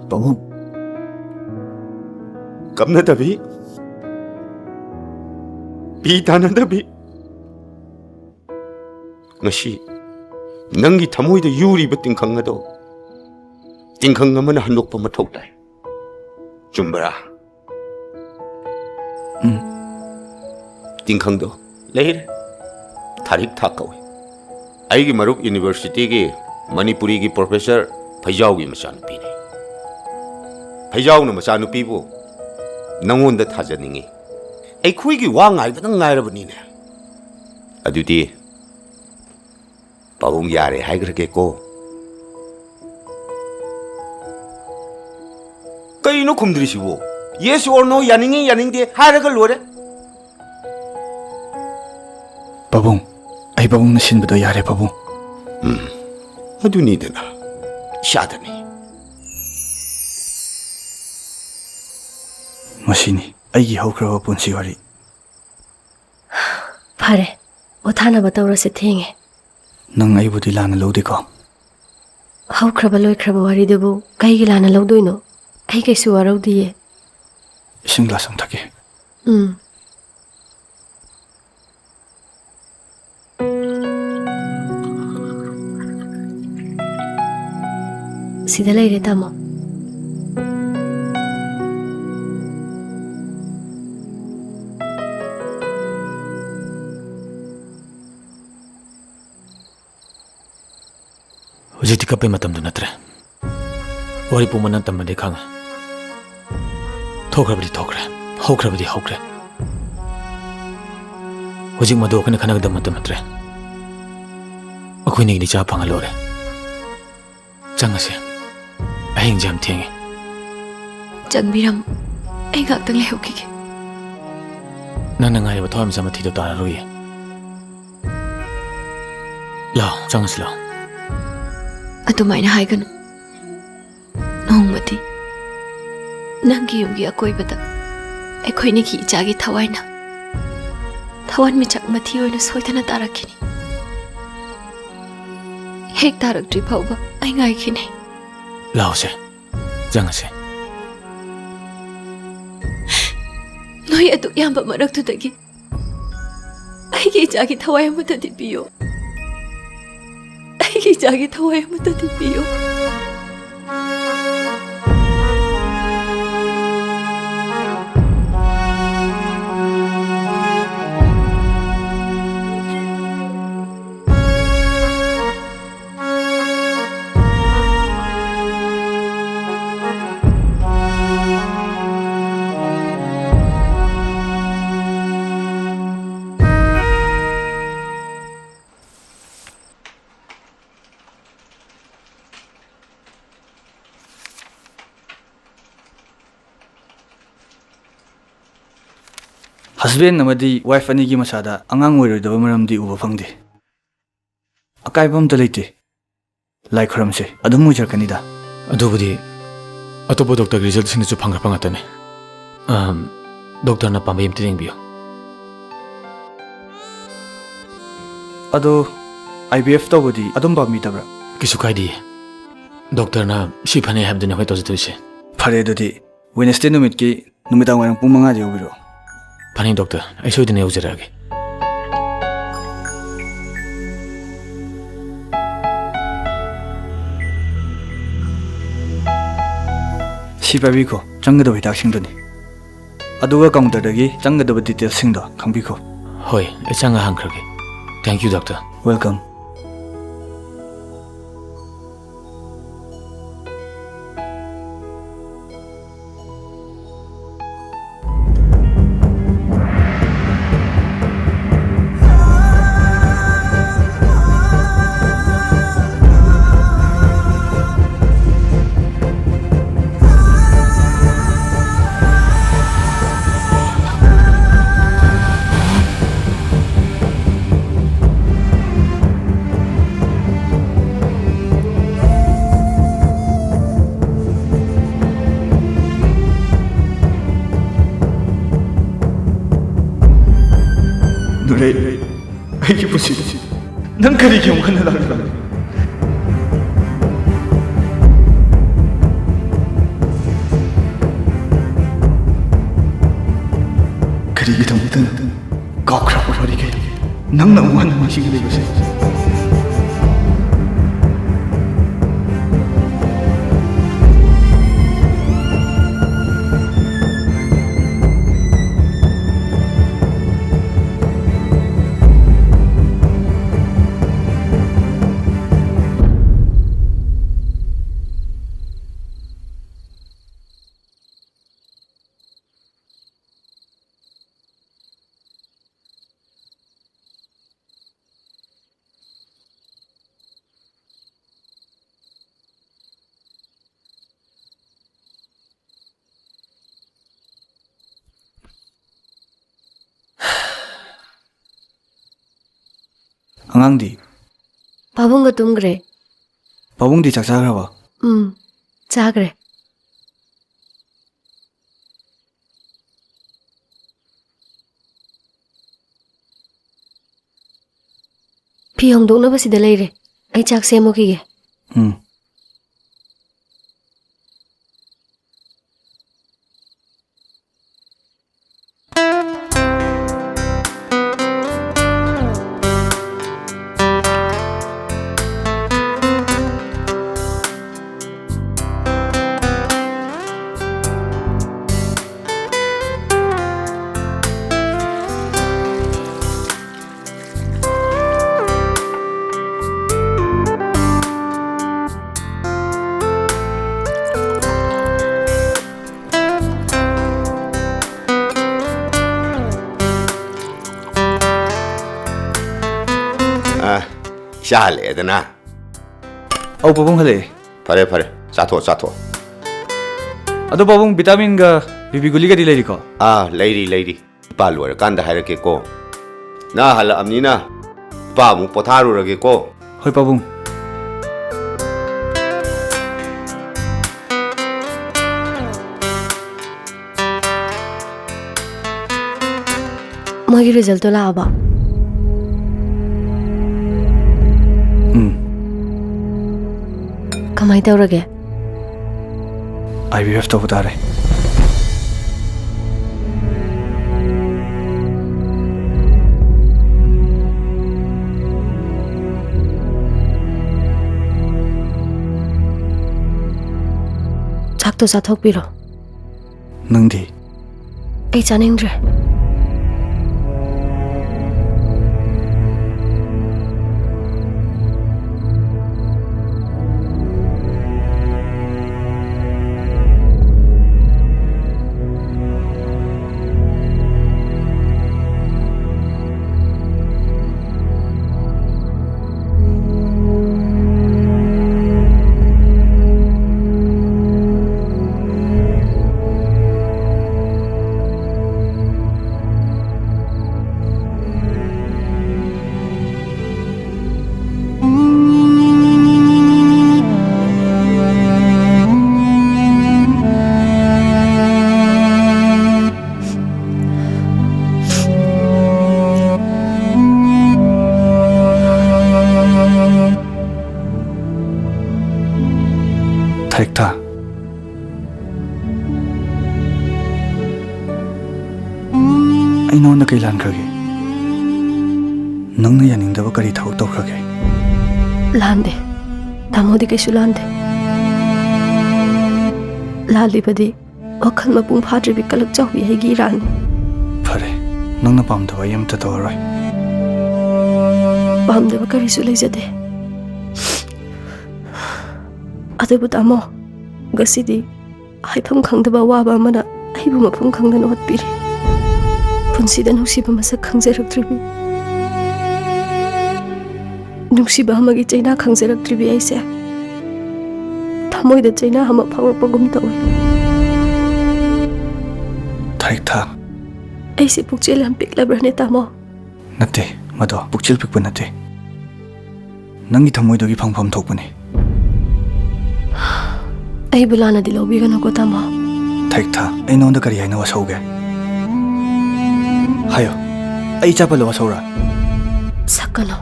ꯄꯥꯕꯨꯡ꯫ ꯀꯞꯅꯗꯕꯤ, ꯄꯤ ꯇꯥꯅꯗꯕꯤ, ꯉꯁꯤ ꯅꯪꯒꯤ ꯊꯃꯣꯏꯗ ꯌꯨꯔꯤꯕ ꯇꯤꯡꯈꯪ ꯑꯗꯣ ꯇꯤꯡꯈꯪ ꯑꯃꯅ ꯍꯟꯗꯣꯛꯄ ꯃꯊꯧ ꯇꯥꯏ꯫ ꯆꯨꯝꯕ꯭ꯔꯥ? ꯎꯝ꯫ ꯇꯤꯡꯈꯪꯗꯣ ꯂꯩꯔꯦ꯫ ꯊꯥꯔꯤꯛ ꯊꯥ ꯀꯧꯏ꯫ ꯑꯩꯒꯤ ꯃꯔꯨꯞ ꯌꯨꯅꯤꯚꯔꯁꯤꯇꯤꯒꯤ ꯃꯅꯤꯄꯨꯔꯤꯒꯤ ꯄ꯭ꯔꯣꯐꯦꯁꯔ ꯐꯩꯖꯥꯎꯒꯤ ꯃꯆꯥꯅꯨꯄꯤꯅꯤ꯫ ꯐꯩꯖꯥꯎꯅ ꯃꯆꯥꯅꯨꯄꯤꯕꯨ ꯅꯪꯉꯣꯟꯗ ꯊꯥꯖꯅꯤꯡꯉꯤ꯫ ꯑꯩꯈꯣꯏꯒꯤ ꯋꯥ ꯉꯥꯏꯕꯗ ꯉꯥꯏꯔꯕꯅꯤꯅꯦ꯫ ꯑꯗꯨꯗꯤ ꯄꯥꯕꯨꯡ ꯌꯥꯔꯦ ꯍꯥꯏꯈ꯭ꯔꯒꯦꯀꯣ꯫ ꯀꯩꯅꯣ ꯈꯨꯝꯗ꯭ꯔꯤꯁꯤꯕꯣ? Yes or no, ꯌꯥꯅꯤꯡꯉꯤ ꯌꯥꯅꯤꯡꯗꯦ ꯍꯥꯏꯔꯒ ꯂꯣꯏꯔꯦ꯫ ꯄꯥꯕꯨꯡ, ꯑꯩ ꯄꯥꯕꯨꯡꯅ ꯁꯤꯟꯕꯗꯣ ꯌꯥꯔꯦ, ꯄꯥꯕꯨꯡ꯫ ꯎꯝ, ꯑꯗꯨꯅꯤꯗꯅ, ꯏꯁꯥꯗꯅꯤ꯫ ꯃꯁꯤꯅꯤ ꯑꯩꯒꯤ ꯍꯧꯈ꯭ꯔꯕ ꯄꯨꯟꯁꯤ ꯋꯥꯔꯤ꯫ ꯐꯔꯦ, ꯄꯣꯊꯥꯅꯕ ꯇꯧꯔꯁꯦ, ꯊꯦꯡꯉꯦ꯫ ꯅꯪ ꯑꯩꯕꯨꯗꯤ ꯂꯥꯟꯅ ꯂꯧꯗꯦꯀꯣ? ꯍꯧꯈ꯭ꯔꯕ ꯂꯣꯏꯈ꯭ꯔꯕ ꯋꯥꯔꯤꯗꯨꯕꯨ ꯀꯩꯒꯤ ꯂꯥꯟꯅ ꯂꯧꯗꯣꯏꯅꯣ? ꯑꯩ ꯀꯩꯁꯨ ꯋꯥꯔꯧꯗꯤꯌꯦ꯫ ꯏꯁꯤꯡ ꯒ꯭ꯂꯥꯁ ꯑꯃ ꯊꯛꯀꯦ꯫ ꯎꯝ꯫ ꯁꯤꯗ ꯂꯩꯔꯦ, ꯇꯥꯃꯣ꯫ ꯍꯧꯖꯤꯛꯇꯤ ꯀꯞꯄꯩ ꯃꯇꯝꯗꯨ ꯅꯠꯇ꯭ꯔꯦ꯫ ꯋꯥꯔꯤ ꯄꯨꯝꯕ ꯅꯪ ꯇꯝꯕꯗꯤ ꯈꯪꯉꯦ꯫ ꯊꯣꯛꯈ꯭ꯔꯕꯗꯤ ꯊꯣꯛꯈ꯭ꯔꯦ, ꯍꯧꯈ꯭ꯔꯕꯗꯤ ꯍꯧꯈ꯭ꯔꯦ꯫ ꯍꯧꯖꯤꯛ ꯃꯗꯨ ꯑꯩꯈꯣꯏꯅ ꯈꯟꯅꯒꯗꯕ ꯃꯇꯝ ꯅꯠꯇ꯭ꯔꯦ꯫ ꯑꯩꯈꯣꯏꯅꯤꯒꯤꯗꯤ ꯆꯥ ꯐꯪꯍꯜꯂꯣꯏꯔꯦ꯫ ꯆꯪꯉꯁꯦ꯫ ꯑꯍꯤꯡꯁꯦ ꯌꯥꯝ ꯊꯦꯡꯉꯦ꯫ ꯆꯪꯕꯤꯔꯝꯃꯣ꯫ ꯑꯩ ꯉꯥꯛꯇꯪ ꯂꯩꯍꯧꯈꯤꯒꯦ꯫ ꯅꯪꯅ ꯉꯥꯏꯔꯤꯕ ꯊꯋꯥꯏꯃꯤꯆꯥꯛ ꯃꯊꯤꯗꯣ ꯇꯥꯔꯔꯣꯏꯌꯦ꯫ ꯂꯥꯛꯑꯣ, ꯆꯪꯉꯁꯤ ꯂꯥꯛꯑꯣ꯫ ꯑꯗꯨꯃꯥꯏꯅ ꯍꯥꯏꯒꯅꯨ꯫ ꯅꯣꯡꯃꯗꯤ ꯅꯪꯒꯤ ꯌꯨꯝꯒꯤ ꯑꯀꯣꯏꯕꯗ ꯑꯩꯈꯣꯏꯅꯤꯒꯤ ꯏꯆꯥꯒꯤ ꯊꯋꯥꯏꯅ ꯊꯋꯥꯟꯃꯤꯆꯥꯛ ꯃꯊꯤ ꯑꯣꯏꯅ ꯁꯣꯏꯗꯅ ꯇꯥꯔꯛꯈꯤꯅꯤ꯫ ꯍꯦꯛ ꯇꯥꯔꯛꯇ꯭ꯔꯤ ꯐꯥꯎꯕ ꯑꯩ ꯉꯥꯏꯈꯤꯅꯤ꯫ ꯂꯥꯛꯑꯣꯁꯦ, ꯆꯪꯉꯁꯦ꯫ ꯅꯣꯏ ꯑꯗꯨꯛ ꯌꯥꯝꯕ ꯃꯔꯛꯇꯨꯗꯒꯤ ꯑꯩꯒꯤ ꯏꯆꯥꯒꯤ ꯊꯋꯥꯏ ꯑꯃꯠꯇꯗꯤ ꯄꯤꯌꯨ꯫ ꯑꯩꯒꯤ ꯏꯆꯥꯒꯤ ꯊꯋꯥꯏ ꯑꯃꯠꯇꯗꯤ ꯄꯤꯌꯨ꯫ Husband ꯑꯃꯗꯤ wife ꯑꯅꯤꯒꯤ ꯃꯁꯥꯗ ꯑꯉꯥꯡ ꯑꯣꯏꯔꯣꯏꯗꯕ ꯃꯔꯝꯗꯤ ꯎꯕ ꯐꯪꯗꯦ꯫ ꯑꯀꯥꯏꯕ ꯑꯝꯇ ꯂꯩꯇꯦ꯫ ꯂꯥꯏ ꯈꯨꯔꯝꯁꯦ, ꯑꯗꯨꯝ ꯑꯣꯏꯖꯔꯛꯀꯅꯤꯗ꯫ ꯑꯗꯨꯕꯨꯗꯤ ꯑꯇꯣꯞꯄ doctorꯒꯤ resultꯁꯤꯡꯗꯁꯨ ꯐꯪꯈ꯭ꯔꯕ ꯉꯥꯛꯇꯅꯤ꯫ ꯑꯝ, doctorꯅ ꯄꯥꯝꯕꯩ ꯑꯝꯇ ꯌꯦꯡꯕꯤꯌꯨ꯫ ꯑꯗꯣ, I V F ꯇꯧꯕꯗꯤ ꯑꯗꯨꯝ ꯄꯥꯝꯕꯤꯗꯕ꯭ꯔꯥ? ꯀꯩꯁꯨ ꯀꯥꯏꯗꯤꯌꯦ꯫ Doctorꯅ ꯁꯤ ꯐꯅꯤ ꯍꯥꯏꯕꯗꯨꯅꯤ ꯑꯩꯈꯣꯏ ꯇꯧꯖꯗꯣꯏꯁꯦ꯫ ꯐꯔꯦ, ꯑꯗꯨꯗꯤ Wednesday ꯅꯨꯃꯤꯠꯀꯤ ꯅꯨꯃꯤꯗꯥꯡ ꯋꯥꯏꯔꯝ ꯄꯨꯡ ꯃꯉꯥꯗ ꯌꯧꯕꯤꯔꯛꯑꯣ꯫ ꯐꯅꯤ doctor, ꯑꯩ ꯁꯣꯏꯗꯅ ꯌꯧꯖꯔꯛꯑꯒꯦ꯫ ꯁꯤ ꯄꯥꯏꯕꯤꯈꯣ, ꯆꯪꯒꯗꯕ ꯍꯤꯗꯥꯛꯁꯤꯡꯗꯨꯅꯤ꯫ ꯑꯗꯨꯒ counterꯗꯒꯤ ꯆꯪꯒꯗꯕ detailsꯁꯤꯡꯗꯣ ꯈꯪꯕꯤꯈꯣ꯫ ꯍꯣꯏ, ꯑꯩ ꯆꯪꯉ ꯍꯪꯈ꯭ꯔꯒꯦ꯫ Thank you, doctor꯫ Welcome꯫ ꯅꯨꯔꯩ, ꯑꯩꯒꯤ ꯄꯨꯟꯁꯤꯗ ꯅꯪ ꯀꯔꯤꯒꯤ ꯑꯃꯨꯛ ꯍꯟꯅ ꯂꯥꯛꯂꯤꯕꯅꯣ? ꯀꯔꯤꯒꯤꯗꯃꯛꯇꯅꯣ ꯀꯥꯎꯈ꯭ꯔꯕ ꯋꯥꯔꯤ ꯀꯌꯥ ꯅꯪꯅ ꯑꯃꯨꯛ ꯍꯟꯅ ꯅꯤꯡꯁꯤꯡꯂꯤꯕꯁꯦ? ꯑꯉꯥꯡꯗꯤ? ꯄꯥꯕꯨꯡꯒ ꯇꯨꯝꯈ꯭ꯔꯦ꯫ ꯄꯥꯕꯨꯡꯗꯤ ꯆꯥꯛ ꯆꯥꯈ꯭ꯔꯕ? ꯎꯝ, ꯆꯥꯈ꯭ꯔꯦ꯫ ꯐꯤ ꯍꯣꯡꯗꯣꯛꯅꯕ ꯁꯤꯗ ꯂꯩꯔꯦ꯫ ꯑꯩ ꯆꯥꯛ ꯁꯦꯝꯃꯨꯈꯤꯒꯦ꯫ ꯎꯝ꯫ ꯑ, ꯏꯆꯥ ꯍꯜꯂꯛꯑꯦꯗꯅ꯫ ꯑꯧ, ꯄꯥꯕꯨꯡ ꯍꯜꯂꯛꯑꯦ꯫ ꯐꯔꯦ, ꯐꯔꯦ꯫ ꯆꯥꯊꯣꯛ, ꯆꯥꯊꯣꯛ꯫ ꯑꯗꯣ ꯄꯥꯕꯨꯡ, ꯚꯤꯇꯥꯃꯤꯟꯒ ꯕꯤ ꯄꯤ ꯒꯨꯂꯤꯒꯗꯤ ꯂꯩꯔꯤꯀꯣ? ꯑꯥ, ꯂꯩꯔꯤ, ꯂꯩꯔꯤ꯫ ꯏꯄꯥ ꯂꯣꯏꯔꯀꯥꯟꯗ ꯍꯥꯏꯔꯛꯀꯦꯀꯣ꯫ ꯅꯪ ꯍꯜꯂꯛꯑꯕꯅꯤꯅ ꯏꯄꯥ ꯑꯃꯨꯛ ꯄꯣꯊꯥꯔꯨꯔꯒꯦꯀꯣ꯫ ꯍꯣꯏ, ꯄꯥꯕꯨꯡ꯫ ꯃꯣꯏꯒꯤ ꯔꯤꯖꯜꯇꯣ ꯂꯥꯛꯑꯕꯣ? ꯎꯝ꯫ ꯀꯃꯥꯏ ꯇꯧꯔꯒꯦ? ꯑꯥꯏ ꯚꯤ ꯑꯦꯐ ꯇꯧꯕ ꯇꯥꯔꯦ꯫ ꯆꯥꯛꯇꯣ ꯆꯥꯊꯣꯛꯄꯤꯔꯣ꯫ ꯅꯪꯗꯤ? ꯑꯩ ꯆꯥꯅꯤꯡꯗ꯭ꯔꯦ꯫ ꯊꯩꯊꯥ, ꯑꯩ ꯅꯉꯣꯟꯗ ꯀꯩ ꯂꯥꯟꯈ꯭ꯔꯒꯦ? ꯅꯪꯅ ꯌꯥꯅꯤꯡꯗꯕ ꯀꯔꯤ ꯊꯕꯛ ꯇꯧꯈ꯭ꯔꯒꯦ? ꯂꯥꯟꯗꯦ꯫ ꯇꯥꯃꯣꯗꯤ ꯀꯩꯁꯨ ꯂꯥꯟꯗꯦ꯫ ꯂꯥꯜꯂꯤꯕꯗꯤ ꯋꯥꯈꯜ ꯃꯄꯨꯡ ꯐꯥꯗ꯭ꯔꯤꯕꯤ ꯀꯂꯛ ꯆꯥꯎꯕꯤ ꯑꯩꯒꯤ ꯏꯔꯥꯟꯅꯤ꯫ ꯐꯔꯦ, ꯅꯪꯅ ꯄꯥꯝꯗꯕ ꯑꯩ ꯑꯃꯠꯇ ꯇꯧꯔꯔꯣꯏ꯫ ꯄꯥꯝꯗꯕ ꯀꯔꯤꯁꯨ ꯂꯩꯖꯗꯦ꯫ ꯑꯗꯨꯕꯨ ꯇꯥꯃꯣ, ꯉꯁꯤꯗꯤ ꯍꯥꯏꯐꯝ ꯈꯪꯗꯕ ꯑꯋꯥꯕ ꯑꯃꯅ ꯑꯩꯕꯨ ꯃꯐꯝ ꯈꯪꯗꯅ ꯑꯣꯠꯄꯤꯔꯤ꯫ ꯄꯨꯟꯁꯤꯗ ꯅꯨꯡꯁꯤꯕ ꯃꯁꯛ ꯈꯪꯖꯔꯛꯇ꯭ꯔꯤꯕꯤ, ꯅꯨꯡꯁꯤꯕ ꯑꯃꯒꯤ ꯆꯩꯅꯥ ꯈꯪꯖꯔꯛꯇ꯭ꯔꯤꯕꯤ ꯑꯩꯁꯦ ꯊꯃꯣꯏꯗ ꯆꯩꯅꯥ ꯑꯃ ꯐꯥꯎꯔꯛꯄꯒꯨꯝ ꯇꯧꯏ꯫ ꯊꯩꯊꯥ꯫ ꯑꯩꯁꯦ ꯄꯨꯛꯆꯦꯜ ꯌꯥꯝ ꯄꯤꯛꯂꯕ꯭ꯔꯅꯦ, ꯇꯥꯃꯣ? ꯅꯠꯇꯦ, ꯃꯗꯣ ꯄꯨꯛꯆꯦꯜ ꯄꯤꯛꯄ ꯅꯠꯇꯦ꯫ ꯅꯪꯒꯤ ꯊꯃꯣꯏꯗꯒꯤ ꯐꯪꯐꯝ ꯊꯣꯛꯄꯅꯤ꯫ ꯑꯩꯕꯨ ꯂꯥꯟꯅꯗꯤ ꯂꯧꯕꯤꯒꯅꯨꯀꯣ, ꯇꯥꯃꯣ꯫ ꯊꯩꯊꯥ, ꯑꯩ ꯅꯉꯣꯟꯗ ꯀꯔꯤ ꯍꯥꯏꯅ ꯋꯥꯁꯧꯒꯦ? ꯍꯥꯏꯌꯣ, ꯑꯩ ꯏꯆꯥ ꯄꯜꯂ ꯋꯥꯁꯧꯔꯥ? ꯁꯛꯀꯅꯨ꯫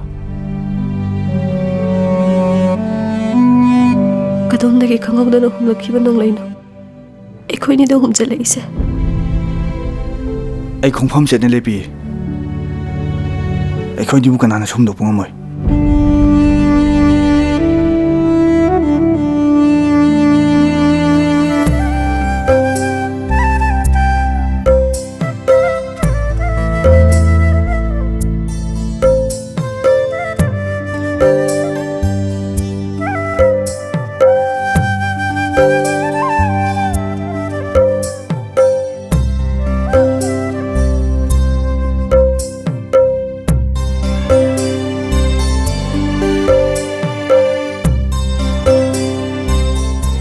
ꯀꯗꯣꯝꯗꯒꯤ ꯈꯪꯍꯧꯗꯅ ꯍꯨꯝꯂꯛꯈꯤꯕ ꯅꯣꯡꯂꯩꯅꯣ ꯑꯩꯈꯣꯏꯅꯤꯗ ꯍꯨꯝꯖꯤꯜꯂꯛꯏꯁꯦ? ꯑꯩ ꯈꯣꯡꯐꯝ ꯆꯦꯠꯅ ꯂꯦꯞꯄꯤꯌꯦ꯫ ꯑꯩꯈꯣꯏꯅꯤꯕꯨ ꯀꯅꯥꯅꯁꯨ ꯍꯨꯝꯗꯣꯛꯄ ꯉꯝꯃꯣꯏ꯫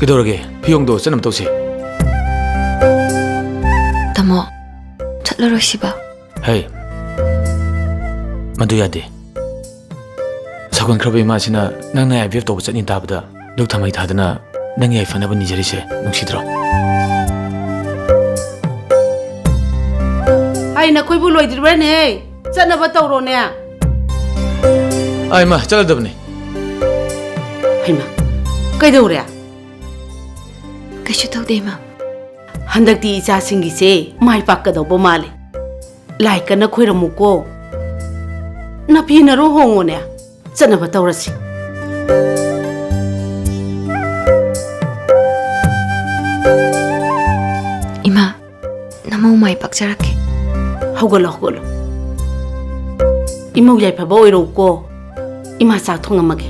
ꯀꯩꯗꯧꯔꯒꯦ? ꯐꯤꯌꯣꯡꯗꯣ ꯆꯠꯅꯕ ꯇꯧꯁꯦ꯫ ꯇꯥꯃꯣ, ꯆꯠꯂꯔꯣꯏꯁꯤꯕ? ꯍꯩ, ꯃꯗꯨ ꯌꯥꯗꯦ꯫ ꯁꯥꯎꯒꯟꯈ꯭ꯔꯕ ꯏꯃꯥꯁꯤꯅ ꯅꯪꯅ ꯑꯥꯏ ꯚꯤ ꯑꯦꯐ ꯇꯧꯕ ꯆꯠꯅꯤ ꯇꯥꯕꯗ ꯗꯨꯛ ꯊꯝꯃꯩ ꯊꯥꯗꯅ ꯅꯪꯒꯤ ꯌꯥꯏꯐꯅꯕ ꯅꯤꯖꯔꯤꯁꯦ ꯅꯨꯡꯁꯤꯗ꯭ꯔꯣ? ꯍꯩ, ꯅꯈꯣꯏꯕꯨ ꯂꯣꯏꯗ꯭ꯔꯤꯕ꯭ꯔꯥꯅꯦ? ꯆꯠꯅꯕ ꯇꯧꯔꯣꯅꯦ꯫ ꯑꯥ, ꯏꯃꯥ, ꯆꯠꯂꯗꯕꯅꯤ꯫ ꯍꯩꯃꯥ, ꯀꯩꯗꯧꯔꯦ? ꯀꯩꯁꯨ ꯇꯧꯗꯦ, ꯏꯃꯥ꯫ ꯍꯟꯗꯛꯇꯤ ꯏꯆꯥꯁꯤꯡꯒꯤꯁꯦ ꯃꯥꯏ ꯄꯥꯛꯀꯗꯧꯕ ꯃꯥꯜꯂꯦ꯫ ꯂꯥꯏ ꯀꯟꯅ ꯈꯣꯏꯔꯝꯃꯨꯀꯣ꯫ ꯅꯥꯄꯤꯅꯔꯣ ꯍꯣꯡꯉꯣꯅꯦ꯫ ꯆꯠꯅꯕ ꯇꯧꯔꯁꯤ꯫ ꯏꯃꯥ, ꯅꯃꯧ ꯃꯥꯏ ꯄꯥꯛꯆꯔꯛꯀꯦ꯫ ꯍꯧꯒꯠꯂꯣ, ꯍꯧꯒꯠꯂꯣ꯫ ꯏꯃꯧ ꯌꯥꯏꯐꯕ ꯑꯣꯏꯔꯛꯎꯀꯣ꯫ ꯏꯃꯥ ꯆꯥꯛ ꯊꯣꯡꯉꯝꯃꯒꯦ꯫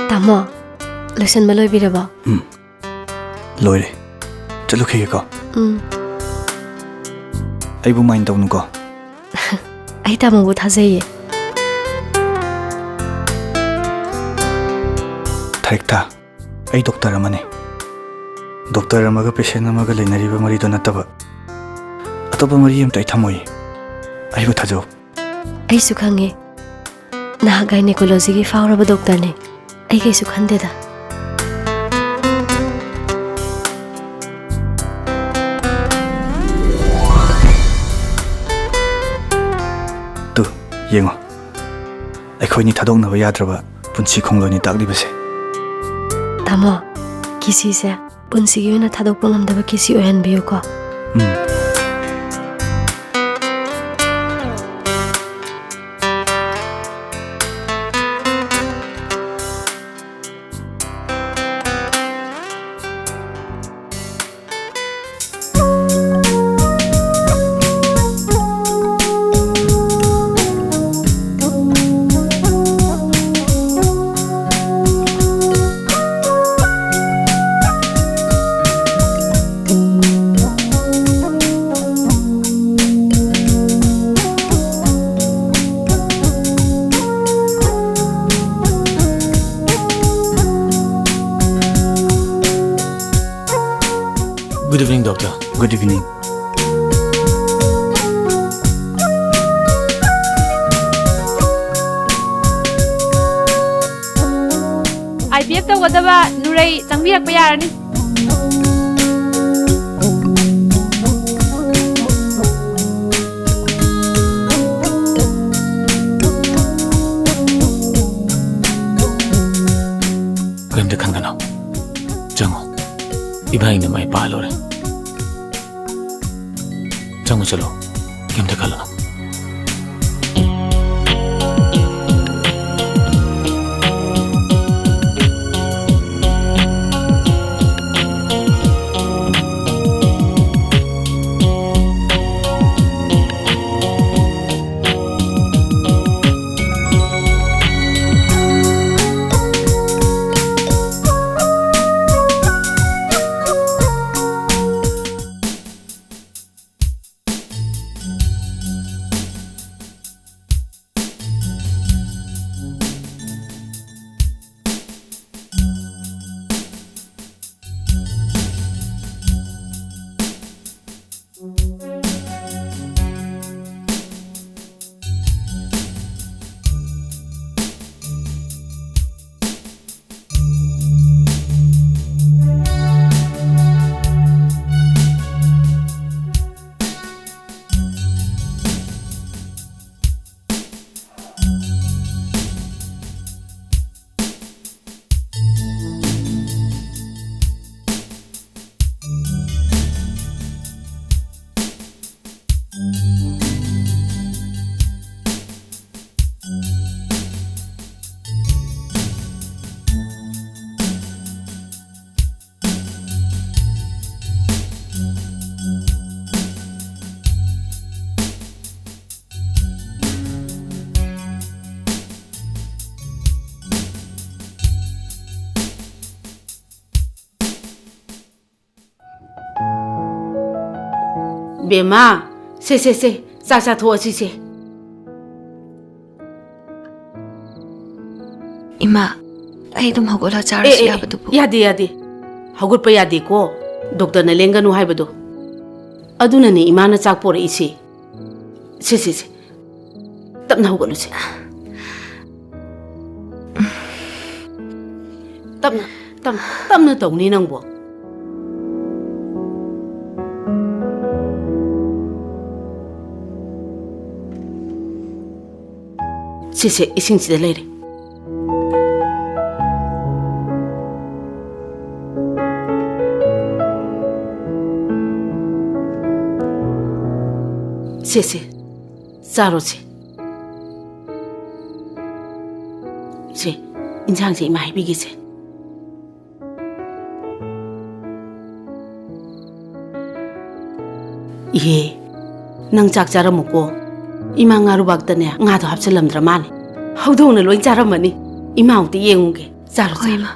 ꯇꯥꯃꯣ, ꯂꯣꯏꯁꯟꯕ ꯂꯣꯏꯕꯤꯔꯕꯣ? ꯎꯝ, ꯂꯣꯏꯔꯦ꯫ ꯆꯠꯂꯨꯈꯤꯒꯦꯀꯣ꯫ ꯎꯝ꯫ ꯑꯩꯕꯨ mind ꯇꯧꯅꯨꯀꯣ꯫ ꯑꯩ ꯇꯥꯃꯣꯕꯨ ꯊꯥꯖꯩꯌꯦ꯫ ꯊꯔꯤꯛꯊꯥ, ꯑꯩ doctor ꯑꯃꯅꯤ꯫ Doctor ꯑꯃꯒ patient ꯑꯃꯒ ꯂꯩꯅꯔꯤꯕ ꯃꯔꯤꯗꯣ ꯅꯠꯇꯕ ꯑꯇꯣꯞꯄ ꯃꯔꯤ ꯑꯝꯇ ꯑꯩ ꯊꯝꯃꯣꯏꯌꯦ꯫ ꯑꯩꯕꯨ ꯊꯥꯖꯧ꯫ ꯑꯩꯁꯨ ꯈꯪꯉꯦ꯫ ꯅꯍꯥꯛ gynecology ꯒꯤ ꯐꯥꯎꯔꯕ doctor ꯅꯤ꯫ ꯑꯩ ꯀꯩꯁꯨ ꯈꯟꯗꯦꯗ꯫ ꯇꯨ, ꯌꯦꯡꯉꯣ꯫ ꯑꯩꯈꯣꯏꯅꯤ ꯊꯥꯗꯣꯛꯅꯕ ꯌꯥꯗ꯭ꯔꯕ ꯄꯨꯟꯁꯤ ꯈꯣꯡꯂꯣꯏꯅꯤ ꯇꯥꯛꯂꯤꯕꯁꯦ꯫ ꯇꯥꯃꯣ, ꯀꯤꯁꯤꯁꯦ ꯄꯨꯟꯁꯤꯒꯤ ꯑꯣꯏꯅ ꯊꯥꯗꯣꯛꯄ ꯉꯝꯗꯕ ꯀꯤꯁꯤ ꯑꯣꯏꯍꯟꯕꯤꯌꯨꯀꯣ꯫ ꯎꯝ꯫ Good evening, doctor. Good evening. ꯇꯧꯒꯗꯕ ꯅꯨꯔꯩ ꯆꯪꯕꯤꯔꯛꯄ ꯌꯥꯔꯅꯤ꯫ ꯀꯔꯤꯝꯇ ꯈꯟꯒꯅꯨ꯫ ꯆꯪꯉꯣ꯫ ꯏꯕꯥꯅꯤꯅ ꯃꯥꯏ ꯄꯥꯛꯂꯣꯏꯔꯦ꯫ ꯆꯪꯉꯣ ꯆꯠꯂꯣ꯫ ꯀꯩꯝꯇ ꯈꯜꯂꯨꯅꯨ꯫ ꯕꯦꯝꯃ, ꯁꯦ, ꯁꯦ, ꯁꯦ, ꯆꯥꯛ ꯆꯥꯊꯣꯛꯑꯁꯤꯁꯦ꯫ ꯏꯃꯥ, ꯑꯩ ꯑꯗꯨꯝ ꯍꯧꯒꯠꯂ ꯑꯦ, ꯆꯥꯔꯁꯨ ꯑꯦ, ꯑꯦ, ꯌꯥꯕꯗꯨꯕꯨ? ꯌꯥꯗꯦ, ꯌꯥꯗꯦ꯫ ꯍꯧꯒꯠꯄ ꯌꯥꯗꯦꯀꯣ꯫ ꯗꯣꯛꯇꯔꯅ ꯂꯦꯡꯒꯅꯨ ꯍꯥꯏꯕꯗꯣ꯫ ꯑꯗꯨꯅꯅꯦ ꯏꯃꯥꯅ ꯆꯥꯛ ꯄꯣꯔꯛꯏꯁꯦ꯫ ꯁꯦ, ꯁꯦ, ꯁꯦ꯫ ꯇꯞꯅ ꯍꯧꯒꯠꯂꯨꯁꯦ꯫ ꯇꯞ-, ꯇꯞꯅ ꯇꯧꯅꯤ ꯅꯪꯕꯣ꯫ ꯁꯤꯁꯦ, ꯏꯁꯤꯡꯁꯤꯗ ꯂꯩꯔꯦ꯫ ꯁꯦ, ꯁꯦ, ꯆꯥꯔꯣ ꯁꯦ꯫ ꯁꯦ, ꯏꯟꯁꯥꯡꯁꯦ ꯏꯃꯥ ꯍꯥꯏꯕꯤꯒꯦꯁꯦ꯫ ꯏꯍꯦ, ꯅꯪ ꯆꯥꯛ ꯆꯥꯔꯝꯃꯨꯀꯣ꯫ ꯏꯃꯥ ꯉꯥꯔꯨꯕꯥꯛꯇꯅꯦ ꯉꯥꯗꯣ ꯍꯥꯞꯆꯜꯂꯝꯗ꯭ꯔ ꯃꯥꯜꯂꯦ꯫ ꯍꯧꯗꯣꯡꯅ ꯂꯣꯏ ꯆꯥꯔꯝꯃꯅꯤ꯫ ꯏꯃꯥ ꯑꯃꯨꯛꯇ ꯌꯦꯡꯉꯨꯒꯦ꯫ ꯆꯥꯔꯣ, ꯍꯣꯏ, ꯆꯥꯔꯣ꯫ ꯏꯃꯥ꯫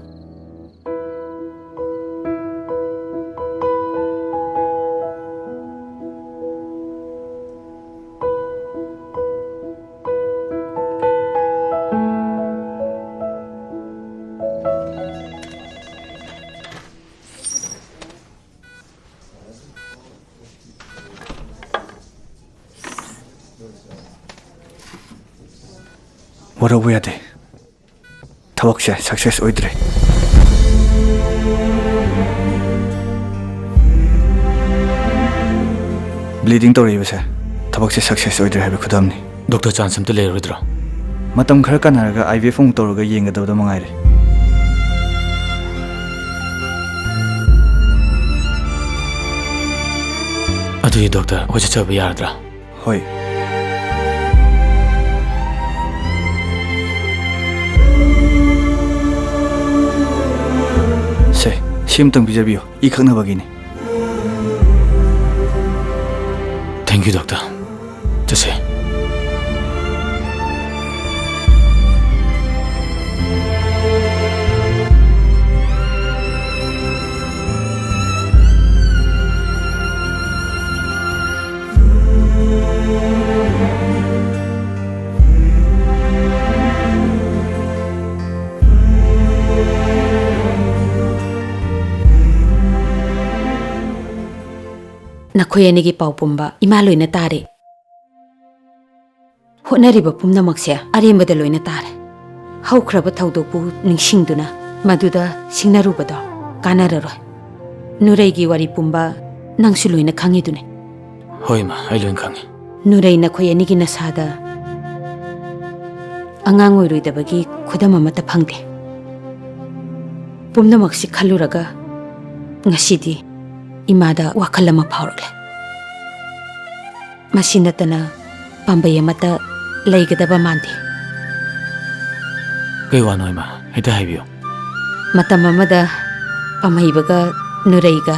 ꯋꯥꯔꯧꯕ ꯌꯥꯗꯦ꯫ ꯊꯕꯛꯁꯦ success ꯑꯣꯏꯗ꯭ꯔꯦ꯫ Bleeding ꯇꯧꯔꯛꯏꯕꯁꯦ ꯊꯕꯛꯁꯦ success ꯑꯣꯏꯗ꯭ꯔꯦ ꯍꯥꯏꯕ ꯈꯨꯗꯝꯅꯤ꯫ ꯗꯣꯛꯇꯔ, chance ꯑꯝꯇ ꯂꯩꯔꯔꯣꯏꯗ꯭ꯔꯣ? ꯃꯇꯝ ꯈꯔ ꯀꯥꯟꯅꯔꯒ I V F ꯑꯃꯨꯛ ꯇꯧꯔꯒ ꯌꯦꯡꯒꯗꯕꯗ ꯃꯉꯥꯏꯔꯦ꯫ ꯑꯗꯨꯗꯤ ꯗꯣꯛꯇꯔ, ꯑꯩꯈꯣꯏ ꯆꯠꯆꯕ ꯌꯥꯔꯗ꯭ꯔꯥ? ꯍꯣꯏ꯫ ꯁꯦ, ꯁꯤ ꯑꯃꯇꯪ ꯄꯤꯖꯕꯤꯌꯨ, ꯏ ꯈꯛꯅꯕꯒꯤꯅꯤ꯫ Thank you, doctor. ꯆꯠꯁꯦ꯫ ꯅꯈꯣꯏ ꯑꯅꯤꯒꯤ ꯄꯥꯎ ꯄꯨꯝꯕ ꯏꯃꯥ ꯂꯣꯏꯅ ꯇꯥꯔꯦ꯫ ꯍꯣꯠꯅꯔꯤꯕ ꯄꯨꯝꯅꯃꯛꯁꯦ ꯑꯔꯦꯝꯕꯗ ꯂꯣꯏꯅ ꯇꯥꯔꯦ꯫ ꯍꯧꯈ꯭ꯔꯕ ꯊꯧꯗꯣꯛꯄꯨ ꯅꯤꯡꯁꯤꯡꯗꯨꯅ ꯃꯗꯨꯗ ꯁꯤꯡꯅꯔꯨꯕꯗꯣ ꯀꯥꯟꯅꯔꯔꯣꯏ꯫ ꯅꯨꯔꯩꯒꯤ ꯋꯥꯔꯤ ꯄꯨꯝꯕ ꯅꯪꯁꯨ ꯂꯣꯏꯅ ꯈꯪꯉꯤꯗꯨꯅꯤ꯫ ꯍꯣꯏ, ꯏꯃꯥ, ꯑꯩ ꯂꯣꯏꯅ ꯈꯪꯉꯤ꯫ ꯅꯨꯔꯩ, ꯅꯈꯣꯏ ꯑꯅꯤꯒꯤ ꯅꯁꯥꯗ ꯑꯉꯥꯡ ꯑꯣꯏꯔꯣꯏꯗꯕꯒꯤ ꯈꯨꯗꯝ ꯑꯃꯠꯇ ꯐꯪꯗꯦ꯫ ꯄꯨꯝꯅꯃꯛꯁꯤ ꯈꯜꯂꯨꯔꯒ ꯉꯁꯤꯗꯤ ꯏꯃꯥꯗ ꯋꯥꯈꯜ ꯑꯃ ꯐꯥꯎꯔꯛꯂꯦ꯫ ꯃꯁꯤ ꯅꯠꯇꯅ ꯄꯥꯝꯕꯩ ꯑꯃꯠꯇ ꯂꯩꯒꯗꯕ ꯃꯥꯟꯗꯦ꯫ ꯀꯩ ꯋꯥꯅꯣ, ꯏꯃꯥ? ꯍꯦꯛꯇ ꯍꯥꯏꯕꯤꯌꯨ꯫ ꯃꯇꯝ ꯑꯃꯗ ꯄꯥꯝꯍꯩꯕꯒ ꯅꯨꯔꯩꯒ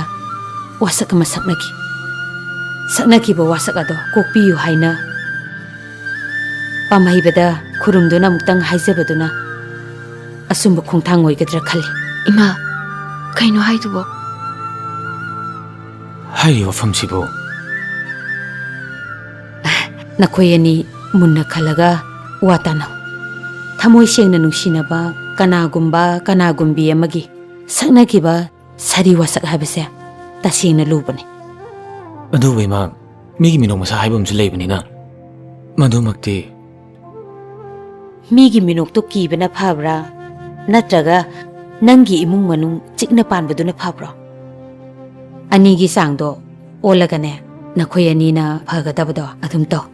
ꯋꯥꯁꯛ ꯑꯃ ꯁꯛꯅꯈꯤ꯫ ꯁꯛꯅꯈꯤꯕ ꯋꯥꯁꯛ ꯑꯗꯣ ꯀꯣꯛꯄꯤꯌꯨ ꯍꯥꯏꯅ ꯄꯥꯝꯍꯩꯕꯗ ꯈꯨꯔꯨꯝꯗꯨꯅ ꯑꯃꯨꯛꯇꯪ ꯍꯥꯏꯖꯕꯗꯨꯅ ꯑꯆꯨꯝꯕ ꯈꯣꯡꯊꯥꯡ ꯑꯣꯏꯒꯗ꯭ꯔꯥ ꯈꯜꯂꯤ꯫ ꯏꯃꯥ, ꯀꯩꯅꯣ ꯍꯥꯏꯗꯨꯕꯣ? ꯍꯥꯏꯔꯤꯕ ꯋꯥꯐꯝꯁꯤꯕꯨ? ꯅꯈꯣꯏ ꯑꯅꯤ ꯃꯨꯟꯅ ꯈꯜꯂꯒ ꯋꯥ ꯇꯥꯅꯧ꯫ ꯊꯃꯣꯏ ꯁꯦꯡꯅ ꯅꯨꯡꯁꯤꯅꯕ ꯀꯅꯥꯒꯨꯝꯕ ꯀꯅꯥꯒꯨꯝꯕꯤ ꯑꯃꯒꯤ ꯁꯛꯅꯈꯤꯕ ꯁꯥꯔꯤ ꯋꯥꯁꯛ ꯍꯥꯏꯕꯁꯦ ꯇꯁꯦꯡꯅ ꯂꯨꯕꯅꯤ꯫ ꯑꯗꯨꯕꯨ ꯏꯃꯥ, ꯃꯤꯒꯤ ꯃꯤꯅꯣꯛ ꯃꯁꯥ ꯍꯥꯏꯕ ꯑꯃꯁꯨ ꯂꯩꯕꯅꯤꯅ, ꯃꯗꯨꯃꯛꯇꯤ꯫ ꯃꯤꯒꯤ ꯃꯤꯅꯣꯛꯇꯣ ꯀꯤꯕꯅ ꯐꯕ꯭ꯔꯥ, ꯅꯠꯇ꯭ꯔꯒ ꯅꯪꯒꯤ ꯏꯃꯨꯡ ꯃꯅꯨꯡ ꯆꯤꯛꯅ ꯄꯥꯟꯕꯗꯨꯅ ꯐꯕ꯭ꯔꯣ? ꯑꯅꯤꯒꯤ ꯆꯥꯡꯗꯣ ꯑꯣꯜꯂꯒꯅꯦ, ꯅꯈꯣꯏ ꯑꯅꯤꯅ ꯐꯒꯗꯕꯗꯣ ꯑꯗꯨꯝ ꯇꯧ꯫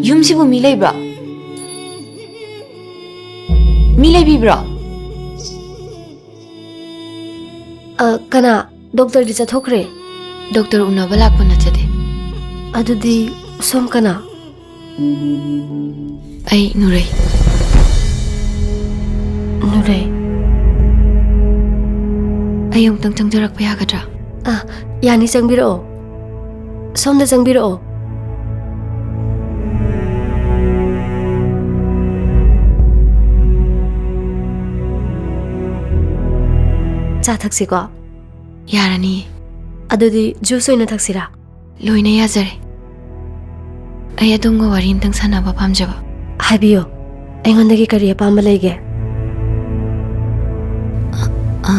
ꯌꯨꯝꯁꯤꯕꯨ ꯃꯤ ꯂꯩꯕ꯭ꯔꯣ? ꯃꯤ ꯂꯩꯕꯤꯕ꯭ꯔꯣ? ꯑ, ꯀꯅꯥ? ꯗꯣꯛꯇꯔꯗꯤ ꯆꯠꯊꯣꯛꯈ꯭ꯔꯦ꯫ ꯗꯣꯛꯇꯔ ꯎꯅꯕ ꯂꯥꯛꯄ ꯅꯠꯆꯗꯦ꯫ ꯑꯗꯨꯗꯤ ꯁꯣꯝ ꯀꯅꯥ? ꯑꯩ ꯅꯨꯔꯩ꯫ ꯅꯨꯔꯩ꯫ ꯑꯩ ꯑꯃꯨꯛꯇꯪ ꯆꯪꯖꯔꯛꯄ ꯌꯥꯒꯗ꯭ꯔꯥ? ꯑ, ꯌꯥꯅꯤ, ꯆꯪꯕꯤꯔꯛꯑꯣ꯫ ꯁꯣꯝꯗ ꯆꯪꯕꯤꯔꯛꯑꯣ꯫ ꯆꯥ ꯊꯛꯁꯤꯀꯣ? ꯌꯥꯔꯅꯤꯌꯦ꯫ ꯑꯗꯨꯗꯤ ꯖꯨꯁ ꯑꯣꯏꯅ ꯊꯛꯁꯤꯔꯥ? ꯂꯣꯏꯅ ꯌꯥꯖꯔꯦ꯫ ꯑꯩ ꯑꯗꯣꯝꯒ ꯋꯥꯔꯤ ꯑꯝꯇꯪ ꯁꯥꯟꯅꯕ ꯄꯥꯝꯖꯕ꯫ ꯍꯥꯏꯕꯤꯌꯨ, ꯑꯩꯉꯣꯟꯗꯒꯤ ꯀꯔꯤ ꯑꯄꯥꯝꯕ ꯂꯩꯒꯦ? ꯑ, ꯑ,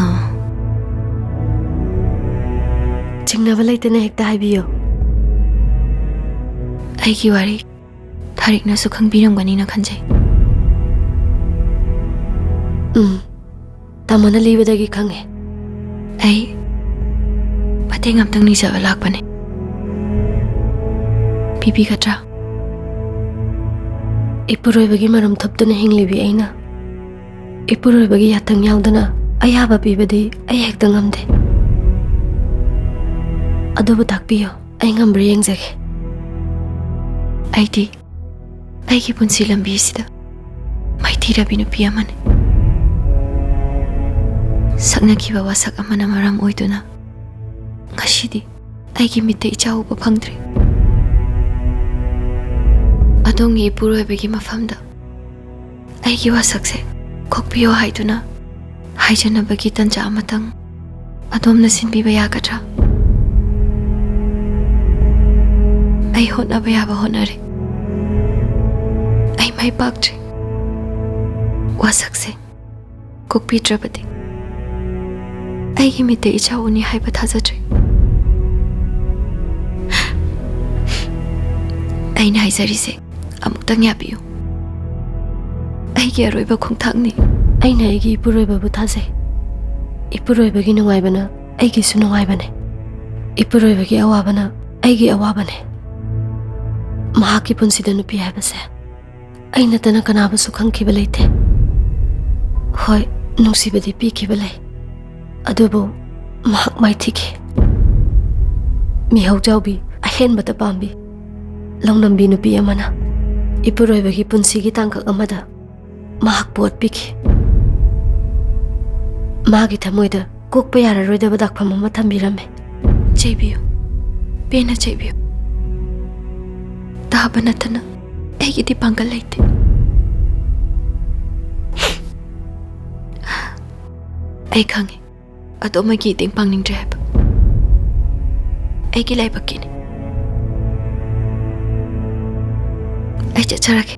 ꯅꯕ ꯂꯩꯇꯅ ꯍꯦꯛꯇ ꯍꯥꯏꯕꯤꯌꯨ꯫ ꯑꯩꯒꯤ ꯋꯥꯔꯤ ꯊꯥꯔꯤꯛꯅꯁꯨ ꯈꯪꯕꯤꯔꯝꯒꯅꯤꯅ ꯈꯟꯖꯩ꯫ ꯎꯝ, ꯇꯥꯃꯣꯅ ꯂꯤꯕꯗꯒꯤ ꯈꯪꯉꯦ꯫ ꯑꯩ ꯃꯇꯦꯡ ꯑꯝꯇꯪ ꯅꯤꯖꯕ ꯂꯥꯛꯄꯅꯦ꯫ ꯄꯤꯕꯤꯒꯗ꯭ꯔꯥ? ꯏꯄꯨꯔꯣꯏꯕꯒꯤ ꯃꯔꯨꯝ ꯊꯨꯞꯇꯨꯅ ꯍꯤꯡꯂꯤꯕꯤ ꯑꯩꯅ ꯏꯄꯨꯔꯣꯏꯕꯒꯤ ꯌꯥꯊꯪ ꯌꯥꯎꯗꯅ ꯑꯌꯥꯕ ꯄꯤꯕꯗꯤ ꯑꯩ ꯍꯦꯛꯇ ꯉꯝꯗꯦ꯫ ꯑꯗꯨꯕꯨ ꯇꯥꯛꯄꯤꯌꯨ, ꯑꯩ ꯉꯝꯕ꯭ꯔꯥ ꯌꯦꯡꯖꯒꯦ꯫ ꯑꯩꯗꯤ ꯑꯩꯒꯤ ꯄꯨꯟꯁꯤ ꯂꯝꯕꯤꯁꯤꯗ ꯃꯥꯏꯊꯤꯔꯕꯤ ꯅꯨꯄꯤ ꯑꯃꯅꯤ꯫ ꯁꯛꯅꯈꯤꯕ ꯋꯥꯁꯛ ꯑꯃꯅ ꯃꯔꯝ ꯑꯣꯏꯗꯨꯅ ꯉꯁꯤꯗꯤ ꯑꯩꯒꯤ ꯃꯤꯠꯇ ꯏꯆꯥ ꯎꯕ ꯐꯪꯗ꯭ꯔꯦ꯫ ꯑꯗꯣꯝꯒꯤ ꯏꯄꯨꯔꯣꯏꯕꯒꯤ ꯃꯐꯝꯗ ꯑꯩꯒꯤ ꯋꯥꯁꯛꯁꯦ ꯀꯣꯛꯄꯤꯌꯣ ꯍꯥꯏꯗꯨꯅ ꯍꯥꯏꯖꯅꯕꯒꯤ ꯇꯟꯖꯥ ꯑꯃꯇꯪ ꯑꯗꯣꯝꯅ ꯁꯤꯟꯕꯤꯕ ꯌꯥꯒꯗ꯭ꯔꯥ? ꯑꯩ ꯍꯣꯠꯅꯕ ꯌꯥꯕ ꯍꯣꯠꯅꯔꯦ꯫ ꯑꯩ ꯃꯥꯏ ꯄꯥꯛꯇ꯭ꯔꯦ꯫ ꯋꯥꯁꯛꯁꯦ ꯀꯣꯛꯄꯤꯗ꯭ꯔꯕꯗꯤ ꯑꯩꯒꯤ ꯃꯤꯠꯇ ꯏꯆꯥ ꯎꯅꯤ ꯍꯥꯏꯕ ꯊꯥꯖꯗ꯭ꯔꯦ꯫ ꯑꯩꯅ ꯍꯥꯏꯖꯔꯤꯁꯦ ꯑꯃꯨꯛꯇꯪ ꯌꯥꯕꯤꯌꯨ꯫ ꯑꯩꯒꯤ ꯑꯔꯣꯏꯕ ꯈꯣꯡꯊꯥꯡꯅꯤ꯫ ꯑꯩꯅ ꯑꯩꯒꯤ ꯏꯄꯨꯔꯣꯏꯕꯕꯨ ꯊꯥꯖꯩ꯫ ꯏꯄꯨꯔꯣꯏꯕꯒꯤ ꯅꯨꯡꯉꯥꯏꯕꯅ ꯑꯩꯒꯤꯁꯨ ꯅꯨꯡꯉꯥꯏꯕꯅꯦ꯫ ꯏꯄꯨꯔꯣꯏꯕꯒꯤ ꯑꯋꯥꯕꯅ ꯑꯩꯒꯤ ꯑꯋꯥꯕꯅꯦ꯫ ꯃꯍꯥꯛꯀꯤ ꯄꯨꯟꯁꯤꯗ ꯅꯨꯄꯤ ꯍꯥꯏꯕꯁꯦ ꯑꯩ ꯅꯠꯇꯅ ꯀꯅꯥꯕꯨꯁꯨ ꯈꯪꯈꯤꯕ ꯂꯩꯇꯦ꯫ ꯍꯣꯏ, ꯅꯨꯡꯁꯤꯕꯗꯤ ꯄꯤꯈꯤꯕ ꯂꯩ, ꯑꯗꯨꯕꯨ ꯃꯍꯥꯛ ꯃꯥꯏꯊꯤꯈꯤ꯫ ꯃꯤꯍꯧꯖꯥꯎꯕꯤ, ꯑꯍꯦꯟꯕꯇ ꯄꯥꯝꯕꯤ, ꯂꯧꯅꯝꯕꯤ ꯅꯨꯄꯤ ꯑꯃꯅ ꯏꯄꯨꯔꯣꯏꯕꯒꯤ ꯄꯨꯟꯁꯤꯒꯤ ꯇꯥꯡꯀꯛ ꯑꯃꯗ ꯃꯍꯥꯛꯄꯨ ꯑꯣꯠꯄꯤꯈꯤ꯫ ꯃꯥꯒꯤ ꯊꯃꯣꯏꯗ ꯀꯣꯛꯄ ꯌꯥꯔꯔꯣꯏꯗꯕ ꯗꯥꯛꯐꯝ ꯑꯃ ꯊꯝꯕꯤꯔꯝꯃꯦ꯫ ꯆꯩꯕꯤꯌꯨ, ꯄꯦꯟꯅ ꯆꯩꯕꯤꯌꯨ꯫ ꯇꯥꯕ ꯅꯠꯇꯅ ꯑꯩꯒꯤꯗꯤ ꯄꯥꯡꯒꯜ ꯂꯩꯇꯦ꯫ ꯑꯩ ꯈꯪꯉꯤ, ꯑꯗꯣꯝ ꯑꯩꯒꯤ ꯏꯇꯦꯡ ꯄꯥꯡꯅꯤꯡꯗ꯭ꯔꯦ ꯍꯥꯏꯕ꯫ ꯑꯩꯒꯤ ꯂꯥꯏꯕꯛꯀꯤꯅꯤ꯫ ꯑꯩ ꯆꯠꯆꯔꯒꯦ꯫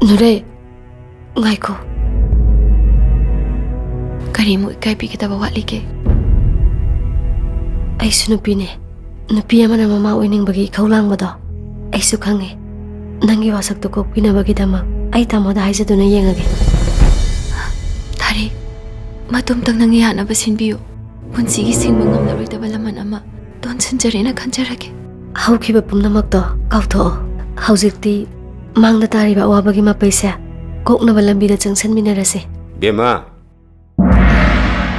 ꯅꯨꯔꯩ, ꯉꯥꯏꯈꯣ꯫ ꯀꯔꯤꯃꯨꯛ ꯏꯀꯥꯏꯕꯤꯒꯗꯕ ꯋꯥꯠꯂꯤꯒꯦ? ꯑꯩꯁꯨ ꯅꯨꯄꯤꯅꯦ꯫ ꯅꯨꯄꯤ ꯑꯃꯅ ꯃꯃꯥ ꯑꯣꯏꯅꯤꯡꯕꯒꯤ ꯏꯈꯧ ꯂꯥꯡꯕꯗꯣ ꯑꯩꯁꯨ ꯈꯪꯉꯦ꯫ ꯅꯪꯒꯤ ꯋꯥꯁꯛꯇꯣ ꯀꯣꯛꯄꯤꯅꯕꯒꯤꯗꯃꯛ ꯑꯩ ꯇꯥꯃꯣꯗ ꯍꯥꯏꯖꯗꯨꯅ ꯌꯦꯡꯉꯒꯦ꯫ ꯊꯥꯔꯤꯛ, ꯃꯇꯣꯝꯇꯪ ꯅꯪꯒꯤ ꯌꯥꯅꯕ ꯁꯤꯟꯕꯤꯌꯨ꯫ ꯄꯨꯟꯁꯤꯒꯤ ꯁꯤꯡꯕ ꯉꯝꯂꯔꯣꯏꯗꯕ ꯂꯃꯟ ꯑꯃ ꯇꯣꯟꯁꯤꯟꯖꯔꯦꯅ ꯈꯟꯖꯔꯒꯦ꯫ ꯍꯧꯈꯤꯕ ꯄꯨꯝꯅꯃꯛꯇꯣ ꯀꯥꯎꯊꯣꯛꯑꯣ꯫ ꯍꯧꯖꯤꯛꯇꯤ ꯃꯥꯡꯗ ꯇꯥꯔꯤꯕ ꯑꯋꯥꯕꯒꯤ ꯃꯄꯩꯁꯦ ꯀꯣꯛꯅꯕ ꯂꯝꯕꯤꯗ ꯆꯪꯁꯤꯟꯃꯤꯟꯅꯔꯁꯤ꯫ ꯕꯦꯝꯃ,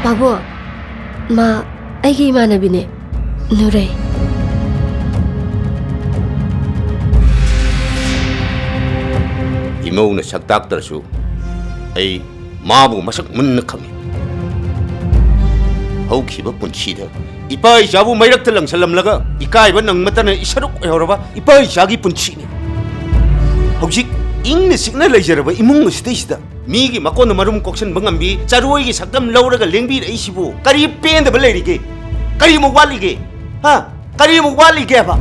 ꯄꯥꯕꯨꯡ, ꯃꯥ ꯑꯩꯒꯤ ꯏꯃꯥꯟꯅꯕꯤꯅꯦ, ꯅꯨꯔꯩ꯫ ꯏꯃꯧꯅ ꯁꯛ ꯇꯥꯛꯇ꯭ꯔꯁꯨ ꯑꯩ ꯃꯥꯕꯨ ꯃꯁꯛ ꯃꯨꯟꯅ ꯈꯪꯏ꯫ ꯍꯧꯈꯤꯕ ꯄꯨꯟꯁꯤꯗ ꯏꯄꯥ ꯏꯆꯥꯕꯨ ꯃꯩꯔꯛꯇ ꯂꯪꯁꯜꯂꯝꯂꯒ ꯏꯀꯥꯏꯕ ꯅꯪꯃꯇꯅ ꯏꯁꯔꯨꯛ ꯑꯣꯏꯍꯧꯔꯕ ꯏꯄꯥ ꯏꯆꯥꯒꯤ ꯄꯨꯟꯁꯤꯅꯤ꯫ ꯍꯧꯖꯤꯛ ꯏꯪꯅ ꯆꯤꯛꯅ ꯂꯩꯖꯔꯕ ꯏꯃꯨꯡ ꯑꯁꯤꯗꯩꯁꯤꯗ ꯃꯤꯒꯤ ꯃꯀꯣꯟꯗ ꯃꯔꯨꯝ ꯀꯣꯛꯁꯟꯕ ꯉꯝꯕꯤ ꯆꯔꯣꯏꯒꯤ ꯁꯛꯇꯝ ꯂꯧꯔꯒ ꯂꯦꯡꯕꯤꯔꯛꯏꯁꯤꯕꯨ ꯀꯔꯤ ꯄꯦꯟꯗꯕ ꯂꯩꯔꯤꯒꯦ? ꯀꯔꯤꯃꯨꯛ ꯋꯥꯠꯂꯤꯒꯦ? ꯍꯥ? ꯀꯔꯤꯃꯨꯛ ꯋꯥꯠꯂꯤꯒꯦꯕ?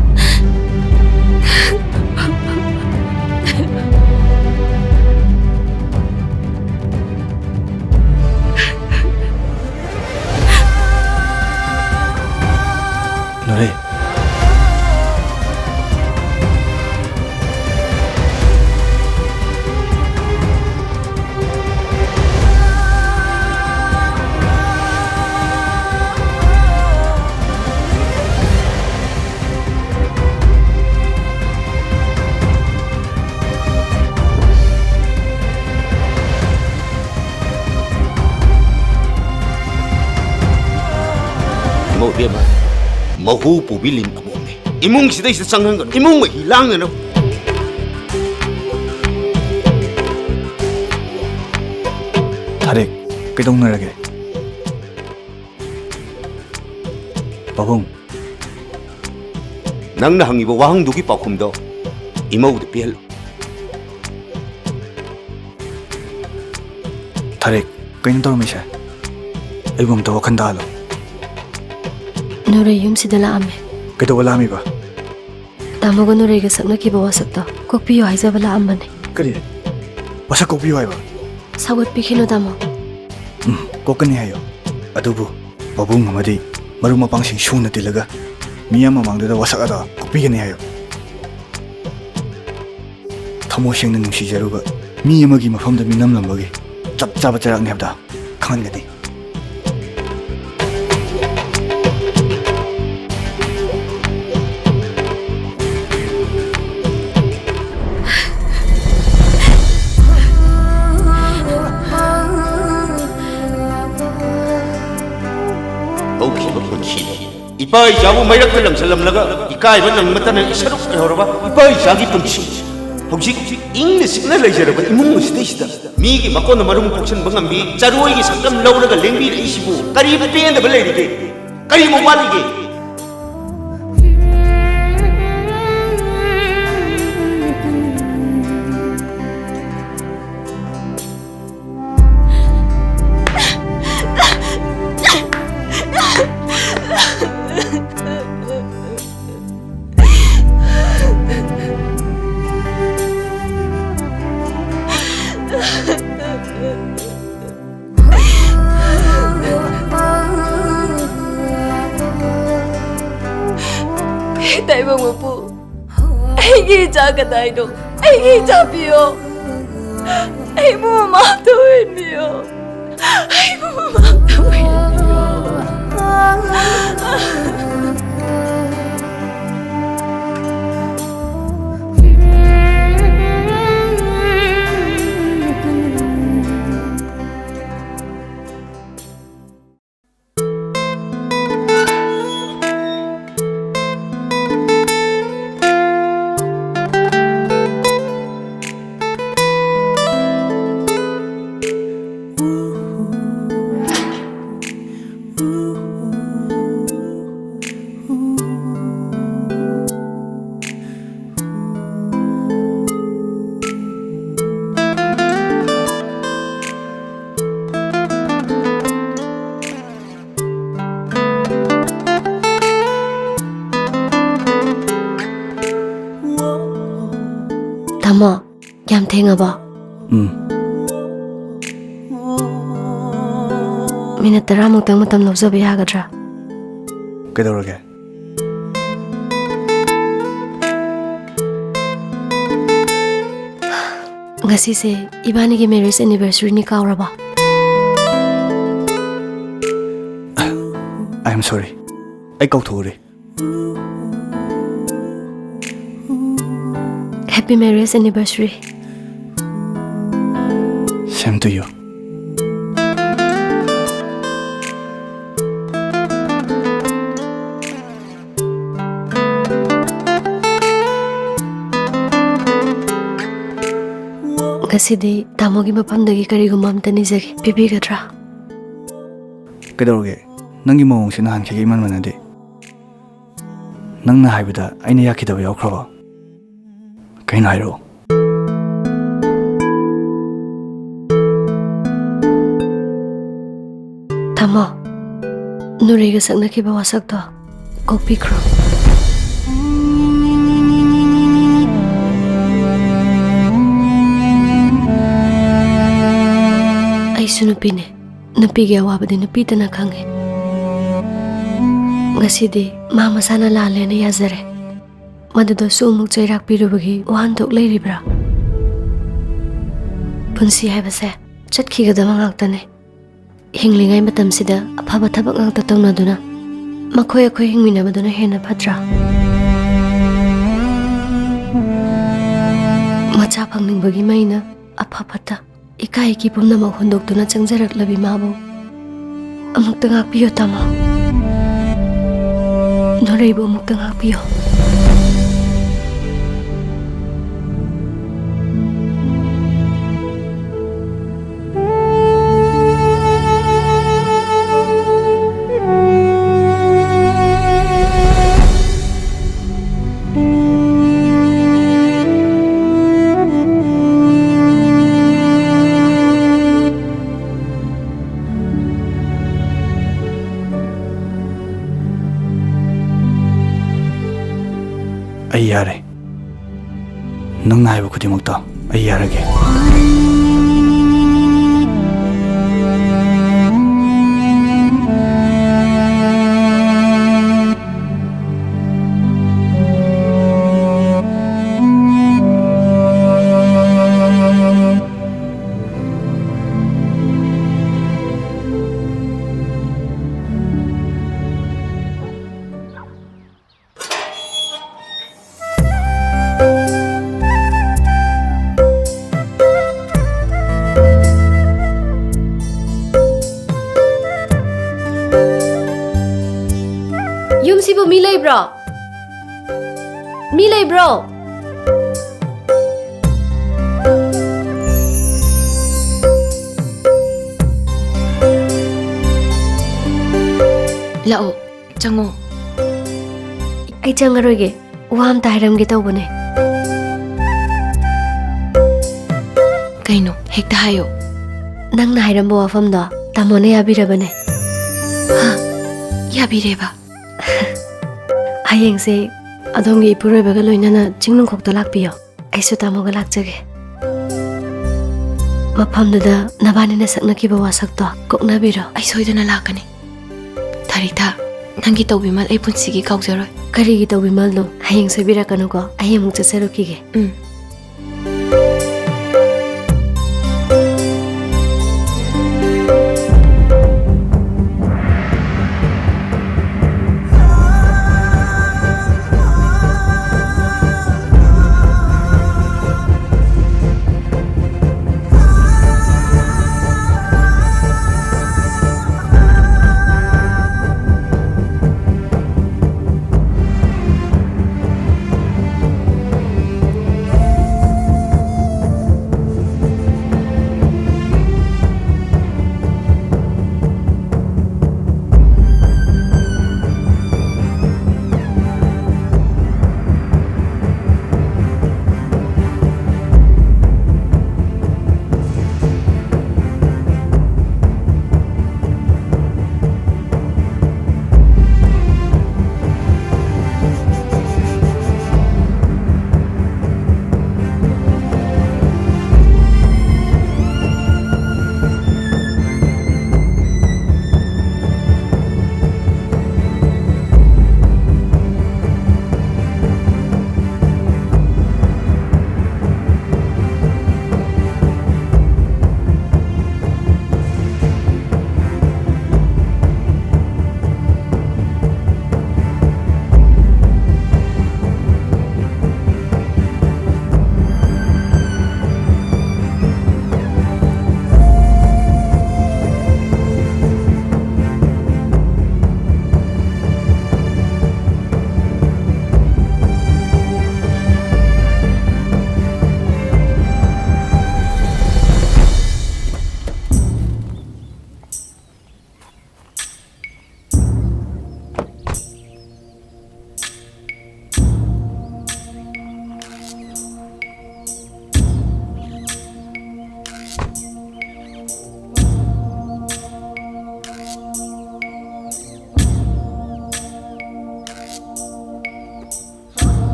ꯅꯨꯔꯩ꯫ ꯏꯃꯧ ꯏꯕꯦꯝꯃ, ꯃꯍꯨ ꯄꯨꯕꯤ ꯂꯤꯟ ꯑꯃꯣꯝꯅꯤ꯫ ꯏꯃꯨꯡꯁꯤꯗꯩꯁꯤꯗ ꯆꯪꯍꯟꯒꯅꯨ꯫ ꯏꯃꯨꯡ ꯃꯍꯤ ꯂꯥꯡꯅꯅꯕ꯫ ꯊꯥꯔꯤꯛ, ꯀꯩꯗꯧꯅꯔꯒꯦ? ꯄꯥꯕꯨꯡ꯫ ꯅꯪꯅ ꯍꯪꯉꯤꯕ ꯋꯥꯍꯪꯗꯨꯒꯤ ꯄꯥꯎꯈꯨꯝꯗꯣ ꯏꯃꯧꯗ ꯄꯤꯍꯜꯂꯨ꯫ ꯊꯥꯔꯤꯛ, ꯀꯩꯅꯣ ꯇꯧꯔꯝꯃꯤꯁꯦ? ꯑꯩꯕꯨ ꯑꯝꯇ ꯋꯥꯈꯜ ꯇꯥꯍꯜꯂꯣ꯫ ꯅꯨꯔꯩ ꯌꯨꯝꯁꯤꯗ ꯂꯥꯛꯑꯝꯃꯦ꯫ ꯀꯩꯗꯧꯕ ꯂꯥꯛꯑꯝꯃꯤꯕ? ꯇꯥꯃꯣꯒ ꯅꯨꯔꯩꯒ ꯁꯛꯅꯈꯤꯕ ꯋꯥꯁꯛꯇꯣ ꯀꯣꯛꯄꯤꯌꯣ ꯍꯥꯏꯖꯕ ꯂꯥꯛꯑꯝꯕꯅꯦ꯫ ꯀꯔꯤ? ꯋꯥꯁꯛ ꯀꯣꯛꯄꯤꯌꯣ ꯍꯥꯏꯕ? ꯁꯧꯒꯠꯄꯤꯈꯤꯅꯨ, ꯇꯥꯃꯣ꯫ ꯎꯝ, ꯀꯣꯛꯀꯅꯤ ꯍꯥꯏꯌꯣ꯫ ꯑꯗꯨꯕꯨ ꯄꯥꯕꯨꯡ ꯑꯃꯗꯤ ꯃꯔꯨꯞ ꯃꯄꯥꯡꯁꯤꯡ ꯁꯨꯅ ꯇꯤꯜꯂꯒ ꯃꯤꯌꯥꯝ ꯃꯃꯥꯡꯗꯨꯗ ꯋꯥꯁꯛ ꯑꯗꯣ ꯀꯣꯛꯄꯤꯒꯅꯤ ꯍꯥꯏꯌꯨ꯫ ꯊꯃꯣꯏ ꯁꯦꯡꯅ ꯅꯨꯡꯁꯤꯖꯔꯨꯕ ꯃꯤ ꯑꯃꯒꯤ ꯃꯐꯝꯗ ꯃꯤꯅꯝ ꯅꯝꯕꯒꯤ ꯆꯞ ꯆꯥꯕ ꯆꯩꯔꯥꯛꯅꯤ ꯍꯥꯏꯕꯗꯣ ꯈꯪꯍꯟꯒꯅꯤ꯫ ꯍꯧꯈꯤꯕ ꯄꯨꯟꯁꯤꯗ ꯏꯄꯥ ꯏꯆꯥꯕꯨ ꯃꯩꯔꯛꯇ ꯂꯪꯁꯤꯜꯂꯝꯂꯒ ꯏꯀꯥꯏꯕ ꯅꯪꯃꯇꯅ ꯏꯁꯔꯨꯛ ꯑꯣꯏꯍꯧꯔꯕ ꯏꯄꯥ ꯏꯆꯥꯒꯤ ꯄꯨꯟꯁꯤ꯫ ꯍꯧꯖꯤꯛ ꯏꯪꯅ ꯆꯤꯛꯅ ꯂꯩꯖꯔꯕ ꯏꯃꯨꯡ ꯑꯁꯤꯗꯩꯁꯤꯗ ꯃꯤꯒꯤ ꯃꯀꯣꯟꯗ ꯃꯔꯨꯝ ꯀꯣꯛꯁꯟꯕ ꯉꯝꯕꯤ ꯆꯔꯣꯏꯒꯤ ꯁꯛꯇꯝ ꯂꯧꯔꯒ ꯂꯦꯡꯕꯤꯔꯛꯏꯁꯤꯕꯨ ꯀꯔꯤ ꯄꯦꯟꯗꯕ ꯂꯩꯔꯤꯒꯦ? ꯀꯔꯤꯕꯨ ꯋꯥꯠꯂꯤꯒꯦ? ꯇꯥꯏꯕꯪ ꯃꯄꯨ, ꯑꯩꯒꯤ ꯏꯆꯥ ꯀꯗꯥꯏꯅꯣ? ꯑꯩꯒꯤ ꯏꯆꯥ ꯄꯤꯌꯣ꯫ ꯑꯩꯕꯨ ꯃꯃꯥ ꯑꯝꯇ ꯑꯣꯏꯍꯟꯕꯤꯌꯣ꯫ ꯑꯩꯕꯨ ꯃꯃꯥ ꯑꯝꯇ ꯑꯣꯏꯍꯟꯕꯤꯌꯣ꯫ ꯇꯥꯃꯣ, ꯌꯥꯝ ꯊꯦꯡꯉꯕꯣ? ꯎꯝ꯫ ꯃꯤꯅꯠ ꯇꯔꯥꯃꯨꯛꯇꯪ ꯃꯇꯝ ꯂꯧꯖꯕ ꯌꯥꯒꯗ꯭ꯔꯥ? ꯀꯩꯗꯧꯔꯒꯦ? ꯉꯁꯤꯁꯦ ꯏꯕꯥꯅꯤꯒꯤ marriage anniversary ꯅꯤ, ꯀꯥꯎꯔꯕ? I am sorry. ꯑꯩ ꯀꯥꯎꯊꯣꯛꯎꯔꯦ꯫ Happy marriage anniversary. Same to you. ꯉꯁꯤꯗꯤ ꯇꯥꯃꯣꯒꯤ ꯃꯐꯝꯗꯒꯤ ꯀꯔꯤꯒꯨꯝꯕ ꯑꯝꯇ ꯅꯤꯖꯒꯦ, ꯄꯤꯕꯤꯒꯗ꯭ꯔꯥ? ꯀꯩꯗꯧꯔꯒꯦ? ꯅꯪꯒꯤ ꯃꯑꯣꯡꯁꯦ ꯅꯍꯥꯟꯈꯩꯒ ꯏꯃꯥꯟ ꯃꯥꯟꯅꯗꯦ꯫ ꯅꯪꯅ ꯍꯥꯏꯕꯗ ꯑꯩꯅ ꯌꯥꯈꯤꯗꯕ ꯌꯥꯎꯈ꯭ꯔꯕꯣ? ꯀꯩꯅꯣ ꯍꯥꯏꯔꯛꯑꯣ꯫ ꯇꯥꯃꯣ, ꯅꯨꯔꯩꯒ ꯁꯛꯅꯈꯤꯕ ꯋꯥꯁꯛꯇꯣ ꯀꯣꯛꯄꯤꯈ꯭ꯔꯣ꯫ ꯑꯩꯁꯨ ꯅꯨꯄꯤꯅꯦ꯫ ꯅꯨꯄꯤꯒꯤ ꯑꯋꯥꯕꯗꯤ ꯅꯨꯄꯤꯇꯅ ꯈꯪꯉꯤ꯫ ꯉꯁꯤꯗꯤ ꯃꯥ ꯃꯁꯥꯅ ꯂꯥꯜꯂꯦꯅ ꯌꯥꯖꯔꯦ꯫ ꯃꯗꯨꯗꯁꯨ ꯑꯃꯨꯛ ꯆꯩꯔꯥꯛ ꯄꯤꯔꯨꯕꯒꯤ ꯋꯥꯍꯟꯊꯣꯛ ꯂꯩꯔꯤꯕ꯭ꯔꯥ? ꯄꯨꯟꯁꯤ ꯍꯥꯏꯕꯁꯦ ꯆꯠꯈꯤꯒꯗꯕ ꯉꯥꯛꯇꯅꯦ꯫ ꯍꯤꯡꯂꯤꯉꯩ ꯃꯇꯝꯁꯤꯗ ꯑꯐꯕ ꯊꯕꯛ ꯉꯥꯛꯇ ꯇꯧꯅꯗꯨꯅ ꯃꯈꯣꯏ ꯑꯩꯈꯣꯏ ꯍꯤꯡꯃꯤꯟꯅꯕꯗꯨꯅ ꯍꯦꯟꯅ ꯐꯠꯇ꯭ꯔꯥ? ꯃꯆꯥ ꯐꯪꯅꯤꯡꯕꯒꯤ ꯃꯩꯅ ꯑꯐ ꯐꯠꯇ, ꯏꯀꯥꯏ ꯏꯀꯤ ꯄꯨꯝꯅꯃꯛ ꯍꯨꯟꯗꯣꯛꯇꯨꯅ ꯆꯪꯖꯔꯛꯂꯕꯤ ꯃꯥꯕꯨ ꯑꯃꯨꯛꯇ ꯉꯥꯛꯄꯤꯌꯨ, ꯇꯥꯃꯣ꯫ ꯅꯣꯔꯩꯕꯨ ꯑꯃꯨꯛꯇ ꯉꯥꯛꯄꯤꯌꯨ꯫ ꯑꯩ ꯌꯥꯔꯦ꯫ ꯅꯪꯅ ꯍꯥꯏꯕ ꯈꯨꯗꯤꯡꯃꯛꯇꯣ ꯑꯩ ꯌꯥꯔꯒꯦ꯫ ꯕ꯭ꯔꯣ? ꯃꯤ ꯂꯩꯕ꯭ꯔꯣ? ꯂꯥꯛꯑꯣ, ꯆꯪꯉꯣ꯫ ꯑꯩ ꯆꯪꯉꯔꯣꯏꯒꯦ, ꯋꯥ ꯑꯝꯇ ꯍꯥꯏꯔꯝꯒꯦ ꯇꯧꯕꯅꯦ꯫ ꯀꯩꯅꯣ? ꯍꯦꯛꯇ ꯍꯥꯏꯌꯣ꯫ ꯅꯪꯅ ꯍꯥꯏꯔꯝꯕ ꯋꯥꯐꯝꯗꯣ ꯇꯥꯃꯣꯅ ꯌꯥꯕꯤꯔꯕꯅꯦ꯫ ꯍꯥ? ꯌꯥꯕꯤꯔꯦꯕ? ꯍꯌꯦꯡꯁꯦ ꯑꯗꯣꯝꯒꯤ ꯏꯄꯨꯔꯣꯏꯕꯒ ꯂꯣꯏꯅꯅ ꯆꯤꯡꯅꯨꯡꯈꯣꯛꯇ ꯂꯥꯛꯄꯤꯌꯣ꯫ ꯑꯩꯁꯨ ꯇꯥꯃꯣꯒ ꯂꯥꯛꯆꯒꯦ꯫ ꯃꯐꯝꯗꯨꯗ ꯅꯕꯥꯅꯤꯅ ꯁꯛꯅꯈꯤꯕ ꯋꯥꯁꯛꯇꯣ ꯀꯣꯛꯅꯕꯤꯔꯣ꯫ ꯑꯩ ꯁꯣꯏꯗꯅ ꯂꯥꯛꯀꯅꯤ꯫ ꯊꯥꯔꯤꯛꯊꯥ, ꯅꯪꯒꯤ ꯇꯧꯕꯤꯃꯜ ꯑꯩ ꯄꯨꯟꯁꯤꯒꯤ ꯀꯥꯎꯖꯔꯣꯏ꯫ ꯀꯔꯤꯒꯤ ꯇꯧꯕꯤꯃꯜꯅꯣ? ꯍꯌꯦꯡ ꯁꯣꯏꯕꯤꯔꯛꯀꯅꯨꯀꯣ꯫ ꯑꯩ ꯑꯃꯨꯛ ꯆꯠꯆꯔꯨꯈꯤꯒꯦ꯫ ꯎꯝ꯫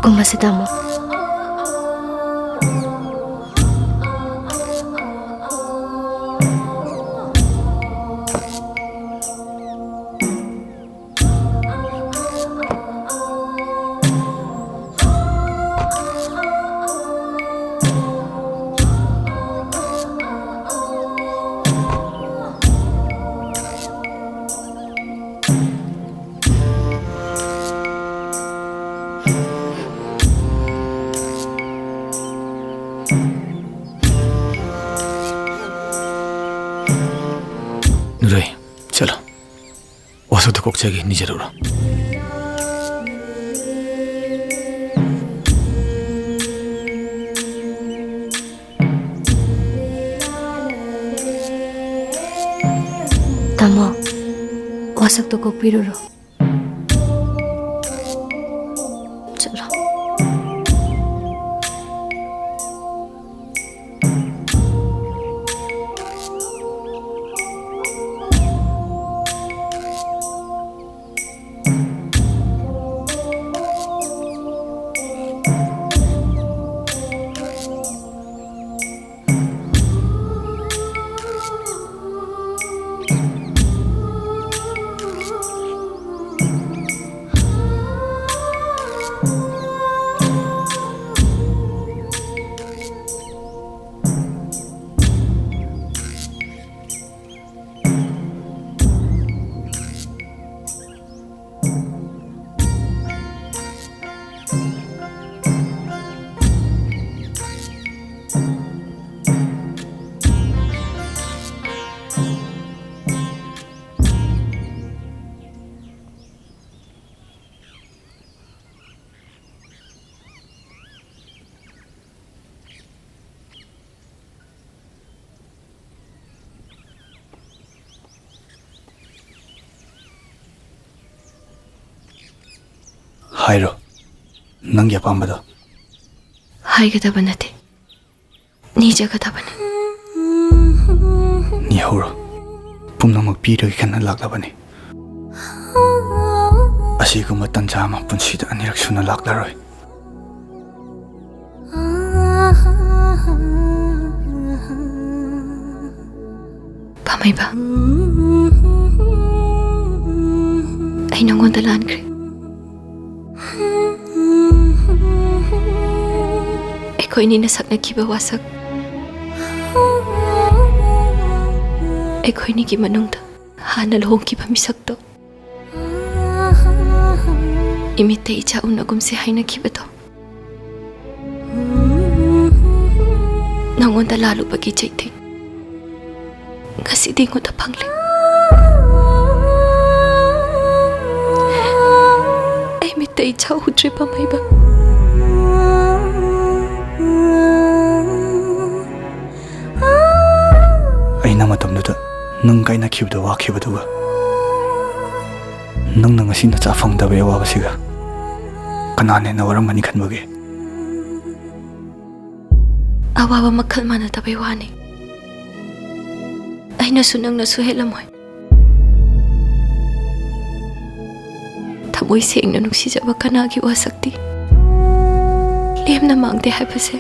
ꯊꯝꯃꯁꯤ, ꯇꯥꯃꯣ꯫ ꯔꯦ, ꯆꯠꯂꯣ꯫ ꯋꯥꯁꯛꯇ ꯀꯣꯛꯆꯒꯦ, ꯅꯤꯖꯔꯨꯔꯣ꯫ ꯇꯥꯃꯣ, ꯋꯥꯁꯛꯇꯣ ꯀꯣꯛꯄꯤꯔꯨꯔꯣ꯫ ꯆꯠꯂꯣ꯫ ꯍꯥꯏꯔꯣ, ꯅꯪꯒꯤ ꯑꯄꯥꯝꯕꯗꯣ꯫ ꯍꯥꯏꯒꯗꯕ ꯅꯠꯇꯦ, ꯅꯤꯖꯒꯗꯕꯅꯤ꯫ ꯅꯤꯍꯧꯔꯣ, ꯄꯨꯝꯅꯃꯛ ꯄꯤꯔꯒꯦ ꯈꯟꯅ ꯂꯥꯛꯂꯕꯅꯤ꯫ ꯑꯁꯤꯒꯨꯝꯕ ꯇꯟꯖꯥ ꯑꯃ ꯄꯨꯟꯁꯤꯗ ꯑꯅꯤꯔꯛ ꯁꯨꯅ ꯂꯥꯛꯂꯔꯣꯏ꯫ ꯏꯕ, ꯑꯩ ꯅꯉꯣꯟꯗ ꯂꯥꯟꯈ꯭ꯔꯦ꯫ ꯑꯩꯈꯣꯏꯅꯤꯅ ꯁꯛꯅꯈꯤꯕ ꯋꯥꯁꯛ, ꯑꯩꯈꯣꯏꯅꯤꯒꯤ ꯃꯅꯨꯡꯗ ꯍꯥꯟꯅ ꯂꯨꯍꯣꯡꯈꯤꯕ ꯃꯤꯁꯛꯇꯣ, ꯏꯃꯤꯠꯇ ꯏꯆꯥ ꯎꯅꯒꯨꯝꯁꯦ ꯍꯥꯏꯅꯈꯤꯕꯗꯣ, ꯅꯉꯣꯟꯗ ꯂꯥꯜꯂꯨꯕꯒꯤ ꯆꯩꯊꯦꯡ ꯉꯁꯤꯗꯤ ꯑꯩꯉꯣꯟꯗ ꯐꯪꯂꯦ꯫ ꯑꯩ ꯃꯤꯠꯇ ꯏꯆꯥ ꯎꯗ꯭ꯔꯦ, ꯄꯥꯝꯍꯩꯕ꯫ ꯑꯩꯅ ꯃꯇꯝꯗꯨꯗ ꯅꯪ ꯀꯥꯏꯅꯈꯤꯕꯗ ꯋꯥꯈꯤꯕꯗꯨꯒ, ꯅꯪꯅ ꯉꯁꯤ ꯅꯆꯥ ꯐꯪꯗꯕꯒꯤ ꯑꯋꯥꯕꯁꯤꯒ ꯀꯅꯥꯅ ꯍꯦꯟꯅ ꯋꯥꯔꯝꯒꯅꯤ ꯈꯟꯕꯒꯦ? ꯑꯋꯥꯕ ꯃꯈꯜ ꯃꯥꯟꯅꯗꯕꯩ ꯋꯥꯅꯤ꯫ ꯑꯩꯅꯁꯨ, ꯅꯪꯅꯁꯨ ꯍꯦꯜꯂꯝꯃꯣꯏ꯫ ꯊꯃꯣꯏ ꯁꯦꯡꯅ ꯅꯨꯡꯁꯤꯖꯕ ꯀꯅꯥꯒꯤ ꯋꯥꯁꯛꯇꯤ ꯂꯦꯝꯅ ꯃꯥꯡꯗꯦ ꯍꯥꯏꯕꯁꯦ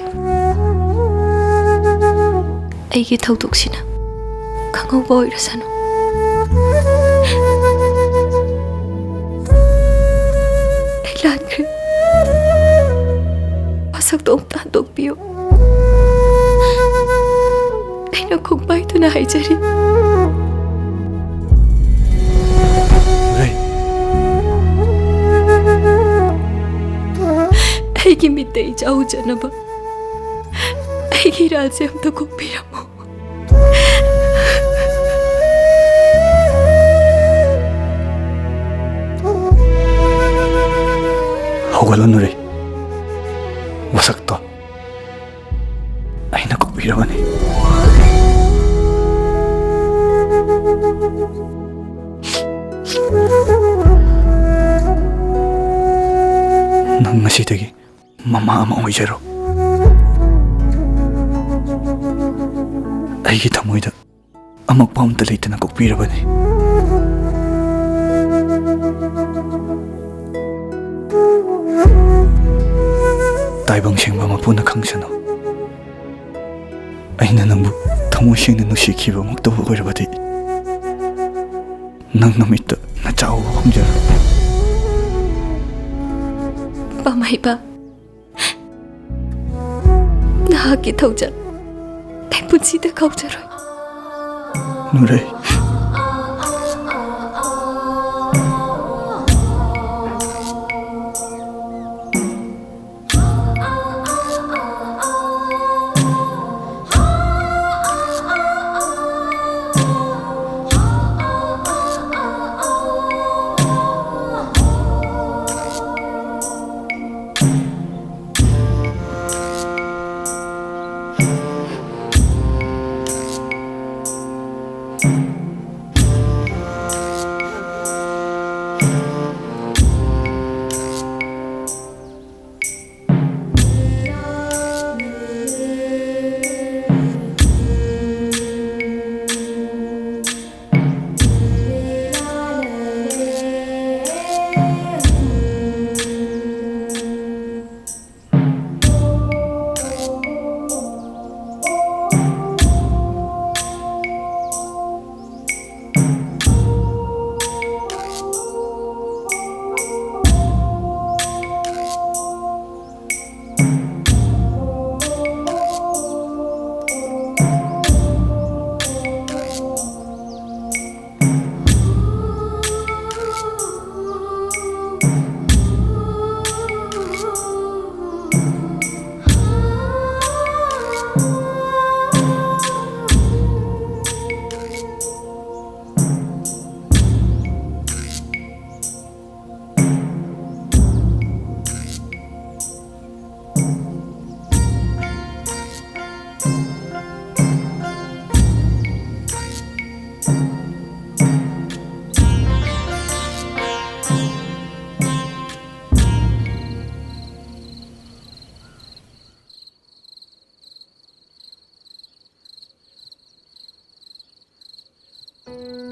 ꯑꯩꯒꯤ ꯊꯧꯗꯣꯛꯁꯤꯅ ꯈꯪꯍꯧꯕ ꯑꯣꯏꯔꯁꯅꯨ꯫ ꯑꯩ ꯂꯥꯟꯈ꯭ꯔꯦ꯫ ꯋꯥꯁꯛꯇꯣ ꯑꯃꯨꯛꯇ ꯍꯟꯗꯣꯛꯄꯤꯌꯨ꯫ ꯑꯩꯅ ꯈꯣꯡꯄꯥꯏꯗꯨꯅ ꯍꯥꯏꯖꯔꯤ꯫ ꯂꯩ꯫ ꯑꯩꯒꯤ ꯃꯤꯠꯇ ꯏꯆꯥ ꯎꯖꯅꯕ ꯑꯩꯒꯤ ꯏꯔꯥꯜꯁꯦ ꯑꯝꯇ ꯀꯣꯛꯄꯤꯔꯝꯃꯣ꯫ ꯍꯧꯒꯠꯂꯣ ꯅꯨꯔꯩ꯫ ꯋꯥꯁꯛꯇꯣ ꯑꯩꯅ ꯀꯣꯛꯄꯤꯔꯕꯅꯤ꯫ ꯅꯪ ꯉꯁꯤꯗꯒꯤ ꯃꯃꯥ ꯑꯃ ꯑꯣꯏꯖꯔꯣ꯫ ꯑꯩꯒꯤ ꯊꯃꯣꯏꯗ ꯑꯃꯛꯄ ꯑꯃꯇ ꯂꯩꯇꯅ ꯀꯣꯛꯄꯤꯔꯕꯅꯤ꯫ ꯇꯥꯏꯕꯪ ꯁꯦꯡꯕ ꯃꯄꯨꯅ ꯈꯪꯁꯅꯨ, ꯑꯩꯅ ꯅꯪꯕꯨ ꯊꯃꯣꯏ ꯁꯦꯡꯅ ꯅꯨꯡꯁꯤꯈꯤꯕꯃꯛꯇꯕꯨ ꯑꯣꯏꯔꯕꯗꯤ, ꯅꯪ ꯅꯃꯤꯠꯇ ꯅꯆꯥ ꯎꯕ ꯐꯪꯖꯔꯣꯏ꯫ ꯄꯥꯝꯍꯩꯕ, ꯅꯍꯥꯛꯀꯤ ꯊꯧꯖꯥꯜ ꯑꯩ ꯄꯨꯟꯁꯤꯗ ꯀꯥꯎꯖꯔꯣꯏ꯫ ꯅꯨꯔꯩ꯫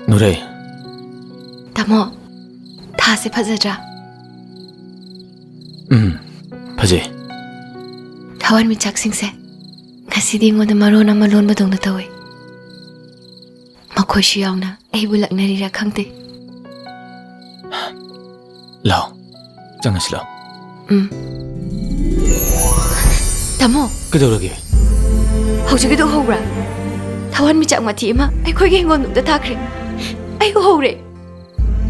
ꯅꯨꯔꯩ꯫ ꯇꯥꯃꯣ, ꯊꯥꯁꯦ ꯐꯖꯗ꯭ꯔꯥ? ꯎꯝ, ꯐꯖꯩ꯫ ꯊꯋꯥꯟꯃꯤꯆꯥꯛꯁꯤꯡꯁꯦ ꯉꯁꯤꯗꯤ ꯑꯩꯉꯣꯟꯗ ꯃꯔꯣꯟ ꯑꯃ ꯂꯣꯟꯕꯗꯧꯅ ꯇꯧꯋꯦ꯫ ꯑꯩꯈꯣꯏꯁꯨ ꯌꯥꯎꯅ ꯑꯩꯕꯨ ꯂꯛꯅꯔꯤꯔꯥ ꯈꯪꯗꯦ꯫ ꯂꯥꯛꯑꯣ, ꯆꯪꯉꯁꯤ ꯂꯥꯛꯑꯣ꯫ ꯎꯝ꯫ ꯇꯥꯃꯣ! ꯀꯩꯗꯧꯔꯒꯦ? ꯍꯧꯖꯤꯛꯀꯤꯗꯣ ꯎꯍꯧꯕ꯭ꯔꯥ? ꯊꯋꯥꯟꯃꯤꯆꯥꯛ ꯃꯊꯤ ꯑꯃ ꯑꯩꯈꯣꯏꯒꯤ ꯍꯤꯡꯒꯣꯜ ꯃꯅꯨꯡꯗ ꯊꯥꯈ꯭ꯔꯦ꯫ ꯑꯩ ꯎꯍꯧꯔꯦ꯫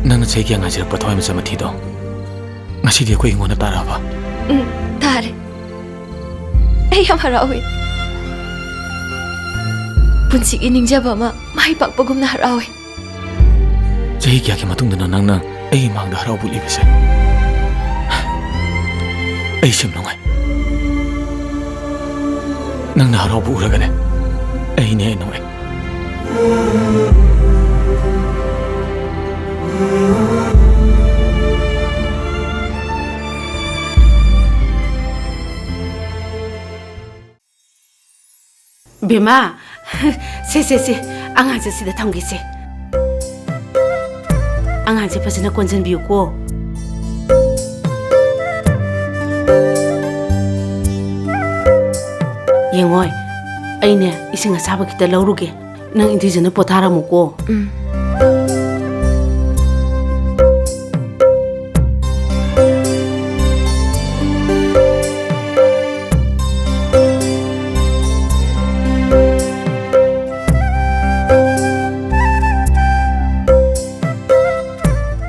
ꯅꯪꯅ ꯆꯍꯤ ꯀꯌꯥ ꯉꯥꯏꯖꯔꯛꯄ ꯊꯋꯥꯟꯃꯤꯆꯥꯛ ꯃꯊꯤꯗꯣ ꯉꯁꯤꯗꯤ ꯑꯩꯈꯣꯏ ꯍꯤꯡꯒꯣꯜꯗ ꯇꯥꯔꯛꯑꯕ? ꯎꯝ, ꯇꯥꯔꯦ꯫ ꯑꯩ ꯌꯥꯝ ꯍꯔꯥꯎꯏ꯫ ꯄꯨꯟꯁꯤꯒꯤ ꯅꯤꯡꯖꯕ ꯑꯃ ꯃꯥꯏ ꯄꯥꯛꯄꯒꯨꯝꯅ ꯍꯔꯥꯎꯏ꯫ ꯆꯍꯤ ꯀꯌꯥꯒꯤ ꯃꯇꯨꯡꯗꯅꯣ ꯅꯪꯅ ꯑꯩꯒꯤ ꯃꯥꯡꯗ ꯍꯔꯥꯎꯕ ꯎꯠꯂꯤꯕꯁꯦ? ꯑꯩ ꯁꯤ ꯌꯥꯝ ꯅꯨꯡꯉꯥꯏ꯫ ꯅꯪꯅ ꯍꯔꯥꯎꯕ ꯎꯔꯒꯅꯦ, ꯑꯩꯅꯦ ꯍꯦꯟꯅ ꯅꯨꯡꯉꯥꯏ꯫ ꯕꯦꯝꯃ, ꯁꯦ, ꯁꯦ, ꯁꯦ, ꯑꯉꯥꯡꯁꯦ ꯁꯤꯗ ꯊꯝꯒꯦꯁꯦ꯫ ꯑꯉꯥꯡꯁꯦ ꯐꯖꯅ ꯀꯣꯟꯁꯤꯟꯕꯤꯌꯨꯀꯣ꯫ ꯌꯦꯡꯉꯣꯏ, ꯑꯩꯅꯦ ꯏꯁꯤꯡ ꯑꯁꯥꯕ ꯈꯤꯇ ꯂꯧꯔꯨꯒꯦ꯫ ꯅꯪ ꯏꯟꯊꯤꯖꯅ ꯄꯣꯊꯥꯔꯝꯃꯨꯀꯣ꯫ ꯎꯝ꯫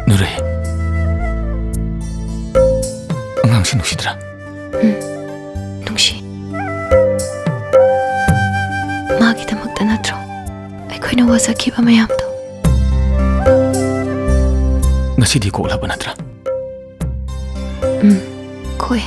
ꯅꯨꯔꯩ, ꯑꯉꯥꯡꯁꯤ ꯅꯨꯡꯁꯤꯗ꯭ꯔꯥ? ꯎꯝ, ꯅꯨꯡꯁꯤ꯫ ꯃꯥꯒꯤꯗꯃꯛꯇ ꯅꯠꯇ꯭ꯔꯣ ꯑꯩꯈꯣꯏꯅ ꯋꯥꯖꯈꯤꯕ ꯃꯌꯥꯝꯗꯣ? ꯉꯁꯤꯗꯤ ꯀꯣꯛꯂꯕ ꯅꯠꯇ꯭ꯔꯥ? ꯎꯝ, ꯀꯣꯛꯑꯦ꯫